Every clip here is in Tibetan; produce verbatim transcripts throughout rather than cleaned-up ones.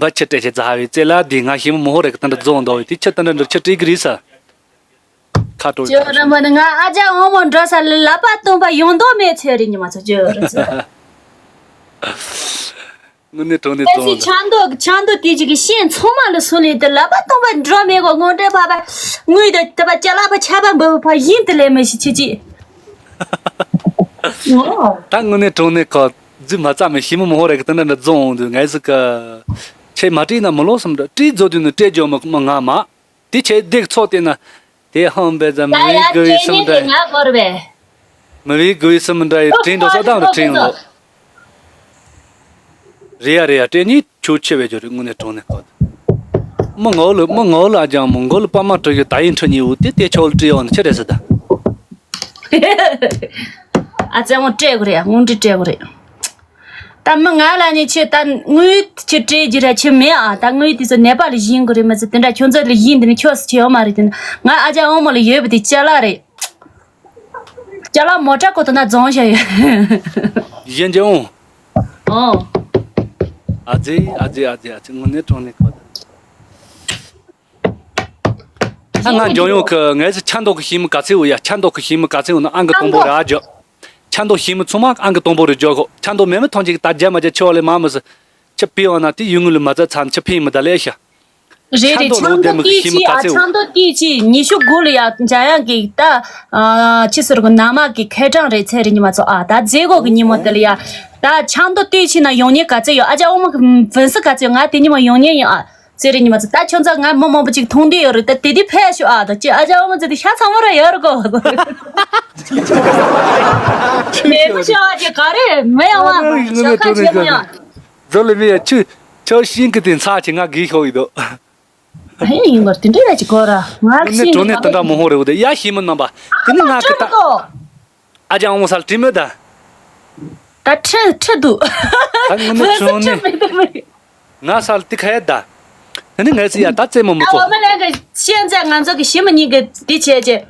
བ་ཆི་སྤྲད་ཆེ་ཛ་ཧ་བའི་རྩེ་ལ་དེ་ང་ཞི་མི་མོ་ཧོ་རེ་གི་ད་འདྲ་རྫོང་འདོ་བའི་དེ་ཆི་ད་འདྲ་འདྲ་ཆི་སྤྲད་གི་རེད་ས། ཁ་དྲོ་ཅོ་ར་མ་ནི་ང་ཨ་ཅག་འོ་མོ་འགྲོ་ས་ལ་ལབ་པ་སྟོན་པ་ཡོང་མདོག་མེད་ཚེ་རིང་ཉི་མ་ཚོ་ཅོ་ར་ཚོ། དངོས་གནས་དྲང་གནས་ཨེ་ཙི་རྫོང་ལ། ཆང་མདོག་ཆང་མདོག་དེ་ཅིག་གི་ཤེས་ཚང་མ་ལ་སུ་ལས་དེ་ལབ་པ་སྟོན་པ་འགྲོ་མེད་གོ་དངོས་འབྲེལ་ཕ་པ་དངོས་དེ་དེ་པ་ཅ་ལག་པ་ཆ་པ་འབབ་པ་ཡིན་དེ་ལས་མི་ཤི་ཆི་ཅི། ད་དངོས་གནས་དྲང་གནས་ཁོ་རྫུས་མ་རྩ་མེད་ཞི་མི་མོ་ཧོ་རེ་གི་ད་འདྲ་འདྲ་རྫོང་འོང་དུས་ངས་ཟིག་གི་ཆེ་མ་བྲིས་ན་མི་ལོ་སུམ་འདྲ་བྲིས་རྫོགས་དུས་ནི་སྤྲད་རྒྱུ་མི་མི་ང་མ། དེ་ཆེ་སྡེག་ཚོགས་དེ་ན། དེ་ཧང་བས་ཙམ་ཡ་མི་ཡ་གུ་ཡི་སེམས་འདྲ་ཡི། ང་གོར་བས། མི་བའི་གུ་ཡི་སེམས་འདྲ་ཡི་དྲིན་འགྲོ་ས་དང་རུ་དྲིན་ལོ། རེད་ཡ་རེད་ཡ་སྤྲད་ནི་ཁྱོད་ཆེ་བས་ཇོ་རེད་དངོས་གནས་དྲང་གནས་ཁོ། མི་ངོ་ལ་མི་ངོ་ལ་ཨ་ཅང་མི་མགོ་ལ་པ་མ་གྲོ་ཡི་ད་ཡིན་ཁྲི་ཉི་འུ་དེ་དེ་ཆོག་ལ་བྲིས་ཡོང་ནི་ཆི་རེད་ཟེར་ད། ཨ་ཙེ་འོང་སྤྲད་གོ་རེད་ཡ་དངོས་འབྲེལ་སྤྲད་གོ་རེད། ད་མི་ང་ལ་ནི་ཁྱོད་ད་དངུལ་ཁྱོད་སྤྲད་རྒྱུ་ར་ཁྱོད་མེད་ཨ། ད་དངུལ་དེ་ཚོ་ནད་པ་ལ་བཞིན་དགོས་རེད་མི་ཚེ་དེ་འདྲ་ཁྱོད་ཚོ་ལ་བཞིན་དེ་ནི་ཁྱོད་སུ་ཁྱོད་ཡོད་མ་རེད་དེ་ནི་ང་ཨ་ཅག་ཨོ་མོ་ལ་ཡོད་པ་དེ་ཅ་ལག་རེད། ཅ་ལག་མོ་ཊ་ཀོ་ཏོ་ན་རྫོང་བཞག་ཡོད། གཞན་གྱི་ཨོ། ཨོ། ཨ་ཙི་ཨ་ཙི་ཨ་ཙི་ཨ་ཙི་དངོས་གནས་དྲང་གནས་ཁོ་ད། ད་ང་འཇོན་ཡོང་གི་ངས་ཆ་མདོག་གི་ཤིང་མི་ག་ཚད་འོ་ཡ་ཆ་མདོག་གི་ཤིང་མི་ག་ཚད་འོ་ན་ཨང་གི་དང་པོ་རེ་ཨ་ཇོ། ཆ་མདོག་ཤིང་མི་ཚང་མ་ཨང་གི་དང་པོ་རེ་ཇོ་གོ་ཆ་མདོག་མེད་མི་ཐོང་ཅིག་ད་རྒྱ་མ་རྒྱ་ཆེ་བ་ལས་མ་མི་སི། ཆ་པི་འོ་ན་དེ་ཡུལ་ངོས་ལ་མ་རྩ་ཚ་ནི་ཆ་ཕིང་མི་ད་ལས་ཤ། རེད་རེད་ཆ་མདོག་ལོ་ལྡན་མི་གི་ཤིང་མི་ག་ཚད་འོ། ཆ་མདོག་དེ་ཅི་ཉི་ཤུ་དགུ་ལ་ཡ་འཇམ་དབྱངས་ཀྱི་ད། ཆི་ཟེར་གོ་ན་མ་གི་ཁེ་གྲངས་རེད་ཚེ་རིང་ཉི་མ་ཚོ་ཨ་ད་མཛད་སྒོ་གི་ཉི་མ་དེ་ལ་ཡ། ད་ཆ་མདོག་དེ་ཅི་ན་ཡོང་ཉེན་ག་ཚད་ཡོད་ཨ་ཅག་ཨོ་མ་གི་ཕན་སི་ག་ཚད་ཡོད་ང་དེ་ཉི་མ་ཡོང་ཉེན་ཡིན་ཨ། ཚེ་རིང་ཉི་མ་ཚོ་ད་ཁྱོད་ཚོ་ང་མི་མང་པོ་ཅིག་མཐོང་འདོད་ཡོད་རེད་ད་དེ་དུས་ཕེབས་ཤོག་ཨ་ད་ཅི་ཨ་ཅག་ཨོ་མ་ཚོ་དེ་ཤ་ཚ་མོ་ར་ཡོད་རེད་གོ། མེད་པ་ཤ་ཨ་ཅག་ག་རེ་མི་ཡོང་བ་ཤ་ཁ་ཆེ་མོ་ཡང་། ཛོ་ལེ་མི་ཡ་ཆུ་ཆོ་ཤིང་གི་དེ་ཚ་ཆེ་ང་གིས་ཤོག་ཡིན་དོ། ཨེ་ཡིན་པར་དེ་འདྲ་ཡ་ཅིག་གོ་ར་ང་ནི་ཤིང་གི་གྲོ་ནས་དེ་འདྲ་མོ་ཧོ་རེ་བོ་དེ་ཡ་ཤིང་མི་རྣམ་པ་དེ་ནི་ང་གི་ད། ཨ་ཅག་ཨོ་མོ་སལ་དྲི་མོད་ད། ད་ཁྲི་ཁྲི་འདུག་ད་ངོ་མ་བོད་སུ་ཁྲི་ཁྲོ་ནས་མི་འདུག་མི། ང་སལ་ཏི་ཁ་ཡ་ད། ད་ནི་ངས་སི་ཡ་ད་རྩེད་མོ་མི་ད་འོ་ཚོ། མ་ལན་གི་ཤེས་མཛད་ང་ཚོ་གི་ཞི་མི་གཉིས་གི་འདི་བྱས་རྗེས།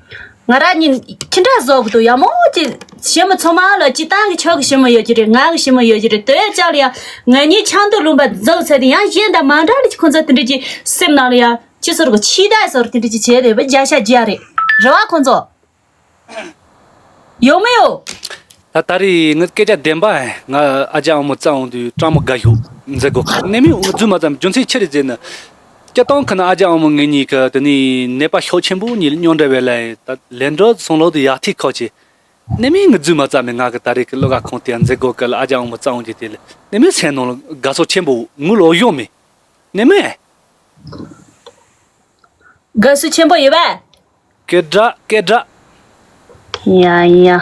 ང་རང་གཉིས་ཁྱི་འདྲ་བཟོ་གི་འདུག་ཡ་མོ་ཅི། ཞི་མི་ཚང་མ་ལ་སྤྱི་བཏང་གི་ཆོག་གི་ཞི་མི་ཡོད་ཀྱི་རེད་ང་གི་ཞི་མི་ཡོད་ཀྱི་རེད་དོན་ཅག་ལ་ཡ། ང་གཉིས་ཆང་དུ་ལུང་པ་རྫོགས་ཚེ་དེ་ཡང་གཞན་དང་མ་འདྲ་ལ་ཁོ་ཚོ་དེ་འདྲ་ཅི་སེམས་ནང་ལ་ཡ་ཅི་ཟེར་གི་ཕྱི་དགྲ་ཟེར་དེ་འདྲ་ཅི་བྱས་རེད་བ་བརྒྱ་ཤ་བརྒྱ་རེད་རེད་བ་ཁོ་ཚོ། ཡོང་མི་ཡོང་། ད་ད་རེས་ངའི་སྐད་ཆ་བདེན་པ་ང་ཨ་ཅག་ཨ་མོ་རྩ་འོང་དུས་སྤྲང་མོ་དགའ་ཤོག་མཛད་སྒོ་ཁག་ནས་མི་འོང་རྫུན་མ་ཙམ་རྒྱུ་མཚན་ཆི་རེད་ཟེར་ན། སྤྱིར་བཏང་ཁ་ན་ཨ་ཅག་ཨ་མོ་ངེད་གཉིས་ཀྱི་དེ་ནས་ནད་པ་ཤོག་ཆེན་པོ་གཉིས་ལ་སྙོན་འདྲ་བས་ལ་ད་ལན་འགྲོ་སོང་ལོག་ཏུ་ཡག་ཐིག་ཁག་ཆེ། ནས་མི་ངའི་རྫུན་མ་རྩ་མེད་ང་གི་ད་རེས་ཀྱི་བློ་ཁ་ཁོང་དེ་མཛད་སྒོ་ཀ་ལ་ཨ་ཅག་ཨ་མོ་རྩ་འོང་གི་དེ་ལ་ནས་མི་སེམས་ནང་ལ་དགའ་ཚོར་ཆེན་པོ་ངུ་ལོ་གཡོ་མེད། ནས་མི། དགའ་བསུ་ཆེན་པོ་ཡོད་པས། སྐད་སྒྲ་སྐད་སྒྲ། ཡ་ཡ།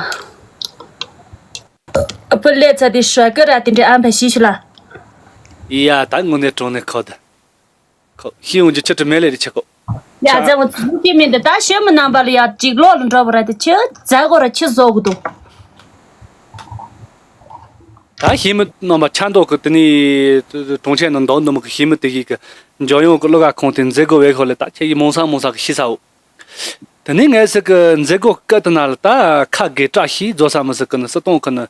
ཨ་ཕ་ལས་ཚ་དེ་ཧྲ་ཀི་ར་དེ་འདྲའི་ཨམ་ཕ་ཤི་ཤི་ལ། ཡ་ད་དངོས་གནས་དྲང་གནས་ཁོ་ད། ཁོ་ཤི་འོང་རྒྱུ་ཆི་ཁྲི་མེད་ལེ་རི་ཆེ་ཁོ། ཡ་ཚ་འོང་ཚུལ་གྱི་མི་འདི་ད་ཤི་མི་རྣམ་པ་ལ་ཡ་གཅིག་ལོག་ལ་འགྲོ་བ་ར་དེ་ཆི་ཛ་གོ་ར་ཆི་བཟོ་གི་འདུག་ད་ཤི་མི་རྣམ་པ་ཆ་མདོག་གི་དེ་ནི་གྲོང་ཁྱེར་ནང་འདང་འདུག་མི་གི་ཤི་མི་དེ་གི་གི་འཇོན་ཡོང་གི་བློ་ཁ་ཁོང་དེ་མཛད་སྒོ་བས་ཁོ་ལ་ད་ཁྱེད་ཀྱི་མོང་ས་མོང་ས་གི་ཤི་ས་འོ། དེ་ནས་ངས་ཟེར་གི་མཛད་སྒོ་སྐབས་དེ་ན་ལ་ད་ཁ་དགེ་བཀྲ་ཤིས་རྫོགས་ས་མི་ཟེར་གི་ནི་སྲིད་སྟོང་གི་ནི་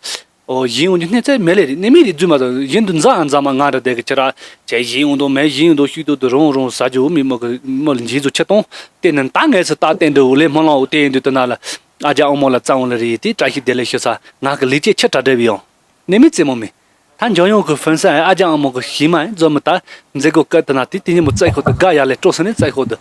ཨོ་ཡིན་འོང་རྒྱུ་གནས་ཚད་མེད་ལེ་རེད་ནི་མི་རེད་རྫུན་མ་དང་ཡིན་དུ་འཛའ་འཛའ་མ་ང་ར་བསྡད་གི་ཁྱེད་ར་ཁྱེད་ཡིན་འོང་དོ་མེད་ཡིན་འོང་དོ་ཤུགས་དོ་དུ་རུང་རུང་ཟ་རྒྱུ་མི་མོ་གི་མོ་ལ་འཇིགས་སུ་ཆེ་གཏོང་དེ་ནི་ད་ངས་ཟེར་ད་བསྟན་འགྲོ་འུ་ལེ་སྨོན་ལམ་འུ་བསྟན་ཡིན་དུས་དེ་ན་ལ་ཨ་ཅག་ཨོ་མོ་ལ་རྩ་འོང་ལེ་རེད་དེ་བཀྲ་ཤིས་བདེ་ལེགས་ཞུ་ས་ང་གི་ལི་ཅེ་ཆེ་གྲ་སྒྲིབ་ཡོང་། ནི་མི་རྩེད་མོ་མི། ད་འཇོན་ཡོང་གི་ཧྥུན་སན་ཨ་ཅག་ཨ་མོ་གི་ཤི་མ་ཡིན་རྫོ་མི་ད་མཛད་སྒོ་སྐབས་དེ་ན་དེ་དེ་ཉིན་མོ་རྩེད་ཤོག་ཏུ་དགའ་ཡ་ལས་སྤྲོ་སེ་ནས་རྩེད་ཤོག་ཏུ།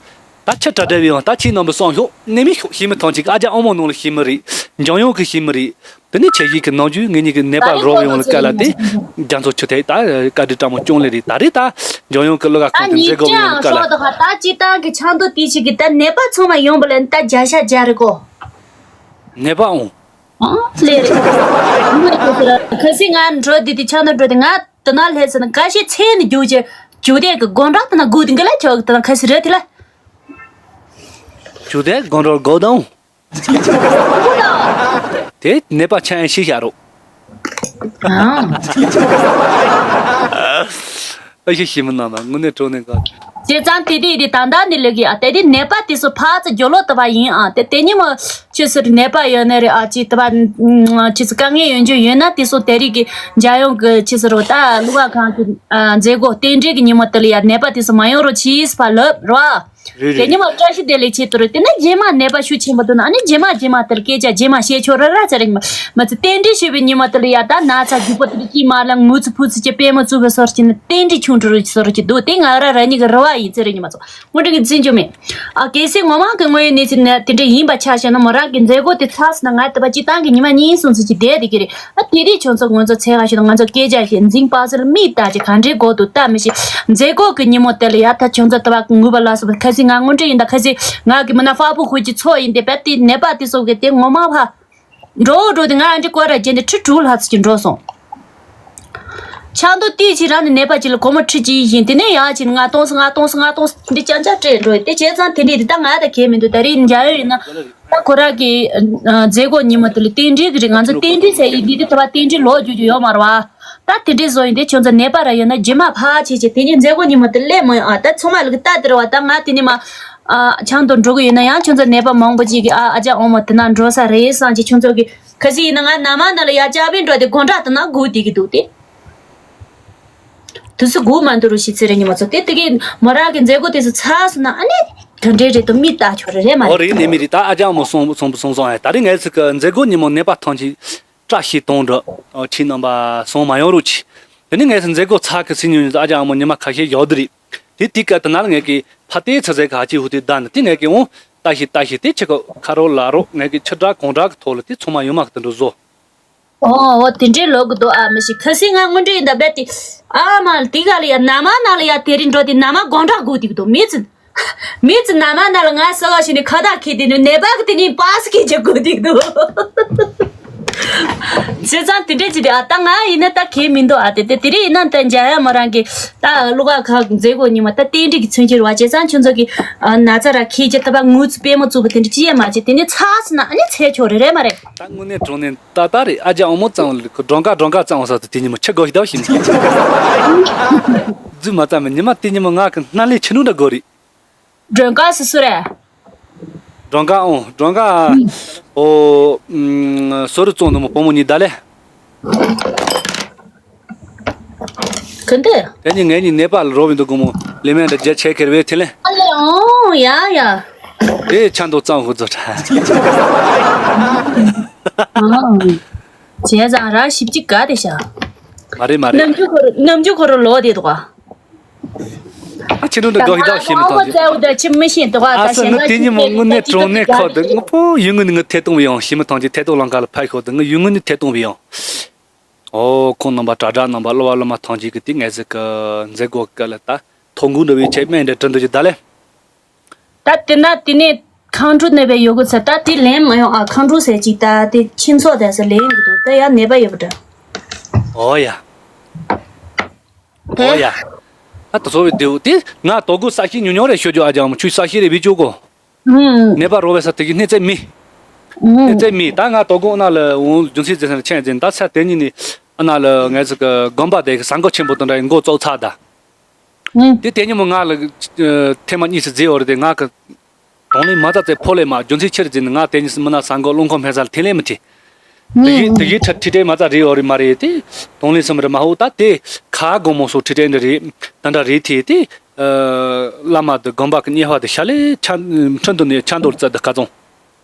ད་ཆི་གྲ་སྒྲིབ་ཡོང་ད་ཁྱེད་རྣམ་པ་སོང་ཤོག་ནི་མི་ཤོག་ཤི་མི་ཐོང་ཅིག་ཨ་ཅག་ཨ་མོ་ནང་ལ་ཤི་མི་རེད། འཇོན་ཡོང་གི་ཤི་མི་རེད། དེ་ནི་ཁྱེད་ཡིག་གི་ནང་རྒྱུས་ངེད་གཉིས་ཀྱི་ནད་པ་རོགས་ཡོང་ལ་བཀའ་ལ་དེ་རྒྱ་མཚོ་ཆུ་ཐེག་ད་བཀའ་དྲིན་དྲང་མོ་སྐྱོང་ལེ་རེད་ད་རེད་ད་འཇོན་ཡོང་གི་བློ་ཁ་ཁོང་དེ་མཛད་སྒོ་ཡོང་ལ་བཀའ་ལ། ད་ཅི་ཏང་གི་ཆང་དུ་དེ་ཞིག་གི་ད་ནད་པ་ཚང་མ་ཡོང་བ་ལ་ད་བརྒྱ་ཤ་བརྒྱ་རེད་གོ། ནད་པ་འོང་། ཨང་ལེ་རེད། ཁ་སི་ང་འགྲོ་དེ་དེ་ཆང་ནང་འགྲོ་དེ་ང་དེ་ན་ལྷས་ཟེར་ན་ག་ཤེད་ཚེ་ནི་རྒྱུག་ཅེ་རྒྱུག་དེ་གི་དགོན་གྲོགས་དེ་ན་སྒུག་དེ་གི་ལ་ཆོག་དེ་ན་ཁ་སི་རེད་དེ་ལ། རྒྱུག་དེ་དགོན་གྲོགས་སྒུག་དང་། དེ་ནད་པ་ཆ་ཡང་ཤི་ཤ་རོ། ཨང་། ཨ་ཤི་ཤི་མི་ན་མ་དངོས་གནས་དྲང་གནས་ག་བྱས་ཙང་དེ་དེ་དེ་ད་ལྟ་ནས་ལས་ཀྱི་ཨ་དེ་དེ་ནད་པ་དེ་ཚོ་ཕར་ཚུར་རྒྱུ་ལོག་ཏུ་བ་ཡིན་ཨ་དེ་དེ་ཉིན་མོ་ཆུ་སུར་ནད་པ་ཡོད་ནི་རེད་ཨ་ཅི་ཏུ་བ་ཆུ་སུ་དཀའ་ངལ་ཡོད་རྒྱུ་ཡོད་ན་དེ་ཚོ་དེ་རིགས་ཀྱི་འཇའ་ཡོང་གི་ཆུ་སུ་རོ་ད་གླུ་བ་ཁང་གི་ཨ་མཛད་སྒོ་རྟེན་འབྲེལ་གྱི་ཉིན་མོ་དེ་ལ་ཡ་ནད་པ་དེ་ཚོ་མ་ཡོང་རོགས་གྱིས་ཕ་ལབ་རོ་ཨ། རེད་དེ་རེད། ཉི་མ་བཀྲ་ཤིས་བདེ་ལེགས་བྱེད་དུ་རེད་དེ་ནས་རྗེས་མ་ནད་པ་ཤུགས་ཆེན་པོ་འདུག་ན་ཨ་ནི་རྗེས་མ་རྗེས་མ་དེར་སྐད་ཆ་རྗེས་མ་བཤད་ཆོག་ར་ར་ཚ་རེད་ཉི་མ་མ་ཚེ་རྟེན་འབྲེལ་ཞུས་པའི་ཉི་མ་དེ་ལ་ཡ་ད་ན་ཚ་རྒྱུག་པ་དེ་ལ་སྐྱིད་མ་ལ་ངུ་ཚུ་ཕུ་ཚུ་ཀྱི་པད་མ་བཙུགས་པའི་སོར་གྱི་ནི་རྟེན་འབྲེལ་ཆུང་འགྲོ་རུ་སོར་གྱི་འདུག་དེ་ང་ར་ར་གཉིས་ཀྱི་རེ་བ་ཡིན་ཚེ་རེད་ཉི་མ་ཚོ་དངོས་འབྲེལ་གྱི་འཛིན་རྒྱུ་མེད། ཨ་གལ་སྲིད་ངོ་མ་གི་དངོས་ཡོད་གནས་ཚུལ་ནི་དེ་འདྲ་ཡིན་པ་ཆ་བཞག་ན་མོ་རང་གི་མཛད་སྒོ་དེ་ཚར་སོང་ན་ང་དེ་པ་སྤྱི་བཏང་གི་ཉི་མ་གཉིས་གསུམ་ཚོ་ཅིག་བསྡད་དེ་གི་རེད། ཨ་དེ་དུས་ཁྱོད་ཚོ་ང་ཚོ་འཚོལ་ག་ཞུ་དང་ང་ཚོ་སྐད་ཆ་བཤད་འཛིང་པ་སེར་མིག་ལྟ་ཅིག་ག་འདྲའི་གོ་འདུག་ལྟ་མི་ཤེས། མཛད་སྒོ་གི་ཉིན་མོ་དེ་ལ་ཡ་ད་ཁྱོད་ཚོ་ལྟ་བ་ངུས་པ་ལ་སོགས་པ་ཁ་སང་ང་དངོས་འབྲེལ་ཡིན་ད་ཁ་སང་ང་གི་མི་ན་ཕ་བུ་ཁུ་གྱི་ཚོགས་ཡིན་ཏེ་བས་དེ་ནད་པ་དེ་སོགས་ཀྱི་དེ་ངོ་མ་ཕ། འགྲོ་འགྲོ་དེ་ང་ཨ་འདྲི་སྐོར་ར་རྒྱན་དེ་ཁྲི་དྲུག་ལྷག་ཙམ་གྱི་འགྲོ་སོང་། ཆང་དུ་ཏི་ཅི་རང་ནི་ནད་པ་ཅིག་ལ་སྒོར་མོ་ཁྲི་གཅིག་བཞིན་དེ་ནས་ཡག་ཅིག་ང་གཏོང་སོང་ང་གཏོང་སོང་ང་གཏོང་སོང་འདི་ཅང་ཅང་སྤྲད་འགྲོ་དེ་བྱས་ཙང་དེ་འདྲས་དེ་ད་ང་ད་གས་མི་འདུག་ད་རེས་འཇའ་ཡོད་ཡིན་ན། ད་ཁོ་རང་གི་ཨ་མཛད་སྒོ་ཉིན་མོ་དེ་ལ་རྟེན་འབྲེལ་གྱི་རེད། ང་ཚོ་རྟེན་འབྲེལ་ཟེར་ཡི་འདི་དེ་ད་བ་རྟེན་འབྲེལ་ལོག་རྒྱུ་རྒྱུ་ཡོད་མ་རེད་བ། ད་དེ་འདྲའི་བཟོ་ཡིན་དེ་ཁྱོད་ཚོ་ནད་པ་ར་ཡོད་ན་རྗེས་མ་ཕར་བྱེད་བྱེད་དེ་ནས་མཛད་སྒོ་ཉིན་མོ་དེ་སླེབས་མ་ཡོང་ཨ། ད་ཚང་མ་ལ་གི་ལྟ་དེ་རེད་བ། ད་ང་དེ་ནས་མ་ཨ་ཆང་དུ་འགྲོ་གི་ཡོད་ན་ཡང་ཁྱོད་ཚོ་ནད་པ་མང་པོ་ཅིག་གི་ཨ་ཨ་ཅག་འོ་མ་དེ་ན་འགྲོ་ས་རེད་བསམ་གྱི་ཁྱོད་ཚོ་གི་ཁ་སི་ཡིན་ན་ང་ན་མ་ན་ལ་ཡ་ཅག་པའི་འགྲོ་དེ་དགོང་དྲག་དེ་ན་སྒུག་བསྡད་ཀྱི་འདུག་དེ། དུས་སུ་སྒུག་མ་འདུག་རུ་ཤི་ཚེ་རེ་ཉི་མ་ཚོ་དེ་དེ་གི་མོ་རང་གི་མཛད་སྒོ་དེ་སུ་ཚར་སོང་ན་ཨ་ནི་ག་འདྲའི་རེད་དོ་མི་ལྟ་ཆོག་རེད་རེད་མ་ཨོ་རེད། རེད་ནས་མི་རེད། ད་ཨ་ཅག་མོ་སོང་སོང་སོང་སོང་ཨ། ད་རེས་ངས་ཚིག་གི་མཛད་སྒོ་ཉིན་མོ་ནད་པ་ཐང་ཆེ་བཀྲ་ཤིས་གཏོང་འགྲོ་ཁྱེད་རྣམ་པ་སོང་མ་ཡོང་རུ་ཆི། དེ་ནས་ངས་ཚིག་མཛད་སྒོ་ཚར་གི་སི་ཉུང་ཉུང་ཨ་ཅག་མོ་ཉི་མ་ཁ་ཤས་ཡོད་དེ་རེད། དེ་དེ་ག་དེ་ན་ལ་ངས་ཀྱི་ཕ་ཏེ་ཚ་ཚའི་ག་ཅི་ཧུ་དེ་ད་ནི་དེ་ངས་ཀྱི་འོང་ལྟ་ཞིག་ལྟ་ཞིག་དེ་ཆི་ག་ཁ་རོག་ལ་རོག་ངས་ཀྱི་ཆི་དྲག་གོང་དྲག་གི་ཐོག་ལ་དེ་ཚང་མ་ཡོད་མ་གི་དེ་འགྲོ་བཟོ། ཨོ་ཨོ་དེ་འདྲའི་ལོག་གི་འདུག་ཨ། མི་ཤི་ཁ་སི་ང་དངོས་འབྲེལ་ཡིན་ད་རྦད་དེ་ཨ་མ་དེ་ག་ལ་ཡ་ན་མ་ན་ལ་ཡ་དེ་རིང་འགྲོ་དེ་ན་མ་དགོང་དྲག་སྒུག་དེ་གི་འདུག་མི་ཚི་མི་ཚི་ན་མ་ན་ལ་ང་ས་བ་ཤི་ནི་ཁ་བཏགས་ཁེ་དེ་ནི་ནད་པ་གི་དེ་ནི་པ་སི་ཁེ་ཅི་སྒུག་དེ་གི་འདུག་བྱས་ཙང་དེ་འདྲས་ཅི་དེ་ཨ་ད་ང་ཡིན་ན་ད་ཁེ་མི་འདུག་ཨ། དེ་དེ་དེ་རིང་ཡིན་ན་ད་འཇའ་ཡ་མོ་རང་གི་ད་གླུ་ག་ཁ་མཛད་སྒོ་ཉི་མ་ད་རྟེན་འབྲེལ་གི་མཚོན་ཕྱིར་བ་བྱས་ཙང་ཁྱོད་ཚོ་གི་ན་ཚ་ར་ཁེ་ཅི་ད་པ་ངུ་ཚི་པད་མོ་བཙུགས་པ་དེ་འདྲ་ཅི་ཡ་མ་བྱེད་དེ་ནི་ཚ་སི་ན་ཨ་ནི་ཚེ་ཆོག་རེ་རེ་མ་རེད། ད་དངོས་གནས་དྲང་གནས་ད་ད་རེད། ཨ་ཅག་ཨོ་མོ་གཙང་བོ་ལ་ཁོ་སྒྲོན་ཀ་སྒྲོན་ཀ་གཙང་བོ་ས་དུ་དེ་ཉིན་མོ་ཆི་དགོས་ཤི་ད་བཞིན་རྫུན་མ་བཙམ་མི་ཉི་མ་དེ་ཉིན་མོ་ང་གི་སྣ་ལས་ཆི་ནུ་འདྲ་དགོས་རེད། སྒྲོན་ཀ་སུ་སུ་རེད། སྒྲོན་ཀ་ཨོ་སྒྲོན་ཀ་ཨོ་སོ་རུ་བཙོང་དུ་མོ་བུ་མོ་གཉིས་ད་ལེ། ག་འདི། དེ་ཉིན་ངེད་གཉིས་ནེ་པཱལ་རོ་བིན་དུ་དགོང་མོ་ལི་མེན་དུ་རྒྱ་ཆེ་ཁེར་བའི་ཐི་ལེ། ཨ་ལེ་ཨོ་ཡ་ཡ། དེ་ཆ་འདུག་གཙང་ཧུ་ཛོ་ཁྲ། ཨ། བྱས་ཙང་ར་ཞིབ་ཅིག་ག་དེ་ཤ། མ་རེད་མ་རེད། ནམ་རྒྱུན་ཁོ་རུ་ནམ་རྒྱུན་ཁོ་རུ་ལོ་དེ་དོ། ཨ་ཆི་འདུག་འདི་དགོས་ཤིག་ད་ཤེས་མི་ཐང་ཅི། ཨ་ཙི་ནི་དེ་ཉིན་མོ་དངོས་གནས་དྲང་གནས་ཁོ་དེ་ངོ་བོ་ཡུལ་ངོ་ནས་ངའི་ཐད་གཏོང་བའི་ཡང་ཤེས་མི་ཐང་ཅི། ཐད་གཏོང་ལང་ཀ་ལ་ཕ་ཤོག་དེ་ངའི་ཡུལ་ངོ་ནས་ཐད་གཏོང་བའི་ཡང་། ཨོ་ཁོང་རྣམ་པ་དྲ་གྲགས་རྣམ་པ་གློ་བ་གློ་མ་ཐང་ཅིག་གི་དེ་ངས་ཟིག་གི་མཛད་སྒོ་སྐབས་ལ་ད་ཐོ་འགོད་འགྲོ་བའི་ཆེད་སྨན་འདྲ་བྲིས་འདུག་ཅི་ད་ལེ། ད་དེ་ན་དེ་ནས་ཁང་ཁྲོ་ནད་པའི་ཡོད་གི་ཚ་ད་དེ་ལན་མ་ཡོང་ཨ། ཁང་ཁྲོ་ཟེར་ཅིག་ད་དེ་ཁྱིམ་ཚོགས་དེ་ས་ལན་གི་འདུག་ད་ཡ་ནད་པ་ཡོད་པ་འདྲ། ཨོ་ཡ། དེ། ཨོ་ཡ། ཨ་ད་ཚོ་བའི་དེའུ་དེ་ང་དོ་དགོས་ས་ཤི་ཉུང་ཉུང་རེ་ཤོད་རྒྱུ་ཨ་ཅང་མ་ཆུ་ས་ཤི་རེ་བི་ཅོ་གོ། ནད་པ་རོ་བའི་ས་དེ་གི་སྣེ་རྩེ་མི། སྣེ་རྩེ་མི་ད་ང་དོ་དགོས་ན་ལ་འོང་རྒྱུ་མཚན་ཟེར་ས་ཆེན་ཟེར་ད་ས་དེ་ཉིད་ནི་ཨ་ན་ལ་ངས་ཟིག་གི་དགོན་པ་དེ་གི་ས་འགོ་ཆེན་པོ་དང་འདྲ་མགོ་བཙུགས་ཚར་ད། དེ་དེ་ཉིན་མོ་ང་ལ་ཐེངས་མ་གཉིས་སུ་བརྗེ་བ་རེད་དེ་ང་གི་དང་ལེན་མ་རྩ་རྩེ་ཕོ་ལས་མ་རྒྱུ་མཚན་ཆེར་འཛིན་ང་དེ་ཉིན་སུ་མི་ན་ས་འགོ་རླུང་ཁོག་སྨན་ས་ལ་ཐེ་ལེ་མི་ཐེ། དེ་ཡིན་དེ་ཡིན་ཁྲི་ཁྲི་ཁྲེ་མ་རྩ་རེད་ཡོད་རེད་མ་རེད་དེ་དང་ལེན་སུ་མི་རེད་མ་ཧོ་ད་དེ་ཁ་དགོང་མོ་སོ་ཁྲི་ཁྲེ་འདི་རེད་ད་འདྲ་རེད་དེ་དེ་བླ་མ་དེ་དགོན་པ་གི་གཉེར་བ་དེ་ཤ་ལེ་ཆ་ཁྲི་འདི་ནས་ཆ་འདོར་རྩ་དེ་ཁ་ཚོང་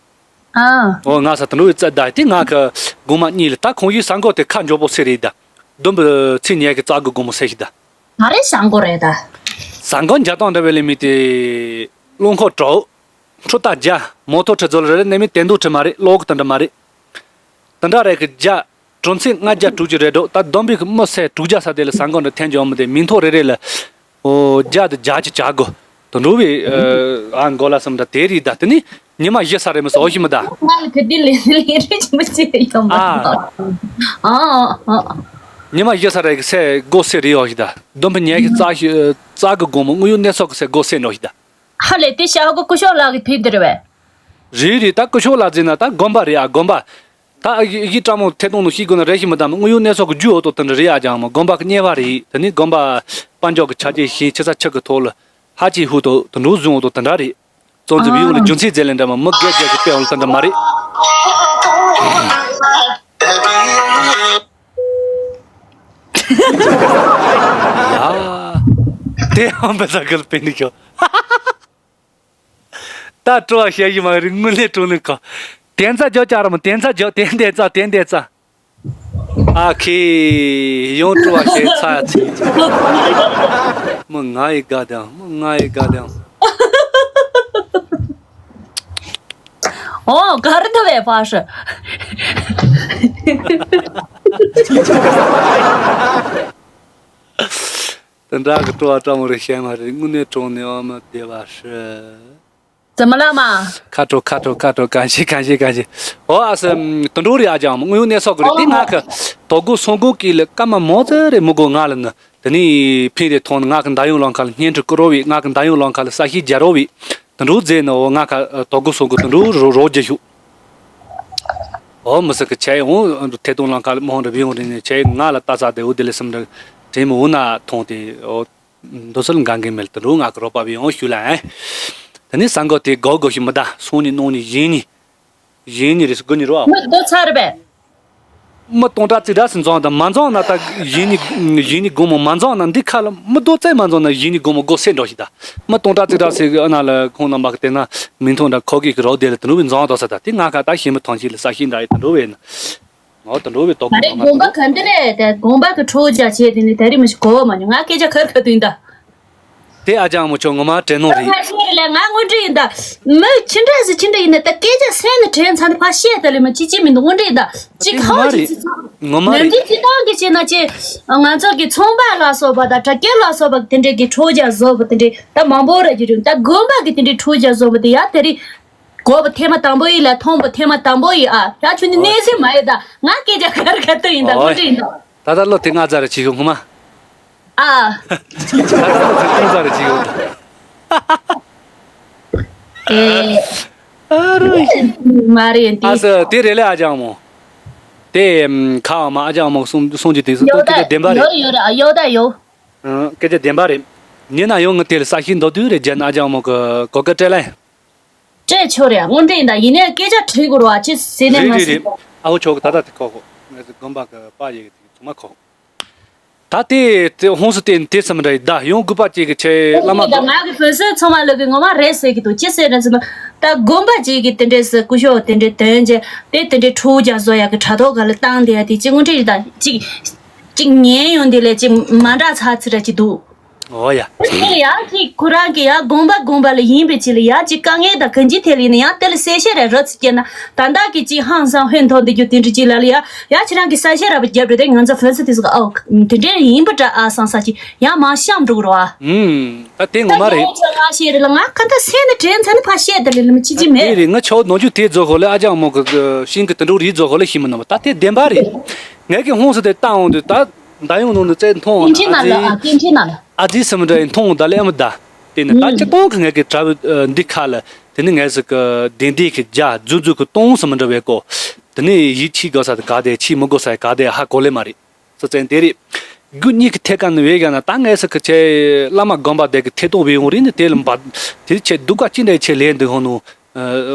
ཨ། ཨོ་ང་ས་དང་ལོ་བའི་རྩ་ད་དེ་ང་གི་དགོང་མ་གཉིས་ལ་ད་ཁོང་ཡིས་ས་འགོ་དེ་ཁ་མགྱོགས་པོ་སེ་རེད་ད་བསྡོམས་པའི་ཚེ་ཉལ་གི་རྩ་གི་དགོང་མོ་སེ་ཞིག་ད། ང་རེ་ཟངས་མགོ་རེད་ད། ཟངས་མགོ་འཇའ་དང་འདྲ་བའི་ལས་མི་དེ། རླུང་ཁོག་དྲག་འཕྲུ་རྟ་རྒྱ། མོ་ཐོ་ཁྲི་ཛོལ་རེ་རེ་ནས་མི་དེ་འདུག་ཁྲི་མ་རེད་ལོག་གི་དེ་འདྲ་མ་རེད། དེ་འདྲ་རེད་གི་རྒྱ། གྲོང་ཚད་ལྔ་བརྒྱ་དྲུག་ཅུ་རེད་འགྲོ་ད་བསྡོམས་པའི་གི་མི་སེ་དྲུག་བརྒྱ་ས་དེ་ལ་ཟངས་མགོ་འདྲ་འཐེན་འཇོག་མི་དེ་མིང་ཐོ་རེ་རེ་ལ། ཨོ་རྒྱ་དེ་རྒྱ་ཅི་བྱ་དགོ། དེ་འགྲོ་བའི་ཨ་མགོ་ལ་སམ་འདྲ་དེ་རེད་ད་དེ་ནི། ཉི་མ་བཞི་ས་རེ་མི་སོ་ཞིག་མི་ད། ང་ལ་ག་དེ་ལས་ལས་རེ་ཅི་མི་ཅི་ཡོང་མ། ཨ། ཨ་ཨ་ཨ། ཉི་མ་བཞི་ས་རེ་གི་སེ་སྒོ་སེ་རེ་ཡོ་ཞིག་ད། བསྡོམས་པ་ཉལ་གི་རྩ་ཞིག་རྩ་གི་དགོང་མོ་དངོས་ཡོད་གནས་ཚུལ་གི་སེ་སྒོ་སེ་ནོ་ཞིག་ད། ཧ་ལས་དེ་ཤ་ཧ་གོ་སྐུ་ཞོགས་ལགས་ཀྱི་ཕེབས་འདི་རེད་བས། རེད་རེད་ད་སྐུ་ཞོགས་ལགས་ཟེར་ན་ད་དགོན་པ་རེད་ཨ་དགོན་པ། ད་ཨ་ཡི་ཡི་ཀྲ་མོ་ཐད་གཏོང་ནང་ཤི་དགོས་ན་རེ་ཞིག་མི་ད་མི་དངོས་ཡོད་གནས་ཚུལ་གི་རྒྱུ་འོ་ཏོ་དེ་འདྲ་རེད་ཨ་ཅང་མ་དགོན་པ་གི་གཉེར་བ་རེད་དེ་ནི་དགོན་པ། དཔལ་འབྱོར་གྱི་ཆ་རྐྱེན་ཞན་ཆེ་ས་ཆགས་ཀྱི་ཐོག་ལ་ཧ་ཅིག་ཧུ་ཏོ་དུད་འགྲོ་བཟུང་འོ་དོ་དེ་འདྲ་རེད། ཙོང་ཙེ་བི་ཡོང་ལ་རྒྱུ་མཚན་རྫས་ལས་འདྲ་མ་མི་སྒེར་རྒྱ་གི་དཔེ་འོ་ལ་དེ་འདྲ་མ་རེད། ཡ། དེ་ཧམ་པ་ས་གལ་པེ་ནི་ཁྱོ། ད་སྤྲོ་བ་བཤད་ཡི་མ་རེད། དངོས་གནས་སྤྲོ་ལེན་ག། དེ་ཚ་ཇོ་ཅག་ར་མ་དེ་ཚ་ཇོ་དེ་འདེ་ཚ་དེ་འདེ་ཚ། ཨ་ཁེ། ཡང་སྤྲོ་བ་བཤད་ཚ་ཚིག་མི་ང་ཡི་དགའ་དང་མི་ང་ཡི་དགའ་དང་། ཨོ་ག་རེ་ཐུབ་པའི་ཕ་ཧྲི། དེ་འདྲ་གི་སྤྲོ་བ་སྤྲ་མོ་རེ་བཤད་མ་རེད། དངོས་གནས་གྲོང་ནས་ཨ་མ་བདེ་བ་ཧྲི། ཙམ་ལ་མ། ཁ་དྲོ་ཁ་དྲོ་ཁ་དྲོ་གང་ཤེས་གང་ཤེས་གང་ཤེས། ཨོ་ཨ་སི། དུད་འགྲོ་རེད་ཨ་ཅང་མོ་དངོས་གནས་སོག་གི་རེད། དེ་ང་གི་དོ་དགོས་སོང་དགོས་ཀྱི་ལ་སྐར་མ་མོ་ཙེ་རེད་མི་དགོས་ང་ལ་ནི། དེ་ནས་ཕིང་རེ་ཐོང་ང་གི་མདའ་ཡོང་ལོང་ཁ་ལ་བརྙན་འཕྲིན་བསྐུར་རོགས་བི་ང་གི་མདའ་ཡོང་ལོང་ཁ་ལ་ས་ཤི་རྒྱ་རོགས་བི། དུད་འགྲོ་རྫས་ནི་ཨོ་ང་ཁ་དོ་དགོས་སོང་གི་དུད་འགྲོ་རོ་རོ་རྒྱ་ཤུ། ཨོ་མི་སི་གི་ཆའི་འོང་ཐེ་ཏོང་ལང་ཁ་ལ་མོ་རི་བི་ཡོང་རི་ནི་ཆའི་ང་ལ་ལྟ་ས་དེ་འུ་དེ་ལི་སིམ་རི་དྲིན་མོ་འུ་ན་ཐོང་དེ་ཨོ་འདོ་སོལ་འགང་གི་མེལ་དུད་འགྲོ་ང་གི་རོ་པ་བི་ཡོང་ཤུ་ལ་ཨེ། དེ་ནི་ས་འགོ་དེ་གོ་གོ་ཤུ་མི་ད་སོང་ནི་ནོང་ནི་ཡིན་ནི་ཡིན་ནི་རི་སི་གོ་ནི་རོ་ཨ། མི་དོ་ཚ་རི་བས། མི་སྟོང་ཕྲག་གཅིག་ཕྲག་སུ་འཛོམས་དང་མ་འཛོམས་ན་ད་ཡིན་ནི་ཡིན་ནི་དགོང་མོ་མ་འཛོམས་ན་འདི་ཁ་ལ་མི་རྡོ་རྩེ་མ་འཛོམས་ན་ཡིན་ནི་དགོང་མོ་སྒོ་སེ་འགྲོ་ཞིག་ད། མི་སྟོང་ཕྲག་གཅིག་ཕྲག་སུ་ཨ་ན་ལ་ཁོང་རྣམ་པ་གི་དེ་ན་མིང་ཐོང་འདྲ་ཁོ་གི་གི་རོགས་དེ་ལ་དུ་ནུ་བི་འཛོམས་དོ་ས་ད་དེ་ང་ཁ་ད་ཤེས་མི་ཐོང་ཞིག་ལ་ས་ཤིང་འདྲ་ཡི་དུ་འགྲོ་བས་ན། ངོ་དུ་འགྲོ་བའི་དོག་ད་རེས་དགོན་པ་ག་འདི་རེད་དེ་དགོན་པ་གི་ཁྲོ་བོ་རྒྱ་བྱེད་དེ་ནི་ད་རེས་མི་ཞིག་གོ་བ་མ་མྱོང་ང་སྐད་ཆ་ཁར་ཁ་དུ་ཡིན་ད། དེ་ཨ་ཅག་མོ་ཆོ་ངོ་མ་དྲན་ནོ་རེད། ང་ཤེས་རེད་ལ་ང་དངོས་འབྲེལ་ཡིན་ད། མི་ཅི་འདྲ་ཟེར་ཅི་འདྲ་ཡིན་ན་ད་སྐད་ཆ་སེམས་ནས་དྲན་ཚར་ནས་ཕར་བཤད་ད་ལེ་མི་ཅི་ཅི་མི་འདུག་དངོས་འབྲེལ་ཡིན་ད། ཅི་ཁའོ་ཅི་ཅི་ཚོ། ངོ་མ་ནམ་རྒྱུན་རེད། ཅི་ཏང་གི་བྱས་ན་ཅི། ང་ཚོ་གི་ཚོང་པ་ལ་སོགས་པ་དང་དྲ་རྒྱ་ལ་སོགས་པ་དེ་འདྲས་ཀྱི་ཁྲོ་རྒྱ་བཟོ་བ་དེ་འདྲས་ད་མང་པོ་ར་རྒྱུ་རུང་ད་དགོན་པ་གི་དེ་འདྲས་ཁྲོ་རྒྱ་བཟོ་བ་དེ་ཡ་དེ་རིང་། གོ་བ་ཐེངས་མ་དང་པོ་ཡིན་ལ་མཐོང་བ་ཐེངས་མ་དང་པོ་ཡིན་ཨ། ཡ་ཁྱོད་ནི་གནས་ཟིན་མ་ཡོད་ད་ང་སྐད་ཆ་ག་རེ་ག་ཏུ་ཡིན་ད་ཨོ། དངོས་འབྲེལ་ཡིན་ད། ད་ལྟ་ལོ་དེ་ལྔ་ཙམ་རེ་བྱེད་ཤོག་ངོ་མ། ཨ། ད་ལྟ་ལོ་དེ་ལྔ་ཙམ་རེ་བྱེད་ཡོད་ད། ཨེ། ཨ་རོ་ཡིན། མ་རེད་ཨ་འདི། ས་དེ་རེད་ལེ་ཨ་ཅག་མོ། དེ་ཁ་བ་མ་ཨ་ཅག་མོ་གསུང་གསུང་རྒྱུ་དེ་སུ་ཡོད་ཏོ་སྐད་ཆ་ད་བདེན་པ་རེད། ཡོད་ཡོད་ར་ཡོད་ད་ཡོད། ཨ་སྐད་ཆ་བདེན་པ་རེད། ཉིན་ན་ཡོང་ངི་དེ་ལ་ས་ཤིང་མདོ་དུས་རེད་རྒྱ་ན་ཨ་ཅག་མོ་གི་གོ་སྐད་སྤྲད་ལེ། སྤྲད་ཆོག་རེད་དངོས་འབྲེལ་ཡིན་ད་ཡིན་ནའི་སྐད་ཆ་དྲིས་དགོས་རེད་བ་ཅི་ཟེར་ནས་རེད་ང་རེད་ཟེར་རེད། གོ། ཨ་བོ་ཆོག་གི་ད་ད་དེ་གོ་གོ། ང་ཚོ་དགོན་པ་གི་པ་ཡི་གི་དེ་ཚང་མ་གོ། ད་དེ་དེ་ཧོང་སུ་དེ་དེ་ཙམ་རེད་ད་ཡོང་དགོས་པ་ཅིག་གི་ཆེ་བླ་མ་ད་གོ། ང་གི་བོད་སོན་ཚང་མ་ལོ་གི་ངོ་མ་རེད་ཟེར་གི་འདུག་ཅི་ཟེར་ན་ཟེར་ན་ད་དགོན་པ་ཅིག་གི་དེ་འདྲས་སུ་སྐུ་ཞབས་དེ་འདྲས་དོན་ཅེ་དེ་དེ་འདྲས་ཁྲུ་རྒྱ་བཟོ་ཡ་གི་དྲ་ཐོག་ག་ལ་བཏང་དེ་ཡ་དེ་ཅི་དངོས་འབྲེལ་ཡིན་ད་ཅིག་ཅིག་ཉན་ཡོང་དེ་ལས་ཅིག་མ་འདྲ་ཚ་ཚི་ར་ཅིག་འདུག་ཨོ་ཡ། དེ་ཡང་ཅིག་ཁོ་རང་གི་ཡང་དགོངས་པ་དགོངས་པ་ལ་ཡིན་པའི་ཆེད་ལ་ཡང་ཅིག་དཀའ་ངལ་དང་གང་ཅི་ཐད་ལ་ཡིན་ན་ཡང་དེ་ལ་གསལ་བཤད་རེ་རོ་ཚིག་སྐྱེས་ན་ད་ལྟ་གི་ཅིག་ཧང་སང་ཧོན་ཐོག་འདི་རྒྱུ་དེ་འདྲ་ཅིག་ལ་ལ་ཡ་ཡ་ཁྱེད་རང་གི་གསལ་བཤད་ར་བ་རྒྱབ་རེ་དེ་ང་ཚོ་ཧྥོན་སི་དེ་ཟིག་ཨོ་དེ་འདྲ་ཡིན་པ་འདྲ་ཨ་སང་ས་ཅིག་ཡང་མང་ཤམ་འགྲོ་གི་རོ་ཨ། ཨུམ། ད་དེ་ངོ་མ་རེད། ད་ང་ཤེས་རེ་ལ་ང་ཁ་ད་སེ་ནི་དྲན་ཚ་ནི་ཕ་བཤད་དེ་ལ་ལ་མི་ཅི་ཅི་མེད། དེ་རེད་ང་ཆོ་ནོ་རྒྱུ་དེ་རྫོ་ཧོ་ལ་ཨ་ཅག་མོ་གི་ཤིང་གི་དུད་འགྲོ་རིགས་རྫོ་ཧོ་ལ་ཤི་མི་ནོ་ད་དེ་བདེན་པ་རེད། ངས་ཀྱི་ཧོང་སི་དེ་བཏང་འོང་དུས་ད། མདའ་ཡོང་ནང་ནས་བཙལ་མཐོང་བ་སྐད་འཕྲིན་ནང་ལ་ཨ་སྐད་འཕྲིན་ནང་ལ། ཨ་ཙི་སི་མི་འདྲ་ཡིན་མཐོང་ད་ལེ་ཨ་མི་ད། དེ་ནི་ད་ཨུམ། སྤྱི་སྟོང་གི་ངས་ཀྱི་དྲ་བའི་འདི་ཁ་ལ་དེ་ནི་ངས་སི་གི་བདེན་བདེན་གི་རྒྱ་རྫུ་རྫུ་གི་སྟོང་སི་མི་འདྲ་བའི་གོ། དེ་ནི་ཡིད་ཆེས་དགོས་ས་དེ་ག་དེ་ཆེས་མི་དགོས་ས་ག་དེ་ཧ་གོ་ལེ་མ་རེད། སི་ཙན་དེ་རེད། རྒྱུ་གཉིས་ཀྱི་ཐད་ཀ་ནི་བས་ཀྱང་ན་ད་ངས་སི་གི་ཆེ་བླ་མ་དགོན་པ་དེ་གི་ཐད་གཏོང་བའི་ཡོང་རིགས་ནི་དེ་ལ་འབའ། དེ་ཆེ་སྡུག་ག་ཅི་འདྲ་ཆེ་ལས་འདུག་ཧོ་ནོ།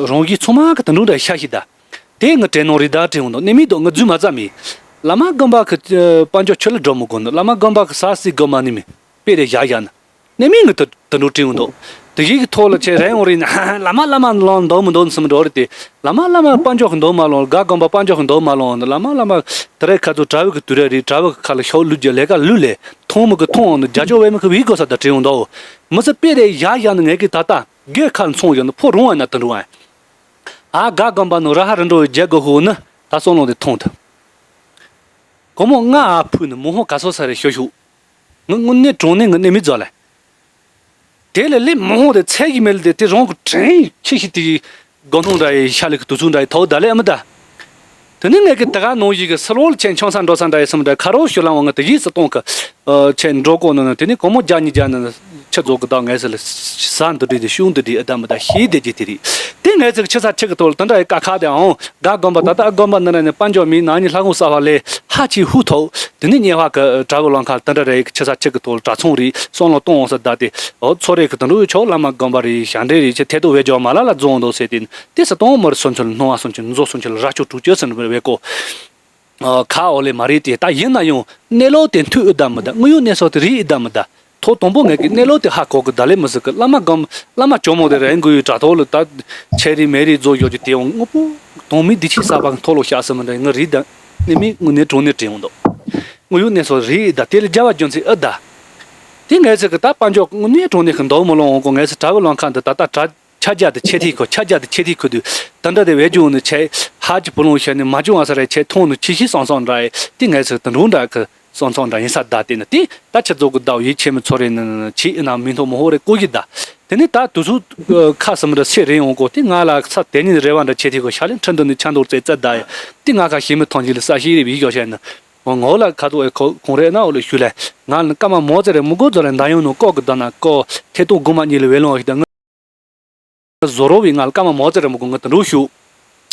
རང་གི་ཚོ་མ་གི་དུ་འགྲོ་འདྲ་ཤ་ཤི་ད། དེ་ངི་དྲན་ནོ་རི་དྭགས་དྲན་འོང་དོ་ནི་མི་དོ་ངི་རྫུན་མ་ཙམ་མི། བླ་མ་དགོན་པ་གི་དཔལ་འབྱོར་ཆུ་ལ་འགྲོ་མི་དགོ་ནི་བླ་མ་དགོན་པ་གི་ས་སྲིད་དགོ་མ་ནི་མི། དཔེ་རེ་བཞག་བཞག་ན། ནི་མི་ངི་དུ་དུ་འགྲོ་དྲན་འོང་དོ། དུ་ཡིག་གི་ཐོག་ལ་ཆེ་རན་འོང་རི་ན་བླ་མ་བླ་མ་ལོང་འདོ་མི་འདོ་ནི་སུ་མི་འགྲོ་རི་དེ། བླ་མ་བླ་མ་དཔལ་འབྱོར་གི་འདོ་མ་ལོང་ག་དགོན་པ་དཔལ་འབྱོར་གི་འདོ་མ་ལོང་ནི་བླ་མ་བླ་མ་དེ་རེ་ཁ་ཚོ་གྲྭ་བུ་གི་དུ་རེ་རི་གྲྭ་བུ་གི་ཁ་ལ་ཤོག་ལུས་རྒྱུ་ལས་ཀ་ལུས་ལས་མཐོང་མི་གི་མཐོང་འོང་ནི་རྒྱ་ཅོ་བས་མི་གི་བི་དགོ་ས་དུ་དྲན་འོང་དོ། མི་ཚེ་དཔེ་རེ་བཞག་བཞག་ནི་ངས་གི་ད་ལྟ། དགེ་ཁ་མཚུངས་ཡོད་ན་ཕོ་རུང་བ་ན་དུ་འགྲོ་བ། ཨ་ག་གམ་པ་ནོ་ར་ཧ་རི་འགྲོ་བའི་རྒྱལ་གོ་ཧུ་ནི་ད་སོང་ལོང་དེ་མཐོང་ཐུབ། གོ་མོ་ང་ཨ་ཕུ་ནི་མོ་ཧོ་ག་སོ་ས་རེ་ཤོ་ཤུ། ངི་དངོས་གནས་གྲོང་གནས་ངི་གནས་མི་རྫོགས་ལེ། དེ་ལས་ལེ་མོ་ཧོ་དེ་ཚད་ཀྱི་མེ་ལ་དེ་དེ་རང་གི་དྲན་ཁྱི་ཤི་དེ་གོ་ནོང་འདྲ་ཡི་ཤ་ལི་གི་དུ་ཚུགས་འདྲ་ཡི་ཐོག་ད་ལེ་ཨ་མི་ད། དེ་ནི་ངས་ཀྱི་ད་ག་ནང་བཞིན་གྱི་སི་ལོ་ལ་ཆེན་ཆང་ས་འགྲོ་ས་འདྲ་ཡི་སུམ་འདྲ་ཁ་རོ་ཞུ་ལང་བ་ང་དེ་ཡིས་སུ་གཏོང་གི་ཆེན་འགྲོ་གོ་ནོ་ནི་དེ་ནི་གོ་མོ་རྒྱ་ཉིས་རྒྱ་ནི་ ཆུ་རྫོགས་ཀྱི་བདག་ངལ་གསོ་ལ་ཟ་འདི་འདྲ་དེ་ཤུགས་འདི་འདྲ་ཨ་ད་མི་ད་ཤེས་བསྡད་ཀྱི་དེ་རེད། དེ་ངལ་གསོ་གི་ཆུ་ས་ཆུ་གི་ཐོག་ལ་དེ་འདྲ་ཡི་ཀ་ཁ་དེ་ཨང་དགའ་དགོན་པ་ད་ལྟ་དགོན་པ་འདི་ན་ནི་དཔལ་འབྱོར་མི་ནང་ནི་ལྷ་ཁང་གསར་པ་ལས་ཧ་ཅི་ཧུ་ཐོག་དེ་ནི་ཉེ་བ་གི་གྲྭ་བུ་ལང་ཁ་དེ་འདྲ་རེ་ཡི་ཆུ་ས་ཆུ་གི་ཐོག་ལ་གྲྭ་ཚང་རེད་སོང་ལོ་གཏོང་འོང་ས་ད་དེ་ཨོ་ཚོ་རེ་གི་དེ་འདྲ་ཡོད་ཆོག་བླ་མ་དགོན་པ་རེད་ཞལ་འདྲེ་རེད་ཆུ་ཐེ་ཏོ་བེ་ཇོ་མ་ལ་ལ་རྫོང་འདུག་ཟེར་དེ་ནི་དེ་ས་གཏོང་མར་སོན་ཆུ་ལ་སྣང་བ་སོན་ཆུ་ལ་མཛོ་སོན་ཆུ་ལ་ར་ཆུ་དྲུག་ཅུ་ཟེར་ནི་བེ་ཀོ། ཁ་འོག་ལས་མ་རེད་དེ་ད་ཡིན་ན་ཡང་གནས་ལུགས་དེ་མཐུན་ཨེ་ད་མི་ད་དངོས་ཡོད་གནས་ཚུལ་དེ་རེད་ཨེ་ད་མི་ད། ཐོག་དང་པོ་ངས་ཀྱི་གནས་ལུགས་དེ་ཧ་གོ་གི་ད་ལས་མི་ཟིག་གི་བླ་མ་སྒམ་བླ་མ་ཇོ་མོ་དེ་རེད་འགུལ་ཡོད་དྲ་ཐོག་ལ་ད་ཆེ་རི་མེ་རི་རྫོགས་ཡོད་ཀྱི་དེ་འོང་དངོས་པོ་དོང་མི་འདི་ཕྱི་ས་པ་ཐོག་ལོ་ཤ་ཟི་མི་འདྲ་ངི་རི་ད་ནི་མི་དངོས་གནས་དྲང་གནས་དྲན་འོང་འདུག་དངོས་ཡོད་གནས་ཚུལ་རེད་ད་དེ་ལ་རྒྱལ་བ་རྒྱུ་མཚན་ཨེ་ད། དེ་ངས་ཟིག་གི་ད་དཔལ་འབྱོར་དངོས་གནས་དྲང་གནས་གི་འདུག་མི་ལོང་འོང་གོ་ངས་ཟིག་དྲ་བའི་ལོང་ཁ་འདི་ད་ད་དྲ། ཆ་རྒྱ་དེ་ཆེ་ཐིག་ཁུ་ཆ་རྒྱ་དེ་ཆེ་ཐིག་ཁུ་དུས་ད་འདྲ་དེ་བས་ཇུང་ནི་ཆེ་ཧ་ཅི་བུ་ལོང་ཤ་ནི་མ་ཇུང་ཨ་ས་རེ་ཆེ་ཐོང་ནི་ཆི་ཤི་སང་སང་འདྲ་ཡི་དེ་ངས་ཚོ་དུ་འགྲོ་འདྲ་ཁུ་སང་སང་འདྲ་ཡིན་ས་ད་དེ་ནི་དེ་ད་ཆི་ཚོ་གི་ཟླ་བ་ཡི་ཆེ་མི་ཚོ་རེ་ནི་ནི་ཆི་ཨི་ན་མི་ཐོ་མོ་ཧོ་རེ་ཀོ་ཡི་ད་དེ་ནི་ད་དུ་སུ་ཁ་སི་མི་འདྲ་སེ་རེ་ཡོང་གོ་དེ་ང་ལ་ས་དེ་ནི་རེ་བ་འདྲ་ཆེ་ཐིག་ཁུ་ཤ་ལེ་ཁྲི་འདི་ནི་ཆ་འདོར་ཙེ་ཙེ་ད་ཡི་དེ་ང་ཁ་ཤི་མི་ཐོང་ཅི་ལི་ས་ཤི་རེ་བི་ཡོ་ཤ་ནི། ངོ་ལ་ཁ་ཐུག་ཨེ་ཁོ་ཁོང་རེ་ན་འོ་ལ་ཞུ་ལེ། ང་ལ་ཀ་མ་མོ་ཙེ་རེ་མུ་གོ་ཛོ་ལེ་འདའ་ཡོང་ནོ་ཀོ་གི་ད་ན་ཀོ་ཐེ་ཏོ་གུ་མ་གཉིས་ལ་བེ་ལོང་ཨ་ཤི་ད་ང་ཟོ་རོ་བི་ང་ལ་ཀ་མ་མོ་ཙེ་རེ་མུ་གོ་ང་ད་འགྲོ་ཞུ།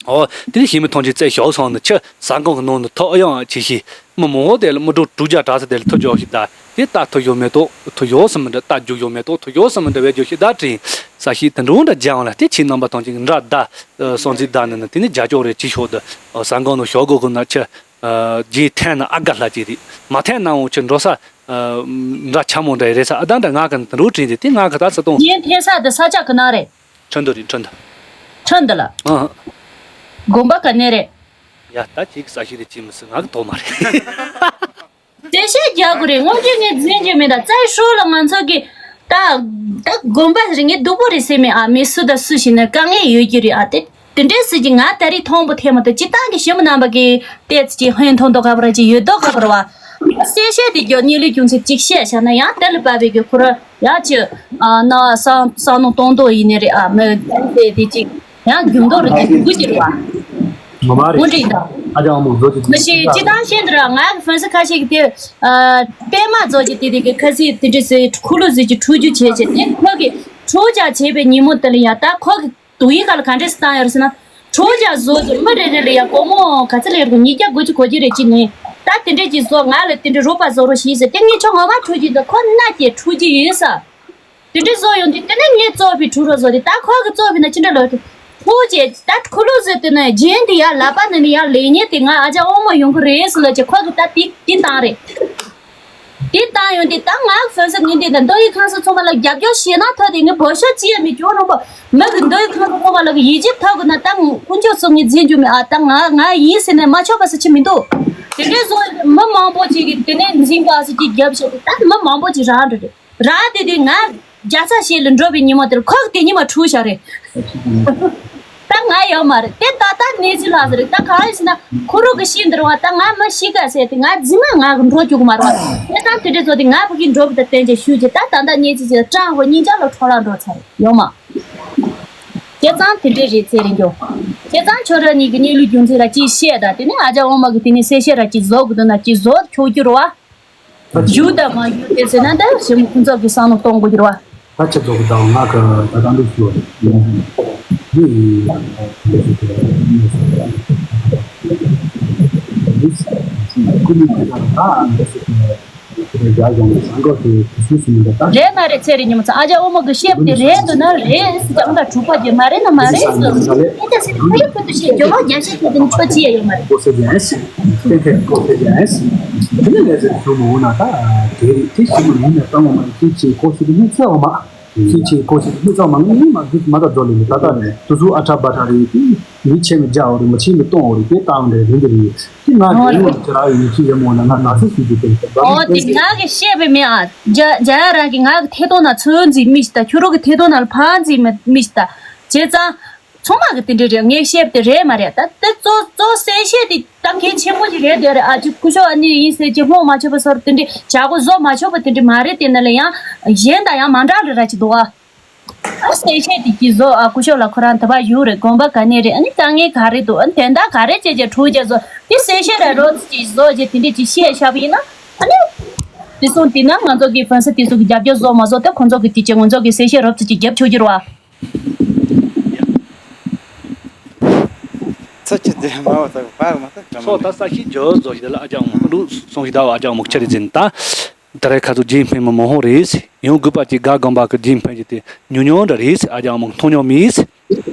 ཨོ་དེ་ནི་ཞི་མི་ཐོང་ཅི་ཙེ་ཞོག་སོང་ནི་ཆི་ས་གོང་གི་ནང་ནི་ཐོ་ཨ་ཡོང་ཨ་ཆི་ཤི་མི་མོ་དེ་ལ་མུ་འགྲོ་དྲུག་བརྒྱ་དྲག་ས་དེ་ལ་ཐོ་ཇོ་ཤི་ད་དེ་ད་ཐོ་ཡོ་མེ་ཏོ་ཐོ་ཡོ་སི་མི་འདྲ་ད་རྒྱུ་ཡོ་མེ་ཏོ་ཐོ་ཡོ་སི་མི་འདྲ་བེ་ཇོ་ཤི་ད་དྲིན་ས་ཤི་ད་འགྲོ་འདྲ་ཇ་ཡོང་ལ་དེ་ཆི་རྣམ་པ་ཐོང་ཅི་འདྲ་ད་སོང་ཙི་ད་ནི་ནི་དེ་ནི་ཇ་ཅོག་རེ་ཅི་ཤོག་ད་ས་གོང་ནི་ཞོག་གོ་གི་ན་ཆི། རྗེས་འཐེན་ན་ཨ་དགའ་ལྷ་ཅིག་རེད། མ་འཐེན་ན་འོང་ཆེ་འགྲོ་ས། འདྲ་ཆ་མོ་འདྲ་རེད་ས་ཨ་ད་འདྲ་ང་ག་འདི་འགྲོ་དྲིན་རེད་དེ་ང་ག་ད་ས་གཏོང་། རྗེས་འཐེན་ས་འདི་ས་ཆ་གི་ན་རེད། ཁྲི་འདི་རེད་ཁྲི་འདི། ཁྲི་འདི་ལ། ཨ། དགོན་པ་ག་ནས་རེད། ཡ་ད་ཅིག་ས་ཞིག་རེད་ཅིག་མི་སྲིད་ང་གི་དོག་མ་རེད། དེ་བཤད་རྒྱག་དགོས་རེད་སྔོན་ཆད་ངས་འཛིན་རྒྱུ་མེད་ད་རྩ་ཧྲོ་ལ་ང་ཚོ་གི་ད་ད་དགོན་པ་རེད་ངས་སྡུག་པོ་རེད་སེམས་མེད་ཨ་མི་སུ་དང་སུ་ཞིག་ན་དཀའ་ངལ་ཡོད་རྒྱུ་རེད་ཨ་དེ། དེ་འདྲའི་སྲིད་ཀྱི་ང་ད་རེས་མཐོང་པོ་ཐེ་མ་ཐོ་སྤྱི་བཏང་གི་ཞི་མོ་རྣམ་པ་གི་ཏེ་ཚི་ཅི་ཧོན་མཐོང་དོ་ག་བར་ཅི་ཡོད་དོ་ག་བར་བ། གསལ་བཤད་དེ་རྒྱོ་ཉི་ལི་ཅུང་ཚེ་གཅིག་བཤད་བྱ་ན་ཡང་དེ་ལ་བབ་པའི་གི་ཁོ་ར་ཡང་ཅི་ཨ་ན་བསམ་བསམ་ནོ་གཏོང་དོ་ཡིན་ནི་རེད་ཨ་མི་དེ་དེ་ཅི་ཡང་རྒྱུ་མདོ་རུ་ཅི་དགུ་ཅི་རུ་བ། ངོ་མ་རེད། འོན་ཏེ་ཡིན་ད། ཨ་ཅག་ཨ་མོ་བཟོ་ཅི་མི་ཤེས་སྤྱི་བཏང་ཤེས་འདི་ར་ང་གི་ཧྥན་སི་ཁ་ཤས་ཀྱི་དེ་ཨ་པད་མ་བཟོ་ཅི་དེ་དེ་གི་ཁ་སི་དེ་འདྲ་སི་ཁུ་ལུ་ཟི་ཅི་ཁྲུ་རྒྱུ་བྱས་ཅི་དེ་ཁོ་གི་ཁྲུ་ཅག་བྱས་པའི་ཉིན་མོ་དེ་ལ་ཡ་ད་ཁོ་གི་དུ་ཡིག་ག་ལ་ག་འདྲས་སུ་བཏང་ཡོད་རེད་ཟེར་ན། གྲོགས་ཀྱང་བཟོ་ཟེར་མི་རེ་རེ་ལ་ཡ་སྒོར་མོ་ག་ཚོད་ལེན་རུང་ཉིས་བརྒྱ་དགུ་བཅུ་གོ་བརྒྱད་རེ་གཅིག་ནས་ད་དེ་འདྲས་ཀྱིས་བཟོ་ང་ལ་དེ་འདྲས་རོགས་པ་བཟོ་རོགས་ཞེས་ཟེར་དེ་ངས་ཁྱོད་ངོ་མ་ཁྲུ་གཅིག་འདུག་ཁོ་ན་ཀྱེ་ཁྲུ་གཅིག་ཡིན་ས། དེ་འདྲས་བཟོ་ཡོང་དུས་དེ་ནས་ངས་བཙོག་པའི་ཁྲུ་རོ་བཟོ་དེ་ད་ཁོ་གི་བཙོག་པའི་ན་ཅི་འདྲ་ལོས་ཐུག་ཁོ་ཀྱེ་ད་ཁོ་ལོ་ཟེར་དེ་ནས་རྒྱན་དེ་ཡར་ལག་པ་ནས་ནས་ཡར་ལེགས་ཉེས་དེ་ང་ཨ་ཅག་དབང་མོ་ཡོང་གི་རེད་ཟེར་ལ་ཀྱེ་ཁོ་གི་ད་དེ་དེ་བཏང་རེད། དེ་བཏང་ཡོང་དུས་ད་ང་ཧྥན་སི་ངན་དེ་དང་མདོ་ཡི་ཁང་སོ་ཚང་མ་ལ་རྒྱབ་སྐྱོར་བྱེད་ན་ཐོག་དེ་ངས་བོད་ཤོག་ཅི་ཡང་མི་སྐྱོར་རུང་བ་མི་གི་མདོ་ཡི་ཁང་སོ་ཚང་མ་ལ་གི་ཡིད་ཆེས་ཐོག་གི་ན་ད་དཀོན་མཆོག་གསུམ་ངས་འཛིན་རྒྱུ་མེད་ཨ་ད་ང་ང་ཡིན་ཟེར་ནས་མ་ཆོག་པ་ཟེར་ཅི་མི་འདུག་དེ་འདྲའི་བཟོ་མི་མང་པོ་ཅིག་གིས་དེ་ནས་འཛིན་པ་ཟེར་ཅིག་རྒྱབ་བྱས་ཏེ་ད་མི་མང་པོ་ཅིག་རང་འགྲོ་རེད་ར་དེ་དེ་ང་རྒྱ་ཚ་ཞེས་ལ་འགྲོ་བའི་ཉིན་མོ་དེར་ཁོག་དེ་ཉི་མ་འཁྲུག་བཞག་རེད། ད་ང་ཡོད་མ་རེད་དེ་ད་ལྟ་གནས་ཚུལ་ལྷག་ཟེར་རེད་ད་གང་ཡིན་ཟེར་ན་ཁོ་རང་གི་ཤི་འདིར་བ་ད་ང་མི་ཤི་ག་ཟེར་ཏེ་ང་རྫི་མ་ང་གི་འགྲོ་བཅུག་མ་རེད་བ་དེ་ད་དེ་འདྲ་ཚོ་དེ་ང་ཕ་གི་འགྲོ་བ་ད་བསྟན་ཅེས་ཞུས་ཀྱི་ད་ད་ལྟ་གནས་ཚུལ་ཟེར་སྤྲང་བོ་གཉིས་ཆ་ལ་འཕྲོ་བརླག་འགྲོ་ཚར་རེད་ཡོད་མ། བྱས་ཙང་དེ་འདྲ་རེད་ཚེ་རིང་རྒྱོ། བྱས་ཙང་ཁྱོད་རང་གཉིས་ཀྱི་གནས་ལུགས་རྒྱུ་མཚན་ལ་ཅིག་བཤད་ད་དེ་ནས་ཨ་ཅག་འོ་མ་གི་དེ་ནས་གསལ་བཤད་ར་ཅིག་བཟོ་གི་འདུག་ན་ཅིག་བཟོ་ཁྱོད་རྒྱུ་རེད་བ། ད་ཅི་རྒྱུ་དང་མ་རྒྱུ་དེ་ཟེར་ན་ད་ཞེ་མོ་ཁོང་ཚོ་གི་བསམ་བློ་གཏོང་དགོས་ཀྱི་རེད་བ། ད་ཅི་ཚོགས་ཀྱི་ད་ང་གི་ད་ད་འདུག་ཞུ་བ་རེད། འདི་ཡི་ཀུ་ལུ་ཁ་ད་ད་འདི་ཟེར་གི་རྒྱ་གཞུང་གི་ས་འགོ་དེ་དུས་ཚོད་སུ་མི་འདྲ་ད། རེད་མ་རེད་ཚེ་རིང་ཉི་མ་ཚ་ཨ་ཅག་ཨོ་མ་གི་བཤད་པ་དེ་རེད་འདུག་ན་རེད་ཟེར་ཀྱང་ད་གྲུབ་པ་དེ་མ་རེད་ན་མ་རེད་ཟེར་ཨེ་ད་ཟེར་ཁ་ཡོད་ཁུ་ཏུ་ཤེས་ཇོ་བོ་རྒྱ་ཤེས་ཁུ་ཏུ་ནི་ཆོ་ཅི་ཡ་ཡོད་མ་རེད། ཀོ་སེ་ཇན་སི་ཏེ་ཏེ་ཀོ་སེ་ཇན་སི་དེ་ནས་ལས་ཟེར་ཞུ་མ་འོང་ན་ད་དེ་རེད་དེ་ཞུ་མ་ཡིན་ན་ད་ངོ་མ་རེད་ཅེས་ཀོ་སེ་ཏེ་ནི་ཚེ་འོ་མ། ཁྱེད་ཀྱིས་ཁོ་ཚོས་མི་ཚང་མ་ངའི་མ་གི་མ་དག་འགྲོ་ལེ་ལེ་ད་ལྟ་ནས་དུ་ཚོ་ཨ་ཁྲ་བ་ཁྲ་རེད་དེ་མི་ཆེ་མི་རྒྱ་འོ་རེད་མི་ཆེ་མི་སྟོང་འོ་རེད་དེ་བཏང་རེད་རེད་འདི་རེད་དེ་ང་རེད་ངོ་ཅི་ར་ཡིན་གྱི་ཡོད་མོ་ན་ང་ན་ཚོད་ཞུ་རྒྱུ་དེ་ད་ཨོ་དེ་ང་གི་བཤད་པའི་མི་ཨ་རྒྱ་རྒྱ་ཡ་རང་གི་ང་གི་ཐད་གཏོང་ན་ཚོད་འཛིན་མི་ཞིག་ད་ཁྱོད་རོགས་གི་ཐད་གཏོང་ན་ལ་ཕ་འཛིན་མི་ཞིག་ད་བྱས་ཙང་། ཚང་མ་གི་དེ་འདྲ་རེད་ངས་བཤད་པ་དེ་རེད་མ་རེད་ད་དེ་གཙོ་གཙོ་གསལ་བཤད་དེ་ད་གལ་ཆེན་པོ་ཞིག་རེད་དེ་རེད་ཨ་ཅིག་སྐུ་ཞབས་ཨ་ནི་ཡིན་ཟེར་གྱི་སློང་མ་ཆོག་པ་སོར་དེ་འདྲ་བྱ་སྒོ་བཟོ་མ་ཆོག་པ་དེ་འདྲ་མ་རེད་དེ་ན་ལ་ཡང་གཞན་དང་ཡང་མ་འདྲ་ལ་ར་ཅིག་འདུག་ཨ། ཨ་གསལ་བཤད་དེ་གྱིས་བཟོ་ཨ་སྐུ་ཞབས་ལ་ཁོ་རང་དེ་བ་ཡོད་རེད་དགོན་པ་ག་ནས་རེད་ཨ་ནི་དཀའ་ངལ་ག་རེ་འདུག་ཨ་ནི་དོན་དག་ག་རེ་བྱས་རྗེས་གྲོགས་རྗེས་བཟོ་དེ་གསལ་བཤད་ར་རོགས་ཅིག་བཟོ་རྗེས་དེ་འདྲ་ཅིག་བཤད་བཞག་པ་ཡིན་ན་ཨ་ནི། དེ་སོང་དེ་ན་ང་ཚོ་གི་ཧྥན་སི་དེ་ཚོ་གི་རྒྱབ་སྐྱོར་བཟོ་མ་བཟོ་དེ་ཁོང་ཚོ་གི་དེ་ཅི་ང་ཚོ་གི་གསལ་བཤད་རོབ་ཙམ་ཅིག་རྒྱབ་ཆོག་གི་རེད་བ། ཚ་ཆུ་དེ་མ་བ་ད་བ་མ་ད་ག་མ་སོ་ད་ས་ཤི་ཇོ་ཛོ་ཞི་ད་ལ་ཨ་ཅག་མོ་ཀ་འདུག་སོང་ཞི་ད་བ་ཨ་ཅག་མོ་ཆ་རི་འཛིན་ད། ད་རེས་ཁ་ཚོ་རྗེས་ཕན་མ་མང་ཧོ་རེད། ཡང་དགོས་པ་ཅིག་དགའ་དགོན་པ་གི་རྗེས་ཕན་གྱི་དེ་ཉུང་ཉུང་འདྲ་རེད། ཨ་ཅག་མོ་མཐོང་མྱོང་མེད།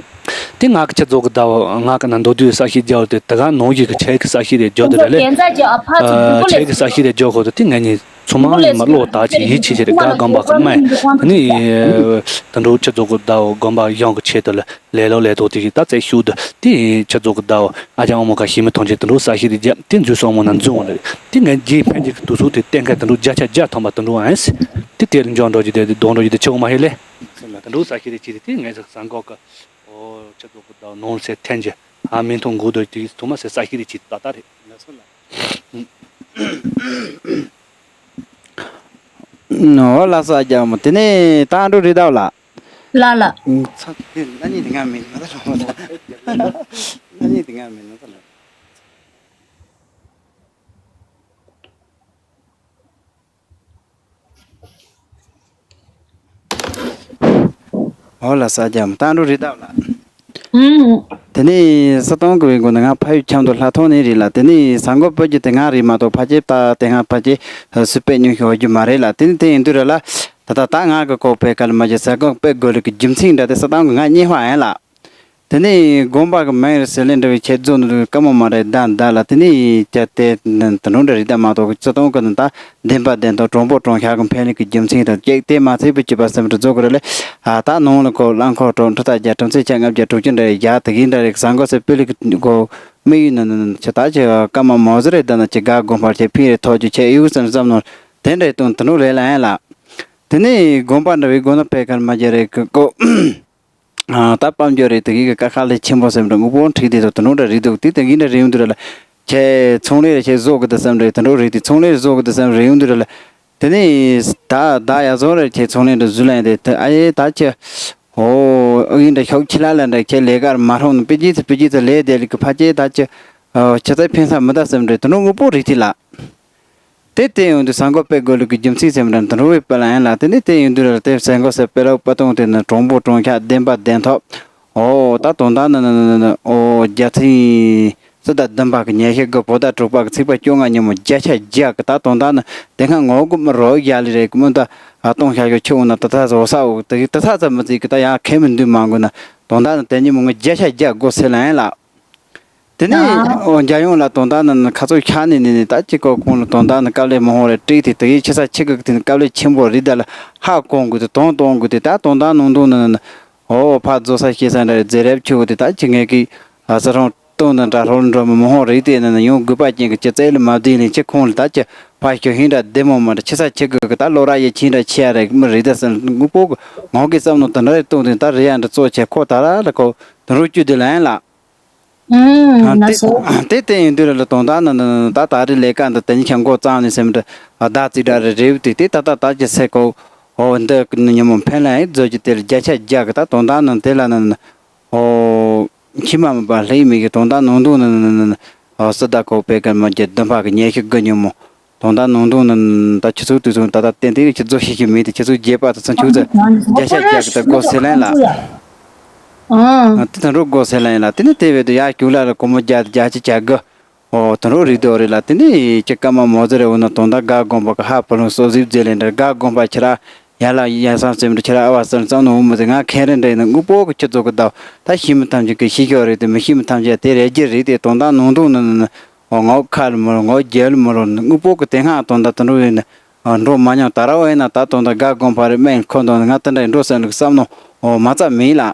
དེ་ང་གི་ཆ་ཛོ་གི་ད་བ་ང་གི་ན་མདོ་དུས་ས་ཤི་ཇོ་དེ་ད་ག་ནང་བཞིན་གི་ཆེ་གི་ས་ཤི་རེད་ཇོ་དེ་རེད་ལེ། ཁྱེད་ཀྱི་ས་ཤི་རེད་ཇོ་ཁོ་དེ་དེ་ངེད་གཉིས་ཚོ་མང་ཡིན་མ་བློ་ཐག་ཆེ་ཡིད་ཆེས་ཆེ་རེད། དགའ་དགོན་པ་གི་མ་ནི་དེ་འདྲ་ཆ་ཛོ་གི་ད་བ་དགོན་པ་གཞུང་གི་ཆེད་དུ་ལ། ལས་སློབ་ལས་ཐོག་དེ་ཞིག་ད་རྩེ་ཤུགས་དུ་དེ་ཆ་ཛོ་གི་ཟླ་བ་ཨ་ཅག་ཨ་མོ་ཁ་ཤི་མི་ཐོན་ཆེ་དུ་འགྲོ་ས་ཤི་དེ་རྒྱབ་དེ་འཛུལ་སོང་མོ་ན་འཛུལ་འོང་ལེ། དེ་ངས་རྗེས་ཕན་གྱི་དུ་ཚོགས་དེ་བསྟན་མཁན་དུ་འགྲོ་བརྒྱ་ཆ་བརྒྱ་ཐོན་པ་དུ་འགྲོ་ཨན་སི། དེ་དེ་ལ་འཇོག་འགྲོ་རྒྱུ་དེ་སྡོང་འགྲོ་རྒྱུ་དེ་ཆེ་བོ་མ་ཧེ་ལེ། དུ་འགྲོ་ས་ཤི་དེ་ཆི་དེ་དེ་ངས་ཟ་ས་འགོག་གི་ཨོ་ཆ་ཛོ་གི་ཟླ་བ་ནོར་སེ་ཐན་ཆེ་ཨ་མི་ཐོན་དགོས་དོ་དེ་ཐོ་མ་སེ་ས་ཤི་དེ་ཆི་ད་ད་རེད། ཨོ་ལ་ས་རྒྱ་མོ་དེ་ནས་ད་འགྲོ་རི་དྭགས་ལ། ལ་ལ། ཚ་དེ་ན་ནི་དེ་ང་མིན་ན་ཚ་ལ། ན་ནི་དེ་ང་མིན་ན་ཚ་ལ། ཨོ་ལ་ས་རྒྱ་མོ་ད་འགྲོ་རི་དྭགས་ལ། ཨུམ། དེ་ནས་ས་སྟོང་གི་བའི་མགོ་ནས་ང་ཕ་ཡུལ་ཁྱམས་དུ་ལྷ་ཐོང་ནས་རེད་ལ། དེ་ནས་ས་མགོ་སྤོ་རྒྱུ་དེ་ང་རེད་མ་གཏོགས་ཕ་ཆེ་ད་དེ་ང་ཕ་ཆེ་སུ་པད་ཉུང་ཤོས་འོ་རྒྱུ་མ་རེད་ལ། དེ་ནས་དེ་ཡིན་དུས་རེད་ལ། ད་ད་ད་ང་གི་ཁོག་པའི་ཁ་ལ་མ་བྱེད་ས་གོ་པད་དགོས་ལུགས་ཀྱི་རྒྱུ་མཚན་འདྲ་དེ་ས་སྟོང་གི་ང་རྙེད་པ་ཡིན་ལ། དེ་ནས་དགོན་པ་གི་མིང་རེད་ཟེར་ལེ་འདྲ་བའི་ཁྱེད་རྫོགས་འདུག་དཀའ་མོ་མ་རེད་ད་ད་ལ། དེ་ནས་ཀྱ་དེ་ད་འགྲོ་འདྲ་རེད་ད་མ་གཏོགས་ས་སྟོང་གི་ནི་ད་བདེན་པ་བདེན་ཐོག་གྲོང་པོ་གྲོང་ཤག་གི་ཕན་ལས་ཀྱི་རྒྱུ་མཚན་དང་ཀྱེ་དེ་མ་ཚད་པའི་སྤྱི་པ་སེམས་འདྲ་རྫོགས་གི་རེད་ལེ། ཨ་ད་ནང་ལ་ཁོ་རླངས་འཁོར་གྲོང་ཁྲི་ད་རྒྱ་གྲོང་ཚད་ཆ་ལྔ་བརྒྱ་དྲུག་ཅུ་འདྲ་རེད་རྒྱ་དེ་གིན་འདྲ་རེད་ས་མགོ་སེ་པི་ལི་གི་གོ་མི་ཡུལ་ནི་ནི་ཆ་ད་ཆ་དཀའ་མོ་མོ་ཟི་རེད་ད་ན་ཆ་དགའ་དགོན་པར་ཆ་ཕིན་རེད་ཐོག་ཆུ་ཆ་ཡུག་སེམས་བསམ་ནོར་དེ་འདྲ་དང་དུ་ནུ་རེད་ལ་ཡིན་ལ། དེ་ནས་དགོན་པ་འདྲ་བའི་དགོན་ན་ཕེབས་མཁན་མ་རྒྱ་རེད་གི་ཀོ། ད་དཔལ་འབྱོར་རེད་དེ་གི་ཀ་ཁ་ལས་ཆེན་པོ་སེམས་འདྲ་དངོས་པོ་འཁྲིག་དེ་དང་དུ་ནུ་འདྲ་རེད་འདུག་དེ་དེ་གི་འདྲ་རེད་འདུག་ར་ལ། ཁྱེད་ཚོང་ལས་རེད་ཁྱེད་བཟོ་གི་དེ་སེམས་རེད་དུ་ནུ་རེད་དེ་ཚོང་ལས་བཟོ་གི་དེ་སེམས་རེད་འདུག་ར་ལ། དེ་ནས་ད་ད་ཡ་བཟོ་རེད་ཁྱེད་ཚོང་ལས་འདྲ་བཟོ་ལ་ཡིན་དེ་དེ་ཨ་ཡེ་ད་ཁྱེད་ཨོ་ཨ་ཡིན་འདྲ་ཤོག་ཁྱི་ལ་ལ་འདྲ་ཁྱེད་ལས་ཀར་མ་རུང་ནི་པི་ཇི་ཚི་པི་ཇི་ཚི་ལས་དེ་ལི་གི་ཕ་ཁྱེད་ད་ཁྱེད་ཁྱེད་ཚ་ཕན་ས་མི་ད་སེམས་རེད་དུ་ནུ་དངོས་པོ་རེད་དེ་ལ། དེ་བལྟས་ཡོང་དུས་ས་མགོ་དཔེ་དགོས་ལུགས་ཀྱི་རྒྱུ་མཚན་སེམས་ལ་འདི་འགྲོ་བའི་དཔེ་ལ་ཡིན་ལ། དེ་ནས་བལྟས་ཡོང་དུས་ལ་དེ་ས་མགོ་སེ་དཔེ་ལ་དཔེ་སྟོང་དེ་ནི་གྲོང་པོ་གྲོང་ཁྱག་བདེན་པ་བདེན་ཐོབ། ཨོ་ད་དོན་དག་ནི་ནི་ནི་ནི་ཨོ་རྒྱ་ཚིང་སི་ད་བདུན་པ་གི་ཉེ་ཤེས་གི་བོ་ད་དྲུག་པ་གི་ཚིག་པ་བཅོ་ལྔ་ཉིན་མོ་བརྒྱ་ཆ་བརྒྱ་གི་ད་དོན་དག་ནི་དེ་སྔ་ངོ་གི་མི་རོ་ཡ་ལི་རེད་གི་མི་ད་ཨ་སྟོང་ཤ་ཤོ་ཆུ་འོང་ན་ད་ད་ཟོ་ས་འོ་དེ་ད་ས་ཚ་མི་ཚིག་གི་ད་ཡང་ཁེ་མི་འདུག་མ་དགོས་ན་དོན་དག་ནི་དེ་ཉིན་མོ་ངས་བརྒྱ་ཆ་བརྒྱ་དགོས་ཟེར་ལ་ཡིན་ལ། དེ་ནས་ཨོ་རྒྱལ་ཡོངས་ལ་དོན་དག་ནི་ཁ་ཚོ་ཤ་ནི་ནི་ནི་ད་ཅི་ཀོ་ཁོང་ལ་དོན་དག་ནི་དཀའ་ལས་མང་བོ་རེ་དྲིས་ཏེ་དེ་ཡི་ཆེ་ས་ཆེ་གི་དེ་ནི་དཀའ་ལས་ཆེན་པོ་རི་ད་ལ་ཧ་གོང་དགོས་ཏེ་དོན་གཏོང་དགོས་ཏེ་ད་དོན་དག་ནང་དོན་ནི་ནི་ཨོ་ཕ་རྫོ་ས་ཤེས་ས་འདྲ་རེ་རྫེ་རབ་ཆུ་དེ་ད་ཅི་ངེད་ཀྱི་ཨ་ས་རོང་སྟོང་ནི་འདྲ་ཧྲོལ་འགྲོ་མི་མང་བོ་རེ་དེ་ནི་ནི་ཡང་དགོས་པ་ཅན་གི་ཅི་རྩལ་ལ་མ་བསྡད་ནི་ཅི་ཁོང་ལ་ད་ཅི་ཕ་ཤོ་ཧིན་འདྲ་བདེ་མོ་མ་འདྲ་ཆེ་ས་ཆེ་གི་གི་ད་ལོ་ར་ཡི་ཆིན་འདྲ་ཆེ་ཡ་རེ་མི་རི་ད་སི་ངུ་པོ་གི་ངོ་གི་བསམ་ནོ་དེ་འདྲ་རེ་སྟོང་དེ་ད་རི་ཡ་འདྲ་གཙོ་ཆེ་ཁོ་ད་ར་ལ་ཁོ་དེ་རུ་བཅུ་དེ་ལ་ཡིན་ལ། ཨུམ། ན་སོ། དེ་དེ་ཡིན་དུས་ལ་དོན་དག་ནི་ད་ད་རེས་ལས་ཀ་འདི་དེ་ཉིད་ཀྱང་འགོ་བརྩམས་ནས་སེམས་འདྲ་བདག་རྩིས་འདྲ་རེ་རེ་བ་དེ་དེ་ད་ད་ད་ཀྱི་སེ་གོ། ཨོ་འདི་ཉིན་མོ་ཕན་ལ་ཡིན་རྫོགས་ཀྱི་དེ་ལ་བརྒྱ་ཆ་བརྒྱ་གི་ད་དོན་དག་ནི་དེ་ལ་ནི་ཨོ་ཁྱི་མ་མི་པ་ལྷེ་མི་གི་དོན་དག་ནང་དུ་ནི་ཨོ་སི་ད་གོ་པེ་ཀ་མ་རྒྱ་བདུན་པ་གི་ཉེ་ཤི་དགུ་ཉིན་མོ། དོན་དག་ནང་དོན་ནི་ད་ཆུ་ཚོད་དུས་ཚོད་ད་ལྟ་ཏན་ཏན་ཆུ་ཚོད་ཤེས་ཀྱི་མེད་དེ་ཆུ་ཚོད་བརྒྱད་པ་དང་ཚུན་ཆུ་ཚོད་བརྒྱ་ཆ་བརྒྱ་གི་ད་སྒོ་སེ་ལན་ལ། ཨང་། དེ་དང་རུ་སྒོ་སེ་ལན་ལ་དེ་ནི་དེ་བས་དུ་ཡ་རྒྱུག་ལ་ལ་སྒོར་མོ་བརྒྱ་དང་བརྒྱ་ཆ་གྱ་དགུ། ཨོ་དང་རུ་རིག་དོ་རེད་ལ་དེ་ནི་ཅི་ཀ་མ་མོ་ཟེར་རེ་འོ་ན་དོན་དག་དགའ་དགོངས་པ་གི་ཧ་བུ་ལུང་སོ་ཟིབ་ཟེ་ལེན་འདྲ་དགའ་དགོངས་པ་ཁྱེད་ར་ཡ་ལ་ཡ་སང་སེམས་འདྲ་ཁྱེད་ར་ཨ་བ་སང་ཙང་ནོ་འུ་མི་ཟེར་ང་ཁེ་རེ་འདྲ་ཡིན་ན་དངོས་པོ་གི་ཁྱི་ཚོ་གི་ཟླ་ད་ཤི་མི་ཐམས་ཅད་གི་ཤི་ཤོ་རེད་དེ་མི་ཤི་མི་ཐམས་ཅད་དེ་རེ་རྒྱུ་རེད་དེ་དོན་དག་ནང་དོན་ནི་ནི། ཨོ་ངའོ་ཁ་ལ་མི་རུང་ངའོ་རྒྱལ་ལ་མི་རུང་དངོས་པོ་གི་དེ་སྔ་དོན་དག་དུ་འགྲོ་ཡིན་ན་འགྲོ་མ་མྱོང་ད་ར་བས་ན་ད་དོན་དག་དགའ་དགོངས་པ་རེད་སྨན་ཁོ་འདོན་ང་དེ་འདྲ་འགྲོ་སེམས་ལུགས་བསམ་ནོ་ཨོ་མ་རྩ་མིན་ལ།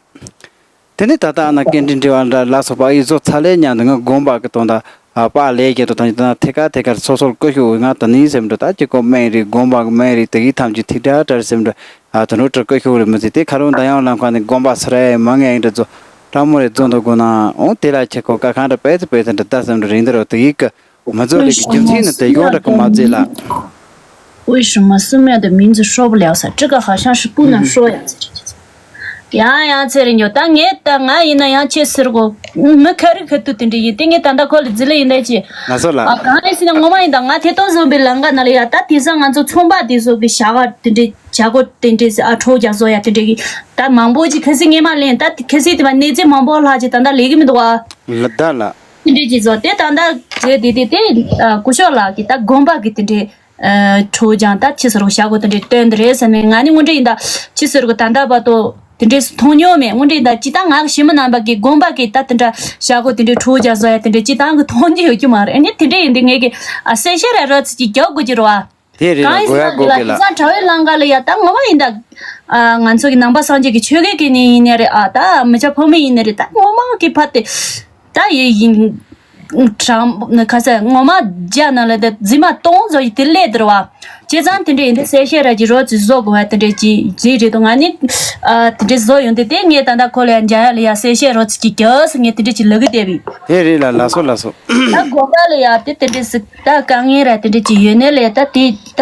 དེ་ནས་ད་ལྟ་ཨ་ན་སྐད་འཕྲིན་འབྲེལ་བ་འདྲ་ལ་སོགས་པ་ཨི་བཟོ་ཚ་ལས་ཉམས་དུ་ང་དགོངས་པ་གི་དོན་དག་ཨ་པ་ལས་རྒྱལ་དུ་དང་ད་ཐེ་ཀ་ཐེ་ཀར་སོ་སོར་བཀོད་ཤོག་ང་ད་ནི་སེམས་འགྲོ་ད་ཅི་གོ་སྨན་རེད་དགོངས་པ་གི་སྨན་རེད་དེ་གི་ཐམས་ཅད་ཐིག་དྲ་དྲ་སེམས་འགྲོ། ཨ་དོན་འགྲོ་གྲི་ཀོ་ཤོག་རེ་མི་ཚེ་དེ་ཁ་རུང་ད་ཡང་ལམ་ཁ་ནས་དགོན་པ་སི་ར་ཡ་མ་ངན་ཡིན་འདྲ་ཚོ་ཀྲ་མོ་རེ་རྫོང་དུ་དགོས་ན་འོང་དེ་ལ་ཁྱེད་ཁོ་ཀ་ཁང་འདྲ་པས་ཚེ་པས་ཚེ་འདྲ་ད་སེམས་འདྲ་རིང་འདྲ་རོ་དེ་ཡིག་གི་མི་ཚོ་རེ་གི་རྒྱུ་མཚན་ནི་དེ་ཡོང་འདྲ་གི་མ་བརྩེ་ལ། 为什么寺庙的名字说不了噻？这个好像是不能说呀。ཡང་ཡང་ཚེ་རིང་ཉོ། ད་ངས་ད་ང་ཡིན་ན་ཡང་ཁྱེད་ཟེར་གོ། མི་ཁ་རི་ཁ་ཐུག་དེ་འདྲ་ཡིན། དེ་ངས་ད་ལྟ་ཁོ་ལ་རྫི་ལི་ཡིན་ད་ཅི། ལགས་སོ་ལགས། ཨ་གང་ཡིན་ཟེར་ན་ངོ་མ་ཡིན་ད་ང་ཐད་གཏོང་བཟོ་བའི་ལམ་ཁ་ན་ལ་ཡ། ད་དེང་སང་ང་ཚོ་ཚོང་པ་དེ་ཚོ་གི་ཞྭ་ག་དེ་འདྲ་བྱ་སྒོ་དེ་འདྲ་ཨ་ཁྲོ་རྒྱག་བཟོ་ཡ་དེ་འདྲ་གི་ད་མང་པོ་ཅིག་ཁ་སི་ངས་མ་ལེན། ད་ཁ་སི་དེ་མ་གནས་ཚུལ་མང་པོ་ལྷག་ཅིག་ད་ད་ལས་གི་མི་འདུག་བ། ལ་ད་ལ། དེ་འདྲ་ཅིག་བཟོ་དེ་ད་ད་རེད། དེ་དེ་དེ་ཨ་སྐུ་ཞབས་ལགས་ཀྱི་ད་དགོན་པ་གི་དེ་འདྲ། ཁྲོ་ཅང་ད་ཕྱི་སོར་བཞག་གོ་དེ་འདྲའི་སྟོན་དེ་རེད་ཟེར་ནས། ང་ནི་དངོས་འབྲེལ་ཡིན་ད་ཕྱི་སོར་གོ་ད་ལྟ་བར་དུ་དེ་འདྲའི་མཐོང་མྱོང་མེད། དངོས་འབྲེལ་ཡིན་ད་སྤྱི་བཏང་ང་གི་ཞི་མི་རྣམ་པ་གི་དགོན་པ་གི་ད་དེ་འདྲ་བཞག་གོ་དེ་འདྲའི་ཁྲོ་ཅང་བཟོ་ཡ་དེ་འདྲའི་སྤྱི་བཏང་གི་མཐོང་རྒྱུ་ཡོད་རྒྱུ་མ་རེད། ཨ་ནི་དེ་འདྲའི་ཡིན་དུས་ངས་གི་ཨ་གསལ་བཤད་ར་རོ་ཚིག་གི་རྒྱག་དགོས་ཀྱི་རེད་བ། དེ་རེད་ལ། གང་ཡིན་དགོས་ཡ་ཟེར་ན་དགོས་གི་ལ། དེ་ལ་ཚང་དྲ་བའི་ལམ་ཁ་ལ་ཡ་ད་ངོ་མ་ཡིན་ད་ང་ཚོ་གི་ནང་པ་སངས་རྒྱས་ཀྱི་ཆོས་དགེ་གི་ནི་ཡིན་ནི་རེད། ཨ་ད་མི་ཆ་ཕོ་མི་ཡིན་ནི་རེད། ད་ངོ་མ་གི་ཕ་དེ། ད་ཡེ་ཡིན། གྲང་ཁ་ས་ངོ་མ་རྒྱ་ནང་ལ་དེ་རྫི་མ་སྟོང་བཟོ་ཡི་དེ་ལས་དེར་བ། བྱས་ཙང་དེ་འདྲ་ཡིན་དེ་གསལ་བཤད་ར་ཅི་རོ་ཅི་བཟོ་དགོས་བ་དེ་འདྲ་ཅི་ཅི་རེད་དོ། ང་ནི་ཨ་དེ་འདྲ་བཟོ་ཡོང་དེ་དེ་ངས་ད་ལྟ་ཁོ་ལ་ཡ་འཇའ་ཡ་ལ་ཡ་གསལ་བཤད་རོ་ཅི་ཅི་རྒྱག་ཟེར་ངས་དེ་འདྲ་ཅི་ལབ་གི་བསྡད་པའི། དེ་རེད་ལ། ལགས་སོ་ལགས་སོ། ད་དགོན་པ་ལ་ཡ་དེ་དེ་འདྲ་ཟིག་ད་དཀའ་ངལ་ར་དེ་འདྲ་ཅི་ཡོད་ནས་ལས་ད་དེ་ད་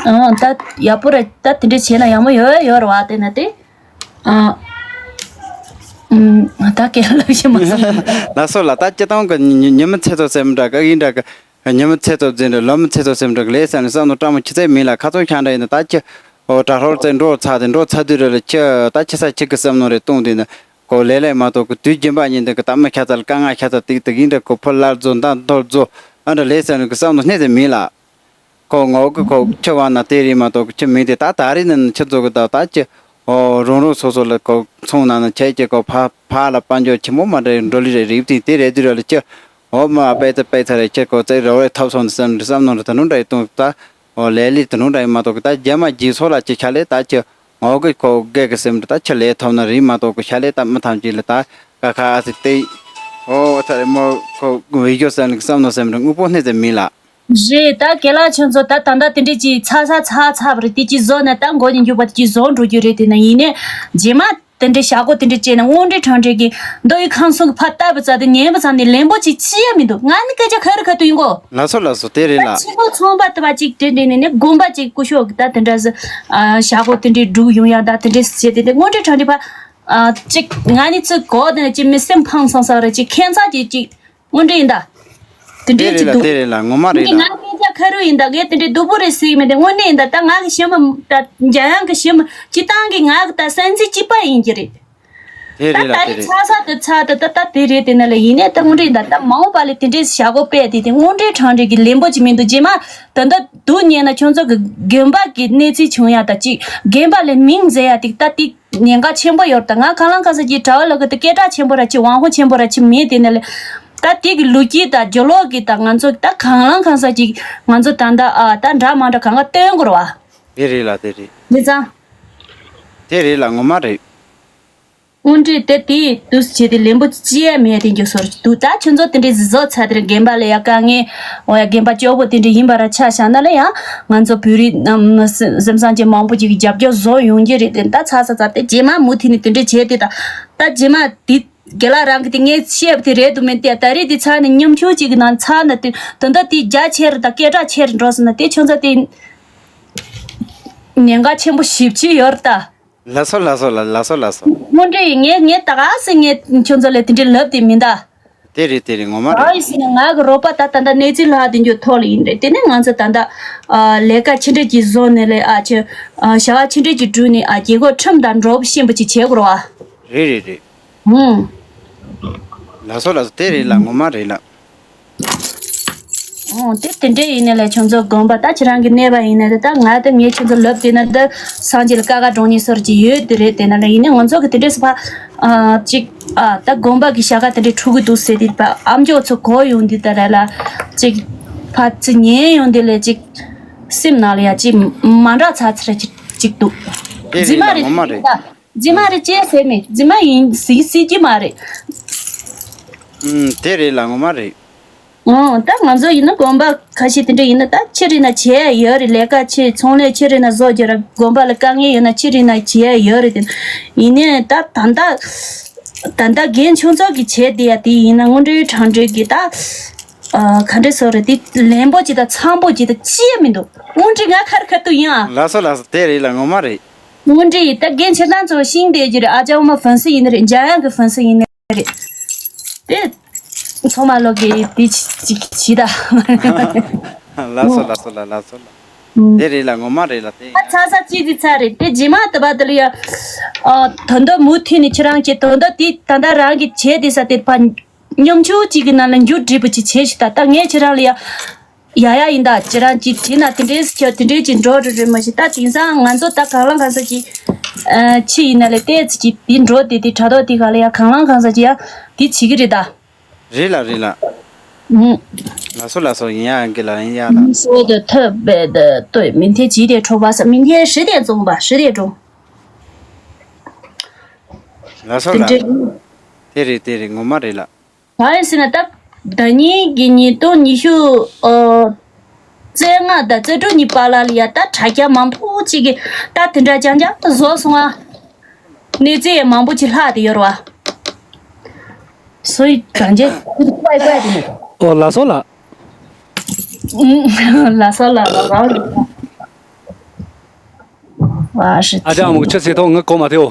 ཨང་ད་ཡག་པོ་ར་ད་དེ་འདྲ་བྱས་ན་ཡག་མོ་ཡོད་ཡོད་ར་བ་དེ་ན་དེ། ཨ། ཨུམ། ད་སྐད་ལབ་ཤེས་མ་སོང་། ལགས་སོ་ལགས། ད་སྤྱི་བཏང་གི་ཉི་ཉི་མི་ཚེ་ཐོབ་སེམས་འདྲ་གི་ཡིན་འདྲ་གི། ཉི་མི་ཚེ་ཐོབ་ཟེར་འདྲ་ལོ་མི་ཚེ་ཐོབ་སེམས་འདྲ་གི་ལས་བསམ་ནས་བསམ་ནོ་སྤྲང་མོ་ཁྱི་ཚེ་མིན་ལ། ཁ་ཚོ་ཤ་འདྲ་ཡིན་ན་ད་ཁྱི་ཨོ་དྲ་ཧོར་ཚེ་འགྲོ་ཚར་དེ་འགྲོ་ཚར་དུས་རེ་ལ་ཁྱི་ད་ཁྱི་ས་ཁྱི་གི་བསམ་ནོ་རེ་གཏོང་དེ་ན་ཁོ་ལས་ལས་མ་གཏོགས་གི་དུས་རྒྱུན་པ་ཉིན་དེ་གི་ད་མི་ཁ་ཚ་ལ་དཀའ་ངལ་ཁ་ཚ་ཏིག་ཏིག་ཡིན་འདྲ་ཁོ་ཕོ་ལར་རྫོ་མདའ་མདོར་རྫོ་ཨ་འདྲ་ལས་བསམ་ནོ་གི་བསམ་ནོ་སྣེ་ཚེ་མིན་ལ། ཁོ་ངོ་གི་ཁོ་ཁྱི་བ་ན་དེ་རེད་མ་གཏོགས་ཁྱི་མིན་དེ་ད་ད་རེས་ནི་ཁྱི་ཚོ་གི་ད་ད་ཁྱི་ཨོ་རང་རང་སོ་སོ་ལ་ཁོ་ཚོང་ནང་ན་ཁྱི་ཁྱི་ཁོ་ཕ་ཕ་ལ་དཔལ་འབྱོར་ཆེན་མོ་མ་འདྲ་འགྲོ་ལི་རེད་རེད་དེ་དེ་རེད་དུས་ར་ལ་ཁྱི་ཨོ་མ་པའི་ཚ་པའི་ཚ་རེད་ཁྱི་ཁོ་ཚེ་ར་བའི་ཐབས་སོང་བསམ་བསམ་ནོ་རེད། ད་ནུ་འདྲ་ཡི་ཏུང་ད་ཨོ་ལས་ལི་ད་ནུ་འདྲ་ཡི་མ་གཏོགས་གི་ད་རྒྱ་མ་རྗེས་སོ་ལ་ཁྱི་ཁྱ་ལས་ད་ཁྱི་ངོ་གི་ཁོ་རྒས་གི་སེམས་ད་ཁྱི་ལས་ཐོབ་ན་རེད་མ་གཏོགས་གི་ཤ་ལས་ད་མི་ཐམས་ཅད་ལ་ད་ཀ་ཁ་ཨ་སི་ཏེ་ཨོ་ཚ་རེད་མོ་ཁོ་བི་ཇོ་སེམས་ནི་བསམ་ནོ་སེམས་རེད་དངོས་པོ་སྣེ་ཚེ་མིན་ལ། རེད། ད་རྒན་ལགས་ཁྱོད་ཚོ་ད་ད་ལྟ་དེ་འདྲས་ཀྱི་ཚ་ཚ་ཚ་ཚ་བ་རེད། དེ་ཀྱི་བཟོ་ན་ད་མགོ་ནས་མཇུག་བར་དེ་ཀྱི་བཟོ་འགྲོ་རྒྱུ་རེད། དེ་ན་ཡིན་ནས་རྗེས་མ་དེ་འདྲས་བྱ་སྒོ་དེ་འདྲས་བྱས་ན་དངོས་འབྲེལ་དྲང་འབྲེལ་གྱི་མདོ་ཡི་ཁང་སོང་གི་ཕ་ལྟ་བུ་ཙ་དེ་ཉན་པ་ཙ་ནས་ལན་པོ་ཅིག་ཅི་ཡ་མི་འདུག་ང་ནི་སྐད་ཆ་ཁ་རི་ཁ་ཐུག་ཡིན་གོ། ལགས་སོ་ལགས་སོ། དེ་རེད་ལ། ད་ཕྱི་ལོགས་ཚོང་པ་དེ་བ་ཅིག་དེ་འདྲས་ནས་ནས་དགོན་པ་ཅིག་སྐུ་ཞབས་ཀྱི་ད་དེ་འདྲས་ཟི་ཨ་བྱ་སྒོ་དེ་འདྲས་སྒྲུག་ཡོང་ཡ་ད་དེ་འདྲས་བྱས་དེ་འདྲས་དངོས་འབྲེལ་དྲང་འབྲེལ་ཕ་ཨ་ཅིག་ང་ནི་ཚིག་གོ་དེ་ནས་ཅིག་མི་སེམས་ཕངས་སོང་ས་རེད། ཅིག་ཁྱད་མཚར་ཅིག་ཅིག་དངོས་འབྲེལ་ཡིན་ད། དེ་དེ་འདྲའི་རེད་ཅིག་ལ། འདུག་དེ་རེད་ལ། ངོ་མ་རེད་ངས་ལ། ང་སྐད་ཆ་ཁ་རུ་ཡིན་ད། ངས་དེ་འདྲའི་སྡུག་པོ་རེད་ཟེར་གི་མེད་དེ། དངོས་གནས་ཡིན་ད། ད་ང་གི་ཞི་མི་ད་འཇམ་དབྱངས་ཀྱི་ཞི་མི་སྤྱི་བཏང་གི་ང་གི་ད་སེམས་རྩེ་གཅིག་པ་ཡིན་གྱི་རེད། དེ་ད་རེད་ལ། ད་དེ་རེད་རེད། ཚ་ས་དེ་ཚ་དེ་ད་ད་དེ་རེད། དེ་ན་ལ་ཡིན་ནས་ད་དངོས་འབྲེལ་ཡིན་ད། ད་མ་འོངས་པ་ལ་དེ་འདྲའི་བྱ་སྒོ་སྤེལ་དེ་དེ་དངོས་འབྲེལ་དྲང་འབྲེལ་གྱི་ལན་པོ་ཅིག་མི་འདུག་རྗེས་མ་ད་ད་སྡུག་ཉེན་ན་ཁྱོད་ཚོ་གི་དགོན་པ་གི་གནས་ཚུལ་བྱུང་ཡ་ད་ཅིག་དགོན་པ་ལ་མིང་མཛད་ཡ་དེ་ད་དེ་ཉེན་ཁ་ཆེན་པོ་ཡོད་ད། ང་གང་ལ་གང་ས་ཀྱི་གྲྭ་བ་ལ་གི་ད་སྐད་གྲགས་ཆེན་པོ་ར་ཅིག་དབང་ཧོ་ཆེན་པོ་ར་ཅིག་མེད། དེ་ན་ལ། ད་དེ་གི་ལོ་རྒྱུས་དང་རྒྱུ་ལོག་གི་ད་ང་ཚོ་ད་གང་ལ་གང་ས་ཅིག་ང་ཚོ་ད་ད་ཨ་ད་འདྲ་མ་འདྲ་གང་ག་སྟོན་དགོས་ར་བ། དེ་རེད་ལ། དེ་རེད། མི་ཚང་། དེ་རེད་ལ། ངོ་མ་རེད། དངོས་འབྲེལ་དེ་དེ་དུས་བྱས་ཏེ་ལན་པོ་ཅི་ཡ་མེད་དེ་འགྱོ་སོར་འདུག་ད་ཁྱོད་ཚོ་དེ་འདྲའི་གཟི་བཟོ་ཚ་དེར་དགོན་པ་ལ་ཡ་དཀའ་ངལ་འོ་ཡ་དགོན་པ་སྐྱོ་པོ་དེ་འདྲ་ཡིན་པ་ར་ཆ་བཞག་ན་ལ་ཡ་ང་ཚོ་བོད་རིགས་རྣམས་སེམས་བཟང་ཅན་མང་པོ་ཅིག་གི་རྒྱབ་སྐྱོར་བཟོ་ཡོང་གི་རེད། དེ་ད་ཚ་ཚ་ཚ་དེ་རྗེས་མ་མུ་མཐུད་ནས་དེ་འདྲ་བྱས་ཏེ་ད་ད་རྗེས་མ་དེ། རྒན་ལགས་རང་གི་དེ་ངས་བཤད་པ་དེ་རེད་འདུག་མིན་ཏེ། ད་རེས་དེ་ཚར་ནས་ཉམ་ཆུང་གཅིག་གི་ནང་ཚར་ན་དེ་དོན་དག་དེ་རྒྱ་ཆེ་རུ་དང་སྐད་གྲགས་ཆེ་རུ་འགྲོ་སོང་ན་དེ་ཁྱོད་ཚོ་དེ་ཉེན་ཁ་ཆེན་པོ་ཞེ་པོ་ཅིག་ཡོད་རེད་ད། ལགས་སོ་ལགས་སོ་ལགས། ལགས་སོ་ལགས་སོ། དངོས་འབྲེལ་ངས་ངས་ད་ག་སེ་ངས་ཁྱོད་ཚོ་ལ་དེ་འདྲའི་ལབ་དེ་མིན་ད། དེ་རེད་དེ་རེད། ངོ་མ་རེད། ཨ་ཡིན་ཟེར་ན་ང་གི་རོགས་པ་ད་ད་ལྟ་གནས་ཚུལ་ལྷག་དེ་འགྱོ་ཐོག་ལ་ཡིན་རེད། དེ་ནས་ང་ཚོ་ད་ལྟ་ཨ་ལས་ཀ་ཆེ་འབྲིང་ཅིག་བཟོ་ནས་ལས་ཨ་ཆེ་ཨ་བྱ་བ་ཆེ་འབྲིང་ཅིག་བསྒྲུབས་ནས་ཨ་རྒྱལ་ཁབ་ཁྲིམས་དང་འགྲོགས་ཤེས་པ་ཅིག་བྱེད་དགོས་རེད་བ། རེད་རེད་རེད། ཨང་། ལགས་སོ་ལགས་སོ། དེ་རེད་ལ། ངོ་མ་རེད་ལ། ཨང་། དེ་དེ་འདྲས་ཡིན་ནའི་ལས་ཁྱོད་ཚོ་དགོན་པ་ད་ཁྱེད་རང་གི་གནས་པ་ཡིན་ན་དེ་ད་ང་དེ་ངས་ཁྱོད་ཚོ་ལབ་དེ་ན་འདི་སངས་རྒྱས་ལ་ཀ་ཁ་འགྲོ་ཉེན་སོར་གྱི་ཡོད་དེ་རེད། དེ་ན་ལ་ཡིན་ནའི་ང་ཚོ་གི་དེ་འདྲས་སུ་ཕ་ཨ་ཅིག་ཨ་ད་དགོན་པ་གི་བྱ་དགའ་དེ་འདྲས་འཁྲུག་གི་འདུག་ཟེར་དེ་ཕ་ཨ་མཆོག་ཚོ་གོ་ཡོང་དེ་ད་ར་ལ་ཅིག་ཕ་ཚི་ཉན་ཡོང་དེ་ལས་ཅིག་སེམས་ནང་ལ་ཡ་ཅིག་མ་འདྲ་ཚ་ཚ་ར་ཅིག་ཅིག་འདུག་དེ་རྫི་རེད་མ་ལ། རེད་ངོ་མ་རེད། ད། རྫི་མ་རེད་ཅེས་ཟེར་མེད། རྫི་མ་ཡིན་ཟིག་ཟེར་གྱི་མ་རེད། ཨུམ། དེ་རེད་ལ། ངོ་མ་རེད། ཨོ། ད་ང་ཚོ་ཡིན་ན་དགོན་པ་ཁ་ཤས་དེ་འདྲ་ཡིན་ན་ད་ཕྱིར་ཡིན་ན་བྱས་ཡོད་རེད། ལས་ཀ་ཆེ་ཚོང་ལས་ཕྱིར་ཡིན་ན་བཟོ་རྒྱུ་ར། དགོན་པ་ལ་དཀའ་ངལ་ཡོད་ན་ཕྱིར་ཡིན་ན་བྱས་ཡོད་རེད་དེ། ཡིན་ནའི་ད་ད་ལྟ་ད་ལྟ་རྒན་ཆུང་ཚོགས་ཀྱི་བྱས་དེ་ཡ་དེ་ཡིན་ན་དངོས་འབྲེལ་དྲང་འབྲེལ་གྱི་ད་ཨ་ག་འདྲ་སོ་རེད་དེ་ལན་པོ་ཅི་ད་འཚམ་པོ་ཅི་ད་ཅི་ཡ་མི་འདུག་དངོས་འབྲེལ་ང་ཁར་ཁ་ཐུག་ཡིན་ཨ། ལགས་སོ་ལགས་སོ། དེ་རེད་ལ། ངོ་མ་རེད། དངོས་འབྲེལ་ཡིན། ད་རྒན་ཁྱེད་རང་ཚོ་ཤིང་དེ་གྱུར་ཨ་ཅག་འོ་མ་ཧྥན་སི་ཡིན་ནི་རེད། འཇམ་དབྱངས་ཀྱི་ཧྥན་སི་ཡིན་ནི་རེད། དེ་ཚང་མ་ལོག་གི་དེ་ཅིག་བྱིས་ད། ལགས་སོ་ལགས་སོ་ལགས་ལགས་སོ་ལགས། དེ་རེད་ལ་ངོ་མ་རེད་ལ་དེ། ཨ་ཚ་ཚ་ཅི་ཅི་ཚ་རེད་དེ་རྗེས་མ་དུ་བ་དུ་ལ་ཡ། ཨ་ད་ལྟ་མུ་མཐུད་ནས་ཁྱེད་རང་གི་ད་ལྟ་དེ་ད་ལྟ་རང་གི་བྱས་དེ་ས་དེ་ཕ། སྙོམ་ཆུང་གཅིག་གི་ནང་ལ་འགྱུར་འགྲིག་པོ་ཅིག་བྱས་ཤིག་ད་ལྟ་ངས་ཁྱེད་རང་ལ་ཡ། ཡ་ཡ་ཡིན་ད་ཁྱེད་རང་ཅིག་བྱས་ན་དེ་འདྲས་ཁྱོད་དེ་འདྲས་ཅིག་འགྲོ་རེ་རེ་མ་ཤེས་ད་དེང་སང་ང་ཚོ་ད་གང་ལ་གང་ས་ཅིག་ཨ་ཕྱི་ཡིན་ན་ལས་ཏོག་ཙམ་ཅིག་དེ་འགྲོ་དེ་དེ་དྲ་ཐོག་དེ་ག་ལ་ཡ་གང་ལ་གང་ས་ཅིག་ཡ་དེ་བྱེད་ཀྱི་རེད་ད། རེད་ལ་རེད་ལ། ཨུམ། ལགས་སོ་ལགས་སོ་ཡིན་ཡ་ཡང་གི་ལ་ཡིན་ཡ་ལ། མི་སོ་དེ་ཐོད་པའི་དེ་ལྟོས་མི་འཐད་ཅི་དེ་འཕྲོག་པ་ས་མི་འཐད་ཧྲི་དེ་བཙོང་པ་ཧྲི་དེ་འགྲོ། ལགས་སོ་དེ་ལ། འདྲ། དེ་རེད་དེ་རེད་ངོ་མ་རེད་ལ། གང་ཡིན་ཟེར་ན་ད་ཟླ་ཉིན་གྱི་ཉིས་སྟོང་ཉི་ཤུ་ཨོ་རྩ་ལྔ་དང་རྩ་དྲུག་གཉིས་བར་ལ་ལ་ཡ་ད་དྲ་རྒྱ་མང་པོ་ཅིག་གིས་ད་དེ་འདྲ་རྐྱང་རྐྱང་ད་བཟོ་སོང་ང་། གནས་ཚུལ་ཡང་མང་པོ་ཅིག་ལྷག་དེ་ཡོད་རེད་བ། སོ་ཡི་གང་ཅི་ཁུ་ཏུ་ཀུའི་ཀུའི་དེ་ནི། ཨོ་ལགས་སོ་ལགས། ལགས་སོ་ལགས་ལགས་ལགས། ཨ་ཅག་མུག་ཆུ་ཟེར་ཐོག་ངི་གོ་མ་ཐེའོ།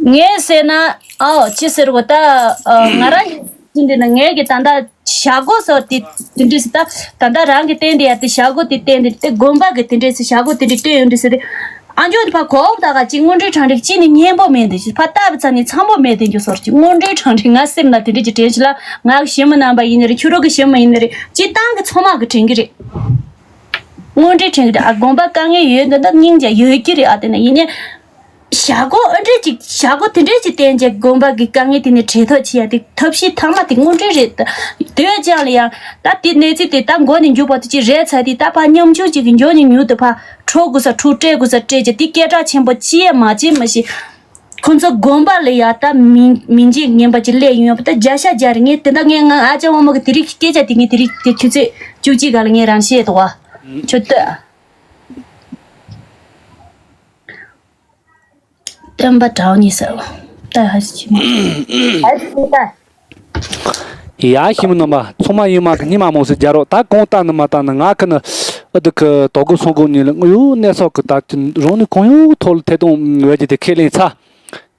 ངས་ཟེར་ན་ཨའོ་ཅི་ཟེར་གོ་ད་ང་རང་ཡིན་འདི་ན་ངས་གི་ད་ལྟ་བྱ་སྒོ་སོགས་དེ་དེ་འདྲས་ད་ད་ལྟ་རང་གི་སྟེང་དེ་ཡ་དེ་བྱ་སྒོ་དེ་སྟེང་དེ་དེ་དགོན་པ་གི་དེ་འདྲས་བྱ་སྒོ་དེ་འདྲས་སྟོན་ཡོང་འདྲས་ཟེར་ཏེ་ཨ་འཇོག་དེ་ཕ་གོག་ད་ག་ཅི་དངོས་འབྲེལ་དྲང་འགྲིག་ཅི་ནི་སྙན་པོ་མེད་འདི་ཕ་ལྟ་བུ་ཚ་ནི་ཚང་པོ་མེད་དེ་འཇོག་སོར་ཅི་དངོས་འབྲེལ་དྲང་འགྲིག་ང་སེམས་ན་དེ་འདྲས་ཀྱི་དྲན་ཤི་ལ་ང་གི་ཞི་མི་རྣམ་པ་ཡིན་ནི་རེད་ཁྱུ་རོག་གི་ཞི་མི་ཡིན་ནི་རེད་ཅི་ཏང་གི་ཚང་མ་གི་དྲན་གི་རེད། དངོས་འབྲེལ་དྲན་གི་རེད་ཨ་དགོན་པ་དཀའ་ངལ་ཡོད་འདི་འདི་སྙིང་རྗེ་ཡོད་ཀྱི་རེད་ཨ་དེ་ན་ཡིན་ནི། བྱ་སྒོ་ཨ་འདྲས་ཅིག་བྱ་སྒོ་དེ་འདྲས་ཅིག་བསྟན་རྗེས་དགོན་པ་གི་དཀའ་ངལ་དེ་ནས་བྲལ་ཐབས་བྱེད་ཡ་དེ་ཐབས་ཤེས་ཐ་མ་དེ་དངོས་འབྲེལ་རེད། དེ་བས་ཀྱང་ལ་ཡང་ད་དེ་གནས་ཚུལ་དེ་ད་མགོ་ནས་མཇུག་བར་དུ་ཅིག་རེད་ཚར་དེ་ད་ཕ་ཉམ་ཆུང་ཅིག་གི་མགྱོགས་ནས་མྱུར་དུ་ཕ་འཕྲོག་དགོས་ས་འཕྲོག་སྤྲད་དགོས་ས་སྤྲད་རྗེས་དེ་སྐད་གྲགས་ཆེན་པོ་ཅི་ཡང་མ་བྱེད་མ་ཤེས། ཁོ་ཚོ་དགོན་པ་ལ་ཡ་ད་མི་མི་འཇིགས་ངན་པ་ཅིག་སླེབས་ཡོང་ཡོད་པ་ད་བརྒྱ་ཤ་བརྒྱ་རེད་ངས་དེ་འདྲ་ངས་ང་ཨ་ཅག་དབང་མོ་གི་དེ་རིགས་སྐད་ཆ་དེ་ངས་དེ་རིགས་དེ་ཆུ་ཚོད་བཅུ་གཅིག་ག་ལ་ངས་རང་བཤད་འདུག་བ། ཁྱོད་ལྟོས། སྟོན་པ་གྲའོ་ཉི་ཟེར་བ། ལྟ་ཧ་ཅི་མ། ཧ་ཅི་ལྟ། ཡ་ཤི་མི་རྣམ་པ་ཚང་མ་ཡིན་མ་གི་ཉི་མ་མོ་སི་རྒྱ་རོགས་ད་གང་ལྟ་ནི་མ་ལྟ་ནི་ང་ཁི་ནི་ཨ་དུ་ཁི་དོ་གུ་སོང་གོ་ཉི་ལ་ངུ་ཡུ་གནས་སོག་གི་ད་ཅི་རང་ནི་གང་ཡུ་ཐོག་ལ་ཐེ་གཏོང་བས་ཀྱི་དེ་ཁས་ལེན་ཚ།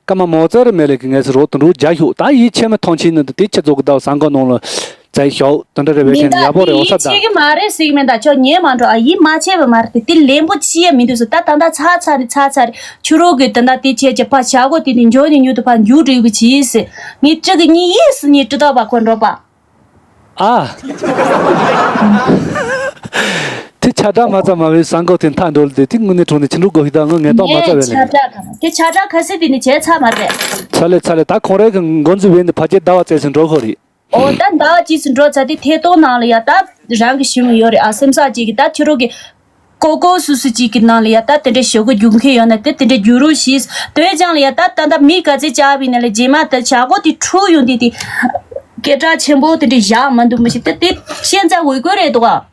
ཀ་མ་མོ་ཙེ་རི་མེ་ལེ་གི་ངས་སི་རོ་དུ་འགྲོ་རྒྱ་ཤོག་ད་ཡིད་ཆེས་མི་ཐོང་ཆེན་ནི་དེ་ཆི་ཚོགས་གི་ད་བསམ་གོ་ནང་ལ་ཙེ་ཤོག་དུ་འདྲ་རེ་བས་ཆེན་ཡ་བོ་རེ་འོ་ས་ད། ཆེ་གི་མ་རེད་ཟིག་མེད་ད་ཆོ་ཉེ་མ་འགྲོ་ཨ་ཡིད་མ་ཆེས་པ་མ་རེད་དེ་དེ་ལན་པོ་ཅི་ཡ་མི་འདུག་ཟེར་ད་ད་ད་ཚ་ཚ་རེད་ཚ་ཚ་རེད་ཆུ་རོགས་གི་ད་ད་དེ་ཆེ་ཆེ་ཕ་བྱ་གོ་དེ་དེ་འཇོ་ནི་ཉུ་དུ་ཕ་འཇུ་འགྲིག་གི་ཆི་ཟེར་ངས་ཅི་གི་ཉི་ཡིས་ཉི་ཀྲི་ད་བ་ཁོ་འགྲོ་པ། ཨ། དེ་ཆ་གྲངས་མ་ཙམ་མ་བའི་བསམ་གོ་དེ་མཐའ་འགྲོ་ལ་དེ་དེ་དངོས་གནས་དྲང་ནས་ཅི་འགྲོ་དགོས་ཤིག་ད་ང་ངན་ཏོག་མ་ཙམ་བས་ལས། ཆ་གྲངས་ག་དེ་ཆ་གྲངས་ག་སྲིད་དེ་ནི་བྱས་ཚར་མ་རེད། ཚ་ལེ་ཚ་ལེ་ད་ཁོང་རའི་གི་འགོ་འཛུགས་བས་ནི་ཕ་ཁྱེད་ཟླ་བ་བཙལ་ཟིན་འགྲོ་ཁོ་རེད། ཨོ་ད་ཟླ་བ་གཅིག་ཙམ་འགྲོ་ཚར་དེ་ཐད་གཏོང་ནང་ལ་ཡ་ད་རང་གི་ཞི་མོ་ཡོད་རེད་ཨ་སེམས་བསགས་ཅིག་གི་ད་ཁྱོད་རོགས་གི་ཀོ་ཀོ་སུ་སུ་ཅིག་གི་ནང་ལ་ཡ་ད་དེ་འདྲའི་ཞོག་གོ་རྒྱུག་མཁན་ཡོད་ན་དེ་དེ་འདྲའི་རྒྱུག་རོགས་ཞིག་དོན་ཅང་ལ་ཡ་ད་ད་ད་མི་ག་ཚད་བཅག་པའི་ནང་ལ་རྗེས་མ་ད་བྱ་སྒོ་དེ་འཁྲུག་ཡོང་དུས་དེ་སྐད་གྲགས་ཆེན་པོ་དེ་འདྲའི་བཞག་མ་འདུག་མི་ཞིག་ད་དེ་ཤན་རྩ་འོས་དགོས་རེད་འདུག་ཨ།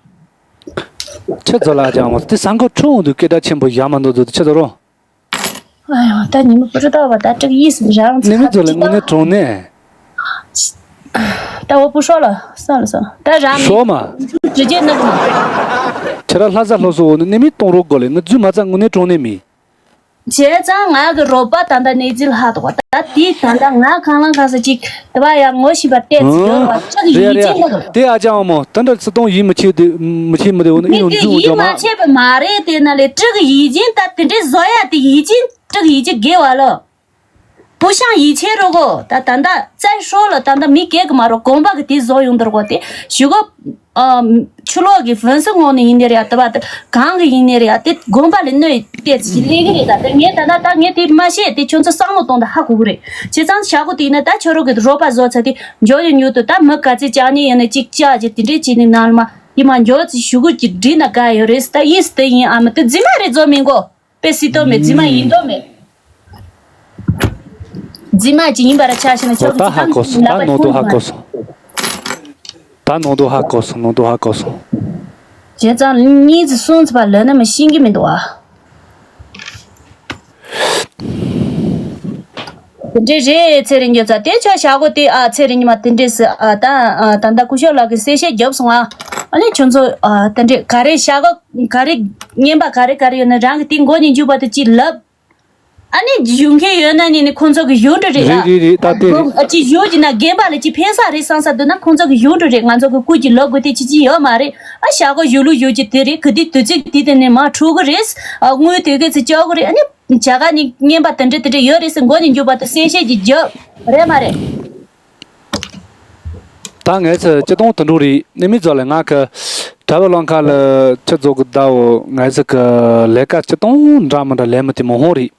ཁྱེད་ཚོ་ལ་ཅང་མོ་དེ་བསམ་གོ་འཁྲུག་འོང་དུས་སྐད་གྲགས་ཆེན་པོ་བཞག་མ་འདུག་འདུག་ཁྱེད་ཚོ་རོ། ཨ་ཡོ་ད་ཉི་མ་པུ་རི་ཏོ་བ་ད་དྲུག་ཡིས་རང་ནི་མི་ཚོ་ལ་དངོས་གནས་དྲང་གནས། ད་འོ་པུ་ཧྲོ་ལ་སང་ལ་སང་ད་རང་མི་ཧྲོ་མ། ཇི་རྗེས་ནག་མ། ཁྱེད་རང་ལྷ་ས་ལྷོ་སོ་འོ་ནི་ནི་མི་གཏོང་རོགས་དགོས་ལེ་ང་རྫུན་མ་ཚ་དངོས་གནས་དྲང་གནས་མི། བྱས་ཙང་ང་གི་རོགས་པ་ད་ལྟ་གནས་ཚུལ་ཧ་ཐོག་ད་དེ་ད་ལྟ་ང་གང་ལ་གང་ས་ཅིག་དེ་བ་ཡང་ངོ་ཤེས་པ་བལྟས་ཚུལ་ཡོད་པ་ཅག་ཡིད་ཆེས་ནག་དེ་ཨ་ཅག་མོ་ད་འདྲ་ཚི་སྟོང་ཡིད་མི་ཆེས་དེ་མི་ཆེས་མི་དེ་འོ་ནི་ཨི་ཡོང་རྫུན་འོ་ཡིད་ཇོ་མ། མ་ཆེས་པ་མ་རེད་དེ་ན་ལས་དྲུག་ཡིད་ཆེས་ད་དེ་འདྲའི་བཟོ་ཡ་དེ་ཡིད་ཆེས་དྲུག་ཡིད་ཆེས་དགེ་བ་ལོ། བུ་ཤང་ཡིད་ཆེས་རོགས་གོ་ད་ད་ད་བཙལ་ཧྲོ་ལ་ད་ད་མི་སྐད་གི་མ་རོགས་དགོན་པ་གི་དེ་བཟོ་ཡོང་དོར་གོ་དེ་ཞུ་གོ་ཆུ་ལོག་གི་ཝུན་སི་ངོ་ནས་ཡིན་ནི་རེད་ཡ་ད་བ་ད་གང་གི་ཡིན་ནི་རེད་ཡ་དེ་དགོན་པ་ལ་གནོད་བལྟས་ཚེ་ལས་གི་རེད་ད་དེ་ངས་ད་ད་ད་ངས་དེ་མ་ཤེས་དེ་ཁྱོད་ཚོ་བསམ་བློ་གཏོང་ད་ཧ་གོ་གི་རེད་བྱས་ཙང་ཤ་གོ་དེ་ཡིན་ན་ད་ཁྱོད་རོགས་གི་རོགས་པ་བཟོ་ཚ་དེ་འཇོ་ཡོད་ཉོ་དུ་ད་མི་ག་ཚད་བཅག་ཉེ་ཡོད་ན་གཅིག་བཅག་ཅེ་དེ་འདྲས་བྱས་ནས་ནང་ལ་མ་ཡིན་མ་འཇོ་ཚེ་ཞུ་གོ་གི་འགྲིག་ན་དགའ་ཡོད་རེད་ད་ཡིས་དེ་ཡིན་ཨ་མ་དེ་རྫི་མ་རེད་བཟོ་མིན་གོ། དཔེ་སྲིད་དོ་མེད་རྫི་མ་ཡིན་དོ་མེད། རྫི་མ་ཅིག་ཡིན་པ་ར་ཆ་ཤི་ན་ཆོག་གི་ད་ཧ་གོ་སོང་ད་ནོ་དུ་ཧ་གོ་སོང་། ད་ནོ་དུ་ཧ་གོ་སོང་ནོ་དུ་ཧ་གོ་སོང་། བྱས་ཙང་གཉིས་ཙི་གསུམ་ཙི་བ་ལོན་ན་མི་ཤེས་གི་མི་འདུག་ཨ། དེ་འདྲས་རེད་ཚེ་རིང་འགྱོད་ཚ་དེ་ཆོག་བྱ་གོ་དེ་ཨ་ཚེ་རིང་ཉི་མ་དེ་འདྲས་སི་ཨ་ད་ཨ་ད་ད་ཀུ་ཤོ་ལགས་ཀྱི་གསལ་བཤད་རྒྱབ་སོང་ཨ། ཨ་ནི་ཁྱོད་ཚོ་ཨ་ད་འདྲས་ག་རེ་བྱ་ག་ག་རེ་རྔན་པ་ག་རེ་ག་རེ་ཡོད་ན་རང་གི་དེ་མགོ་ནས་མཇུག་བར་དུ་ཅིག་ལབ། ཨ་ནི་ཞུ་མཁན་ཡོད་ན་ནི་ནི་ཁོང་ཚོ་གི་ཞུ་འགྲོ་རེད་ར། རེད་རེད་རེད། ད་དེ་རེད། ཨ་ཅིག་ཞུ་གི་ན་རྒན་པ་ལ་ཅིག་ཕན་ས་རེད་བསམ་ས་འདུག་ན་ཁོང་ཚོ་གི་ཞུ་འགྲོ་རེད། ང་ཚོ་གི་སྐུ་གི་ལོ་དགུ་དེ་ཅི་ཅི་ཡོད་མ་རེད། ཨ་བྱ་ག་ཞུ་ལུགས་ཞུ་གི་དེ་རེད། གི་དེ་དུས་ཚིགས་དེ་དེ་ནས་མ་འཁྲུག་གི་རེད། ཨ་དངུལ་དེ་གས་ཚེ་སྐྱོ་གི་རེད། ཨ་ནི་བྱ་ག་ནི་རྔན་པ་དེ་འདྲ་དེ་འདྲ་ཡོད་རེད་ཟེར་མགོ་ནས་མཇུག་བར་དུ་གསལ་བཤད་ཅིག་རྒྱབ་རེད་མ་རེད། ད་ངས་ཚེ་སྤྱི་སྟོང་དུ་འགྲོ་རེད། ནི་མི་ཚོ་ལ་ང་གི་གྲྭ་བའི་ལམ་ཁ་ལ་ཁྱེད་ཚོ་གི་ཟླ་བོ་ངས་ཚེ་གི་ལས་ཀ་སྤྱི་སྟོང་འདྲ་མི་འདྲ་ལས་མི་དེ་མི་ཧོང་རེད།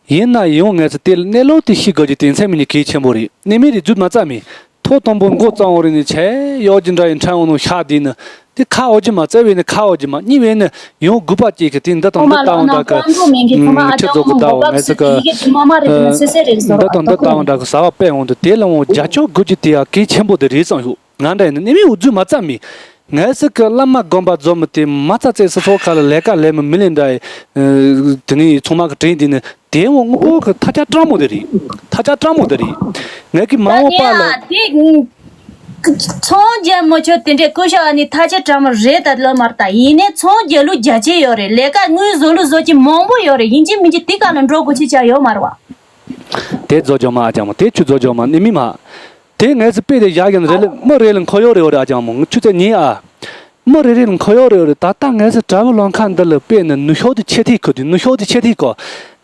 ཡིན་ན་ཡང་ངས་ཚེ་དེ་ལ་གནས་ལུགས་དེ་ཤེས་དགོས་ཀྱི་དེ་མཚན་མི་ཉིད་གལ་ཆེན་པོ་རེད། ནི་མི་རེད་རྫུས་མ་རྩ་མེད། ཐོག་དང་པོ་མགོ་རྩ་བོ་རེད་ནི་ཆེ་གཡོག་ཅི་འདྲ་ཡིན་ཕྲན་བོ་ནང་ཤག་དེ་ནི་དེ་ཁ་འོ་ཅི་མ་རྩ་བའི་ནི་ཁ་འོ་ཅི་མ་གཉིས་བས་ནི་ཡང་དགོས་པ་ཅིག་གི་དེ་འདི་དང་འདི་ལྟ་བ་འདྲ་གི་ཁྱེད་ཚོ་གི་ཟླ་བོ་ངས་ཚེ་གི་འདི་དང་འདི་ལྟ་བ་འདྲ་གི་ཟ་བ་སྤེལ་འོང་དུས་དེ་ལ་འོང་རྒྱ་ཆོག་དགོས་ཀྱི་དེ་ཡ་གལ་ཆེན་པོ་དེ་རེད་བསམ་ཡོད། ང་འདྲ་ཡིན་ན་ནི་མི་འུ་ཚོས་མ་རྩ་མེད། ངས་ཟེར་གི་བླ་མ་དགོན་པ་རྫོགས་མི་དེ་མ་རྩ་རྩེ་སི་ཚོགས་ཁ་ལ་ལས་ཀ་ལས་མི་མི་ལས་འདྲ་ཡི། དེ་ནས་ཚང་མ་གི་དྲིན་དེ་ནི་དེ་འོང་དངོས་པོ་གི་ཐ་ཆ་སྤྲང་མོ་དེ་རེད། ཐ་ཆ་སྤྲང་མོ་དེ་རེད། ངས་གི་མ་འོངས་པ་ལ་ད་དེ་ཚོང་རྒྱལ་མོ་ཆོ་དེ་འདྲའི་སྐུ་ཞབས་ཨ་ནི་ཐ་ཆ་སྤྲང་མོ་རེད་ད་ལོ་མར་ད་ཡིན་ནས་ཚོང་རྒྱལ་ལུགས་རྒྱ་ཆེ་ཡོད་རེད། ལས་ཀ་དངུལ་བཟོ་ལུགས་བཟོ་ཅི་མང་པོ་ཡོད་རེད། ཡིན་གཅིག་མིན་གཅིག་དེ་ག་ལ་འགྲོ་དགོས་ཆེ་ཆ་ཡོད་མ་རེད་བ། དེ་རྫོགས་ཇོ་མ་ཨ་ཅག་མོ་དེ་ཆུ་རྫོགས་ཇོ་མ་ནི་མི་མ། དེ་ངས་སུ་དཔེ་དེ་བཞག་ཀྱང་རེ་ལ་མི་རེ་ལ་འཁོར་ཡོག་རེ་བ་རེ་ཨ་ཅང་མོ་ཆུ་ཚད་ཉིན་ཨ། མི་རེ་རེ་ལ་འཁོར་ཡོག་རེ་བ་རེ། ད་ལྟ་ངས་སུ་གྲྭ་བུ་ལམ་ཁ་འདི་ལ་དཔེ་ནི་ནུ་ཤོག་དེ་ཆེ་ཐིག་ཁོ་དེ་ནུ་ཤོག་དེ་ཆེ་ཐིག་ཁོ།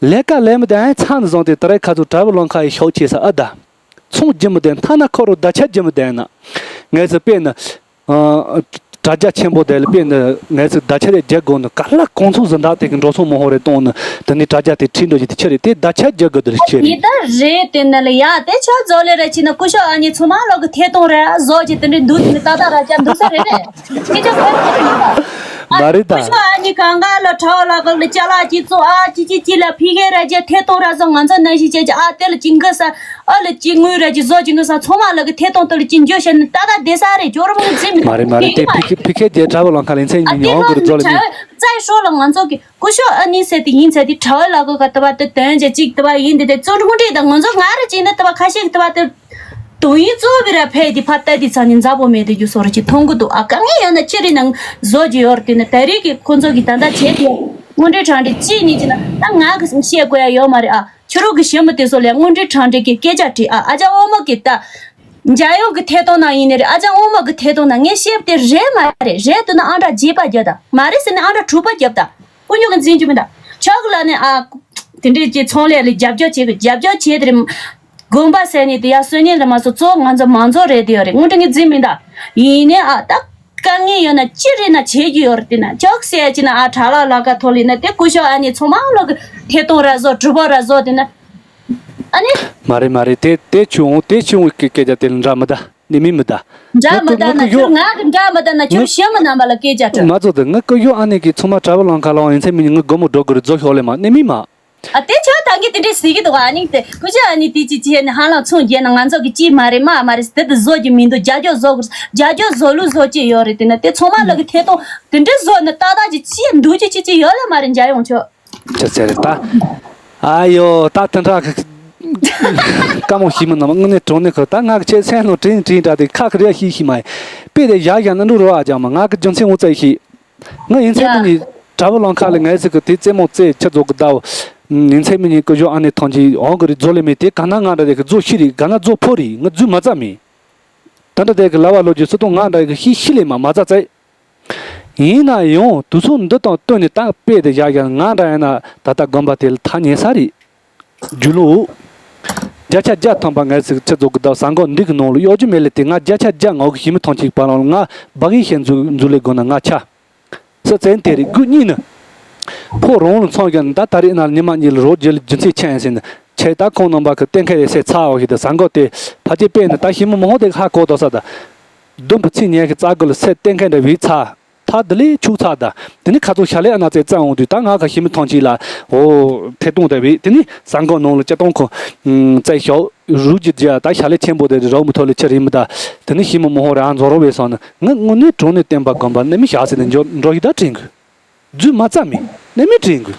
ལས་ཀ་ལས་མི་དེ་ཨ་ཚང་ནི་བཟང་དེ་ད་རེས་ཁ་ཚུ་གྲྭ་བུ་ལམ་ཁ་ཡི་ཤོག་ཆེ་ས་ཨ་ད། ཚོང་རྒྱུ་མི་དེ་མཐའ་ན་ཁོ་རུ་ད་ཆ་རྒྱུ་མི་དེ་ན། ངས་སུ་དཔེ་ནི། དྲ་རྒྱ་ཆེན་པོ་དེ་ལ་དཔེ་ནི་ངས་ཚིག་བརྡ་ཆད་རྒྱག་དགོས་ནི་ག་ལ་གོང་ཚོ་ཟིན་བྲག་དེ་གི་འགྲོ་སོང་མི་ཧོ་རེ་གཏོང་ནི་དེ་ནི་དྲ་རྒྱ་དེ་ཁྲིད་འགྲོ་རྒྱུ་དེ་ཆི་རེད་དེ་བརྡ་ཆད་རྒྱག་དགོས་དེ་ཆི་རེད། ཡི་ད་རེད་དེ་ནི་ལ་ཡ་དེ་ཆ་རྫོགས་ལེ་རེ་ཆི་ན་སྐུ་ཞབས་ཨ་ནི་ཚོ་མ་ལོག་གི་ཐད་གཏོང་རེ་བཟོ་རྒྱུ་དེ་འདྲའི་འདུག་དེ་ནི་ཏག་ཏག་ར་ཅག་འདུག་ས་རེད་རེད། ཁྱེད་ཅག་ག་རེ་ཆི་རེད་ཡིན་པ། མ་རེད་ད། སྐུ་ཞབས་ཨ་ནི་གང་ག་ལ་ཁྲ་བ་ལ་གང་ལ་ཅ་ལག་ཅི་ཚོ་ཨ་ཅི་ཅི་ཅི་ལ་ཕི་གེ་ར་ཅག་ཐད་གཏོང་ར་བཟོ་ང་ཚོ་ནང་བཞིན་བྱས་ཅག་ཨ་དེ་ལ་ཅི་འགི་ས། ཨ་ལ་ཅི་དངུལ་ར་ཅི་བཟོ་ཅི་དངུལ་ས་ཚང་མ་ལ་གི་ཐད་གཏོང་དུ་ལ་ཅི་འཇོ་བྱས་ནས་ཏག་ཏག་བསྡད་ས་རེད། ཇོ་ར་མོ་གི་རྫི་མི་མ་རེད་མ་རེད། དེ་ཕི་ཁེ་ཕི་ཁེ་རྒྱལ་གྲྭ་བ་ལང་ཁ་ལེན་ཚན་ཨ་ཉི་དེ་ཡོང་གི་རུ་ལོ་ལ་ནི་ཚ་ཡི་ཧྲོ་ལ་ང་ཚོ་གི་སྐུ་ཞབས་ཨ་ནི་ཟེར་དེ་ཡིན་ཚ་དེ་གྲྭ་བ་ལ་གི་ག་ཏི་བ་དེ་དོན་ཅི་ཅིག་ཏི་བ་ཡིན་དེ་དེ་བཙོན་དྲུང་འདྲེ་དང་ང་ཚོ་ང་ར་ཅི་ན་ཏི་བ་ཁ་ཤས་ཀྱི་ཏི་བ་དེ་དོན་ཡིན་གཙོ་བོ་བི་ར་ཕེ་དེ་ཕ་ཏ་དེ་ཚ་ནི་མཛའ་པོ་མེད་དེ་རྒྱུ་སོ་ར་ཅི་མཐོང་གི་འདུག་ཨ་དཀའ་ངལ་ཡོད་ན་ཅི་རེད་ན་བཟོ་རྒྱུ་ཡོད་རེད། དེ་ནི་ད་རེས་ཀྱི་ཁོ་ཚོ་གི་ད་ལྟ་བྱས་དེ་དངོས་འབྲེལ་དྲང་འདྲེ་ཅི་ནི་ཅི་ན་ད་ང་གི་བཤད་དགོས་ཡ་ཡོད་མ་རེད་ཨ། ཕྱི་རོལ་གྱི་ཞི་མི་དེ་ཚོ་ལ་དངོས་འབྲེལ་དྲང་འབྲེལ་གྱི་སྐད་ཆ་དྲིས་ཨ། ཨ་ཅག་དབང་མོ་གི་ད། འཇའ་ཡོང་གི་ཐད་གཏོང་ནང་ཡིན་ནི་རེད། ཨ་ཅག་དབང་མོ་གི་ཐད་གཏོང་ནང་ངས་བཤད་དེ་རེད་མ་རེད། རེད་འདུག་ན་ཨང་གྲངས་རྒྱས་པ་རྒྱབ་དང་མ་རེད་ཟེར་ན་ཨང་གྲངས་དྲུག་པ་རྒྱབ་དང་། ཀུ་ཉོ་གི་འཛིན་རྒྱུ་མི་འདུག་ཆོག་གི་ལ་ནི་ཨ། དེ་འདྲས་ཀྱི་ཚོང་ལས་ལ་རྒྱབ་སྐྱོར་བྱེད་དགོས། རྒྱབ་སྐྱོར་བྱེད་དེ་རེད། དགོན་པ་ཟེར་ནི་དེ་ཡ་སོན་ཉན་ལ་མ་སོ་གཙོ་ང་ཚོ་མང་ཚོགས་རེད་དེ་ཡོད་རེད། དངོས་འབྲེལ་ངས་འཛིན་མི་འདུག་ཡིན་ནའི་ཨ་ད། དཀའ་ངལ་ཡོད་ན་ཅི་རེད་ན་བྱེད་རྒྱུ་ཡོད་རེད་དེ་ན་ཅོག་ཟེར་ཅི་ན་ཨ་གྲྭ་ལག་ལག་ཀ་ཐོག་ལ་ཡིན་ན་དེ་སྐུ་ཞབས་ཨ་ནི་ཚང་མ་ལོག་གི་ཐད་གཏོང་ར་བཟོ་གྲུ་པ་ར་བཟོ་དེ་ན་ཨ་ནི། མ་རེད་མ་རེད། དེ་དེ་ཆུ་འོང་དེ་ཆུ་འོང་གི་སྐད་ཆ་དེ་ལ་འདྲ་མི་ད་ནི་མི་མི་ད། འདྲ་མི་ད་ན་ཁྱོད་ང་གི་འདྲ་མི་ད་ན་ཁྱོད་ཞི་མི་རྣམ་པ་ལ་སྐད་ཆ་དྲི། ང་ཚོ་དེ་ང་སྐུ་ཞབས་ཨ་ནི་གི་ཚང་མ་གྲྭ་བ་ལང་ཁ་ལ་ཡིན་ཚེ་མི་ཉིད་ང་སྒོ་མོ་འགྲོ་དགོས་རེད་རྫོགས་ཤོག་ལེ་མ་ནི་མི་མ། ཨ་དེ་ཆོ་ད་གི་དེ་འདྲས་ཟེར་གི་འདུག་ཨ་ནི་དེ་སྐུ་ཞབས་ཨ་ནི་དེ་ཅི་ཅི་ནི་ཧ་ལམ་ཚོང་རྒྱག་ན་ང་ཚོ་གི་ཅི་མ་རེད་མ་མ་རེད་དེ་དེ་བཟོ་རྒྱུ་མི་འདུག་རྒྱ་སྐྱོར་བཟོ་དགོས་རྒྱ་སྐྱོར་བཟོ་ལུགས་བཟོ་ཅི་ཡོད་རེད་དེ་ན་དེ་ཚང་མ་ལ་གི་ཐད་གཏོང་དེ་འདྲས་བཟོ་ན་ཏག་ཏག་ཅི་ཅི་འདུག་ཅི་ཅི་ཅི་ཡོད་ལ་མ་རེད་འཇའ་ཡོང་ཆོག་ཅི་ཟེར་རེད་ད། ཨ་ཡོ་ད་དེ་འདྲ་གི་ཀ་མོ་ཞིག་མི་ནམ་དངོས་གནས་དྲང་གནས་ཁོ་ད་ང་གི་ཆེ་སེམས་ནང་དྲིན་དྲིན་འདྲ་དེ་ཁ་གི་རེ་ཤི་ཤི་མ་ཡིན་པས་དེ་ཡ་ཡ་ན་འགྲོ་རོ་ཨ་ཅང་མ་ང་གི་རྒྱུ་མཚན་འུ་ཙམ་ཤི། ང་ཡིན་ཚད་དེ་ནི་གྲྭ་བུ་ལང་ཁ་ལ་ངའི་ཟིག་གི་དེ་རྩེད་མོ་རྩེ་ཆི་རྫོགས་གི་ཟླ་བོ། ཡིན་ཚད་མི་ཉིད་ཀི་ཞོ་ཨ་ནེ་ཐང་ཅི་འོང་གི་རི་རྫོ་ལེ་མེད་དེ་ག་ན་ང་འདྲ་དེ་གི་རྫོ་ཤི་རི་ག་ན་རྫོ་ཕོ་རི་ང་རྫུས་མ་རྩ་མེད། ད་འདྲ་དེ་གི་ལ་བ་ལོ་རྒྱུ་སུ་དང་ང་འདྲ་གི་ཤི་ཤི་ལེ་མ་མ་རྩ་རྩ། ཡིན་ན་ཡང་དུས་ཚོད་འདི་དང་བསྟུན་ནས་ད་དཔེ་དེ་བཞག་ཡང་ང་འདྲ་ཡིན་ན་ད་ལྟ་དགོན་པ་དེ་ལ་ཐག་ཉེ་ས་རེད། རྒྱུ་ལོ། བརྒྱ་ཆ་བརྒྱ་ཐམ་པ་ངའི་ཟིག་ཆི་རྫོགས་གི་ཟླ་བོ་གསར་འགོད་འདི་གི་ནང་ལ་གཡོ་སྒྱུ་མེད་ལེ་དེ་ང་བརྒྱ་ཆ་བརྒྱ་ངོ་གི་ཞི་མི་ཐང་ཅིག་བ་ལང་ལ་ང་བ་གི་ཤེས་འཛུལ་འཛུལ་ལེ་དགོས་ན་ང་ཆ། སི་ཙན་དེ་རིགས་དགུ་གཉིས་ནི། ཕོ་རོང་ལ་ཚོང་རྒྱག་ད་ད་རེས་ན་ཉི་མ་གཉིས་ལ་རོགས་བརྒྱུད་ལ་རྒྱུ་མཚན་ཆེན་ཟིན་ཆེ་ད་ཁོང་རྣམ་པ་གི་གཏན་འཁེལ་རེ་སེ་ཚ་འོ་ཞིག་ད་ཟ་འགོ་དེ་ཕ་ཅེ་པས་ནི་ད་ཞི་མི་མི་ཧོ་དེ་ཧ་གོ་དོ་ས་ད། བདུན་པ་ཚིག་ཉལ་གི་རྩ་དགུ་ལ་སེ་གཏན་འཁེལ་འདྲ་བའི་ཚ། ད་དེ་ལས་ཕྱུག་ཚ་ད། དེ་ནི་ཁ་ཚོ་ཞལ་ལས་ཨ་ན་ཙེ་རྩ་འོང་དུས་ད་ང་ག་ཞི་མི་ཐང་ཅིག་ལ་འོ་ཐེ་གཏོང་དེ་བས་དེ་ནི་ཟ་འགོ་ནང་ལ་ཅེ་གཏོང་ཁོ། རྩ་ཞོག་རུ་ཇི་ཇ་ད་ཞལ་ལས་ཆེན་པོ་དེ་རོགས་མི་ཐོ་ལས་ཆི་རིམ་ད། དེ་ནི་ཞི་མི་མི་ཧོ་ར་ཨ་མཛོ་རོ་བས་སོང་ན་ང་དངོས་གནས་དྲང་གནས་བསྟན་པ་དགོན་པ་ནི་མི་ཞག་ཟེར་ནས་འགྲོ་འགྲོ་ཡི་ད་དྲན་གི། རྫུས་མ་རྩ་མེད་ནི་མི་དྲན་གི།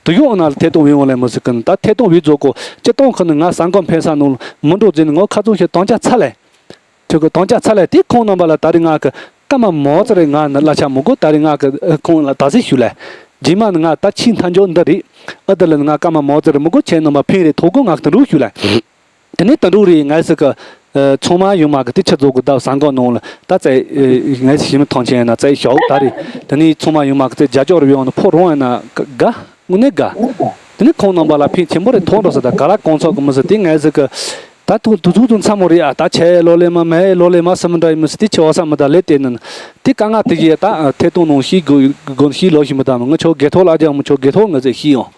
དུ་ཡོང་ན་ལ་ཐད་གཏོང་བའི་འོང་ལས་མི་སྲིད་ཀི་ནི་ད་ཐད་གཏོང་བའི་རྫོགས་གོ་ཅི་གཏོང་ཁི་ནི་ང་ཟ་འགོ་འཕེན་ས་ནང་ལ་མི་འགྲོ་རྫས་ནི་ངོ་ཁ་ཚོང་ཞིག་དང་ཆ་ཚ་ལས། ཁྱོད་ཀྱི་དང་ཆ་ཚ་ལས་དེ་ཁོང་རྣམ་པ་ལ་ད་རེས་ང་གི་ སྐར་མ་མང་ཙམ་རེ་ང་ནི་གླ་ཆ་མི་དགོས། ད་རེས་ང་གི་ཁོང་ལ་དག་སེལ་ཞུ་ལ། རྗེས་མ་ནི་ང་ད་ཕྱིའི་མཐའ་མཇུག་འདི་རེད། ཨ་ད་ལ་ནི་ང་སྐར་མ་མང་ཙམ་རེ་མི་དགོས། ཁྱེད་རྣམ་པ་ཕན་རེ་ཐོགས་དགོས། ང་གི་དུ་འགྲོ་ཞུ་ལ། དེ་ནས་དུ་འགྲོ་རེད། ངས་ཟེར་གི། ཚང་མ་ཡོང་མ་གི་དེ་ཆུ་རྫོགས་གི་ཟླ་བ་ཟངས་གོ་ནང་ལ་ད་ཙེ། ངས་ཞི་མི་ཐང་ཆེན་ན་ཙེ་ཞོག་ད་རེད། དེ་ནས་ཚང་མ་ཡོང་མ་གི་ཙེ་རྒྱ་ཅོག་རེ་ཡོང་ན་ཕོ་རོང་ཡ་ན་དགའ། དངོས་གནས་དགའ། དེ་ནི་ཁོང་རྣམ་པ་ལ་ཕན་ཆེན་པོ་རེ་ཐོགས་འགྲོ་ས། ད་ག་ལ་གང་ཚོགས་གི་མི་ཟེར་དེ་ངས་ཟེར་གི། ད་ཐུག་དུ་ཐུག་དུ་མཚམས་མོ་རེད་ཨ། ད་ཆེ་ལོ་ལེ་མ་མེ་ལོ་ལེ་མ་སི་མི་འདྲ་ཡི་མི་ཟེར་དེ་ཆེ་བ་ས་མི་ད་ལེ་དེ་ནི་དེ་ག་ང་དེ་གི་ད་ཐེ་གཏོང་ནང་ཤི་དགོ་དགོ་ཤི་ལོ་ཤི་མི་ད་མི་ང་ཆོ་དགེ་ཐོག་ལ་རྒྱག་མི་ཆོ་དགེ་ཐོག་ང་ཟེར་ཤི་ཡོང་།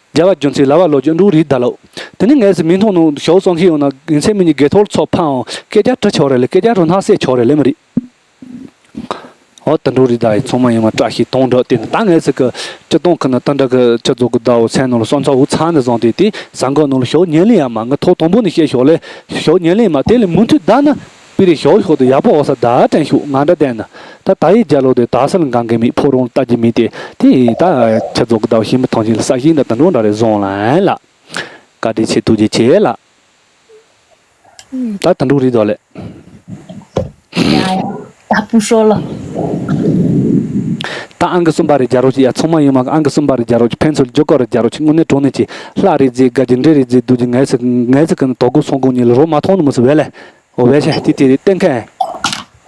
རྒྱལ་བ་རྒྱུ་མཚན་ལ་བ་ལོ་རྒྱུ་འབྲུ་རིགས་ད་ལོ། དེ་ནི་ངས་སི་མི་མཐོང་ནོ་ཞོ་ཙང་ཤི་ཡོང་ན་ཡིན་ཚེ་མི་ཉི་དགེ་ཐོག་ཚོ་ཕང་ཨོ་སྐད་རྒྱ་གྲི་ཆོ་རེ་ལེ་སྐད་རྒྱ་རུ་སྣ་སེ་ཆོ་རེ་ལེ་མི་རིགས། ཨོ་དུ་འགྲོ་རི་ད་ཡི་ཚང་མ་ཡིན་མ་བཀྲ་ཤིས་གཏོང་འགྲོ་དེ་ནི་ད་ངས་ཟེར་གི་སྤྱི་སྟོང་ཁི་ན་ད་འདྲ་གི་སྤྱི་ཚོགས་གི་ཟླ་བོ་མཚན་ནང་ལ་སོན་ཚ་འུ་ཚང་ནས་བཟུང་སྟེ་དེ་ཟང་གོ་ནང་ལ་ཞོག་ཉན་ལེ་ཡ་མ་ང་ཐོག་དང་པོ་ནས་བཤད་ཞོག་ལེ་ཞོག་ཉན་ལེ་མ་དེ་ལས་མུ་མཐུད་ད་ན་པི་རི་ཞོག་ཞོག་ཏུ་ཡག་པོ་འོ་ས་ད་དྲན་ཤོག་ང་འདྲ་བསྡད་ན་ད་ད་ཡི་རྒྱ་ལོ་དེ་ད་སལ་འགང་གི་མི་ཕོ་རོང་ལྟ་གི་མི་དེ་དེ་ད་སྤྱི་ཚོགས་གི་ཟླ་བོ་ཤིན་པ་ཐང་ཆེན་ལ་ས་ཞིང་ད་ད་འགྲོ་འདྲ་རེ་བཟུང་ལ་ལ་བཀའ་དྲིན་ཆེ་ཐུགས་རྗེ་ཆེ་ལ། ད་ད་འགྲོ་རེད་དོ་ལེ། ཡ་ཡ། ད་པུ་ཧྲོ་ལོ། ད་ཨང་ཀི་གསུམ་པ་རེ་རྒྱ་རོགས་ཅིག་ཡ་ཚང་མ་ཡོད་མ་ཨང་ཀི་གསུམ་པ་རེ་རྒྱ་རོགས་ཅིག་ཕན་ཚུན་རྒྱུ་སྐོར་རེ་རྒྱ་རོགས་ཅིག་དངོས་གནས་དྲང་གནས་ཅིག་ལྷ་རེ་རྫི་དགའ་རྒྱུ་འདྲེ་རེ་རྫི་སྡུག་རྒྱུ་ངལ་སི་ངལ་སི་ཀི་ནི་དོ་དགོས་སོང་དགོས་ཉིད་ལ་རོ་མ་མཐོང་ནི་མི་སི་བས་ལེ། འོ་བས་ཤ་དེ་དེ་རེ་བསྟན་མཁན།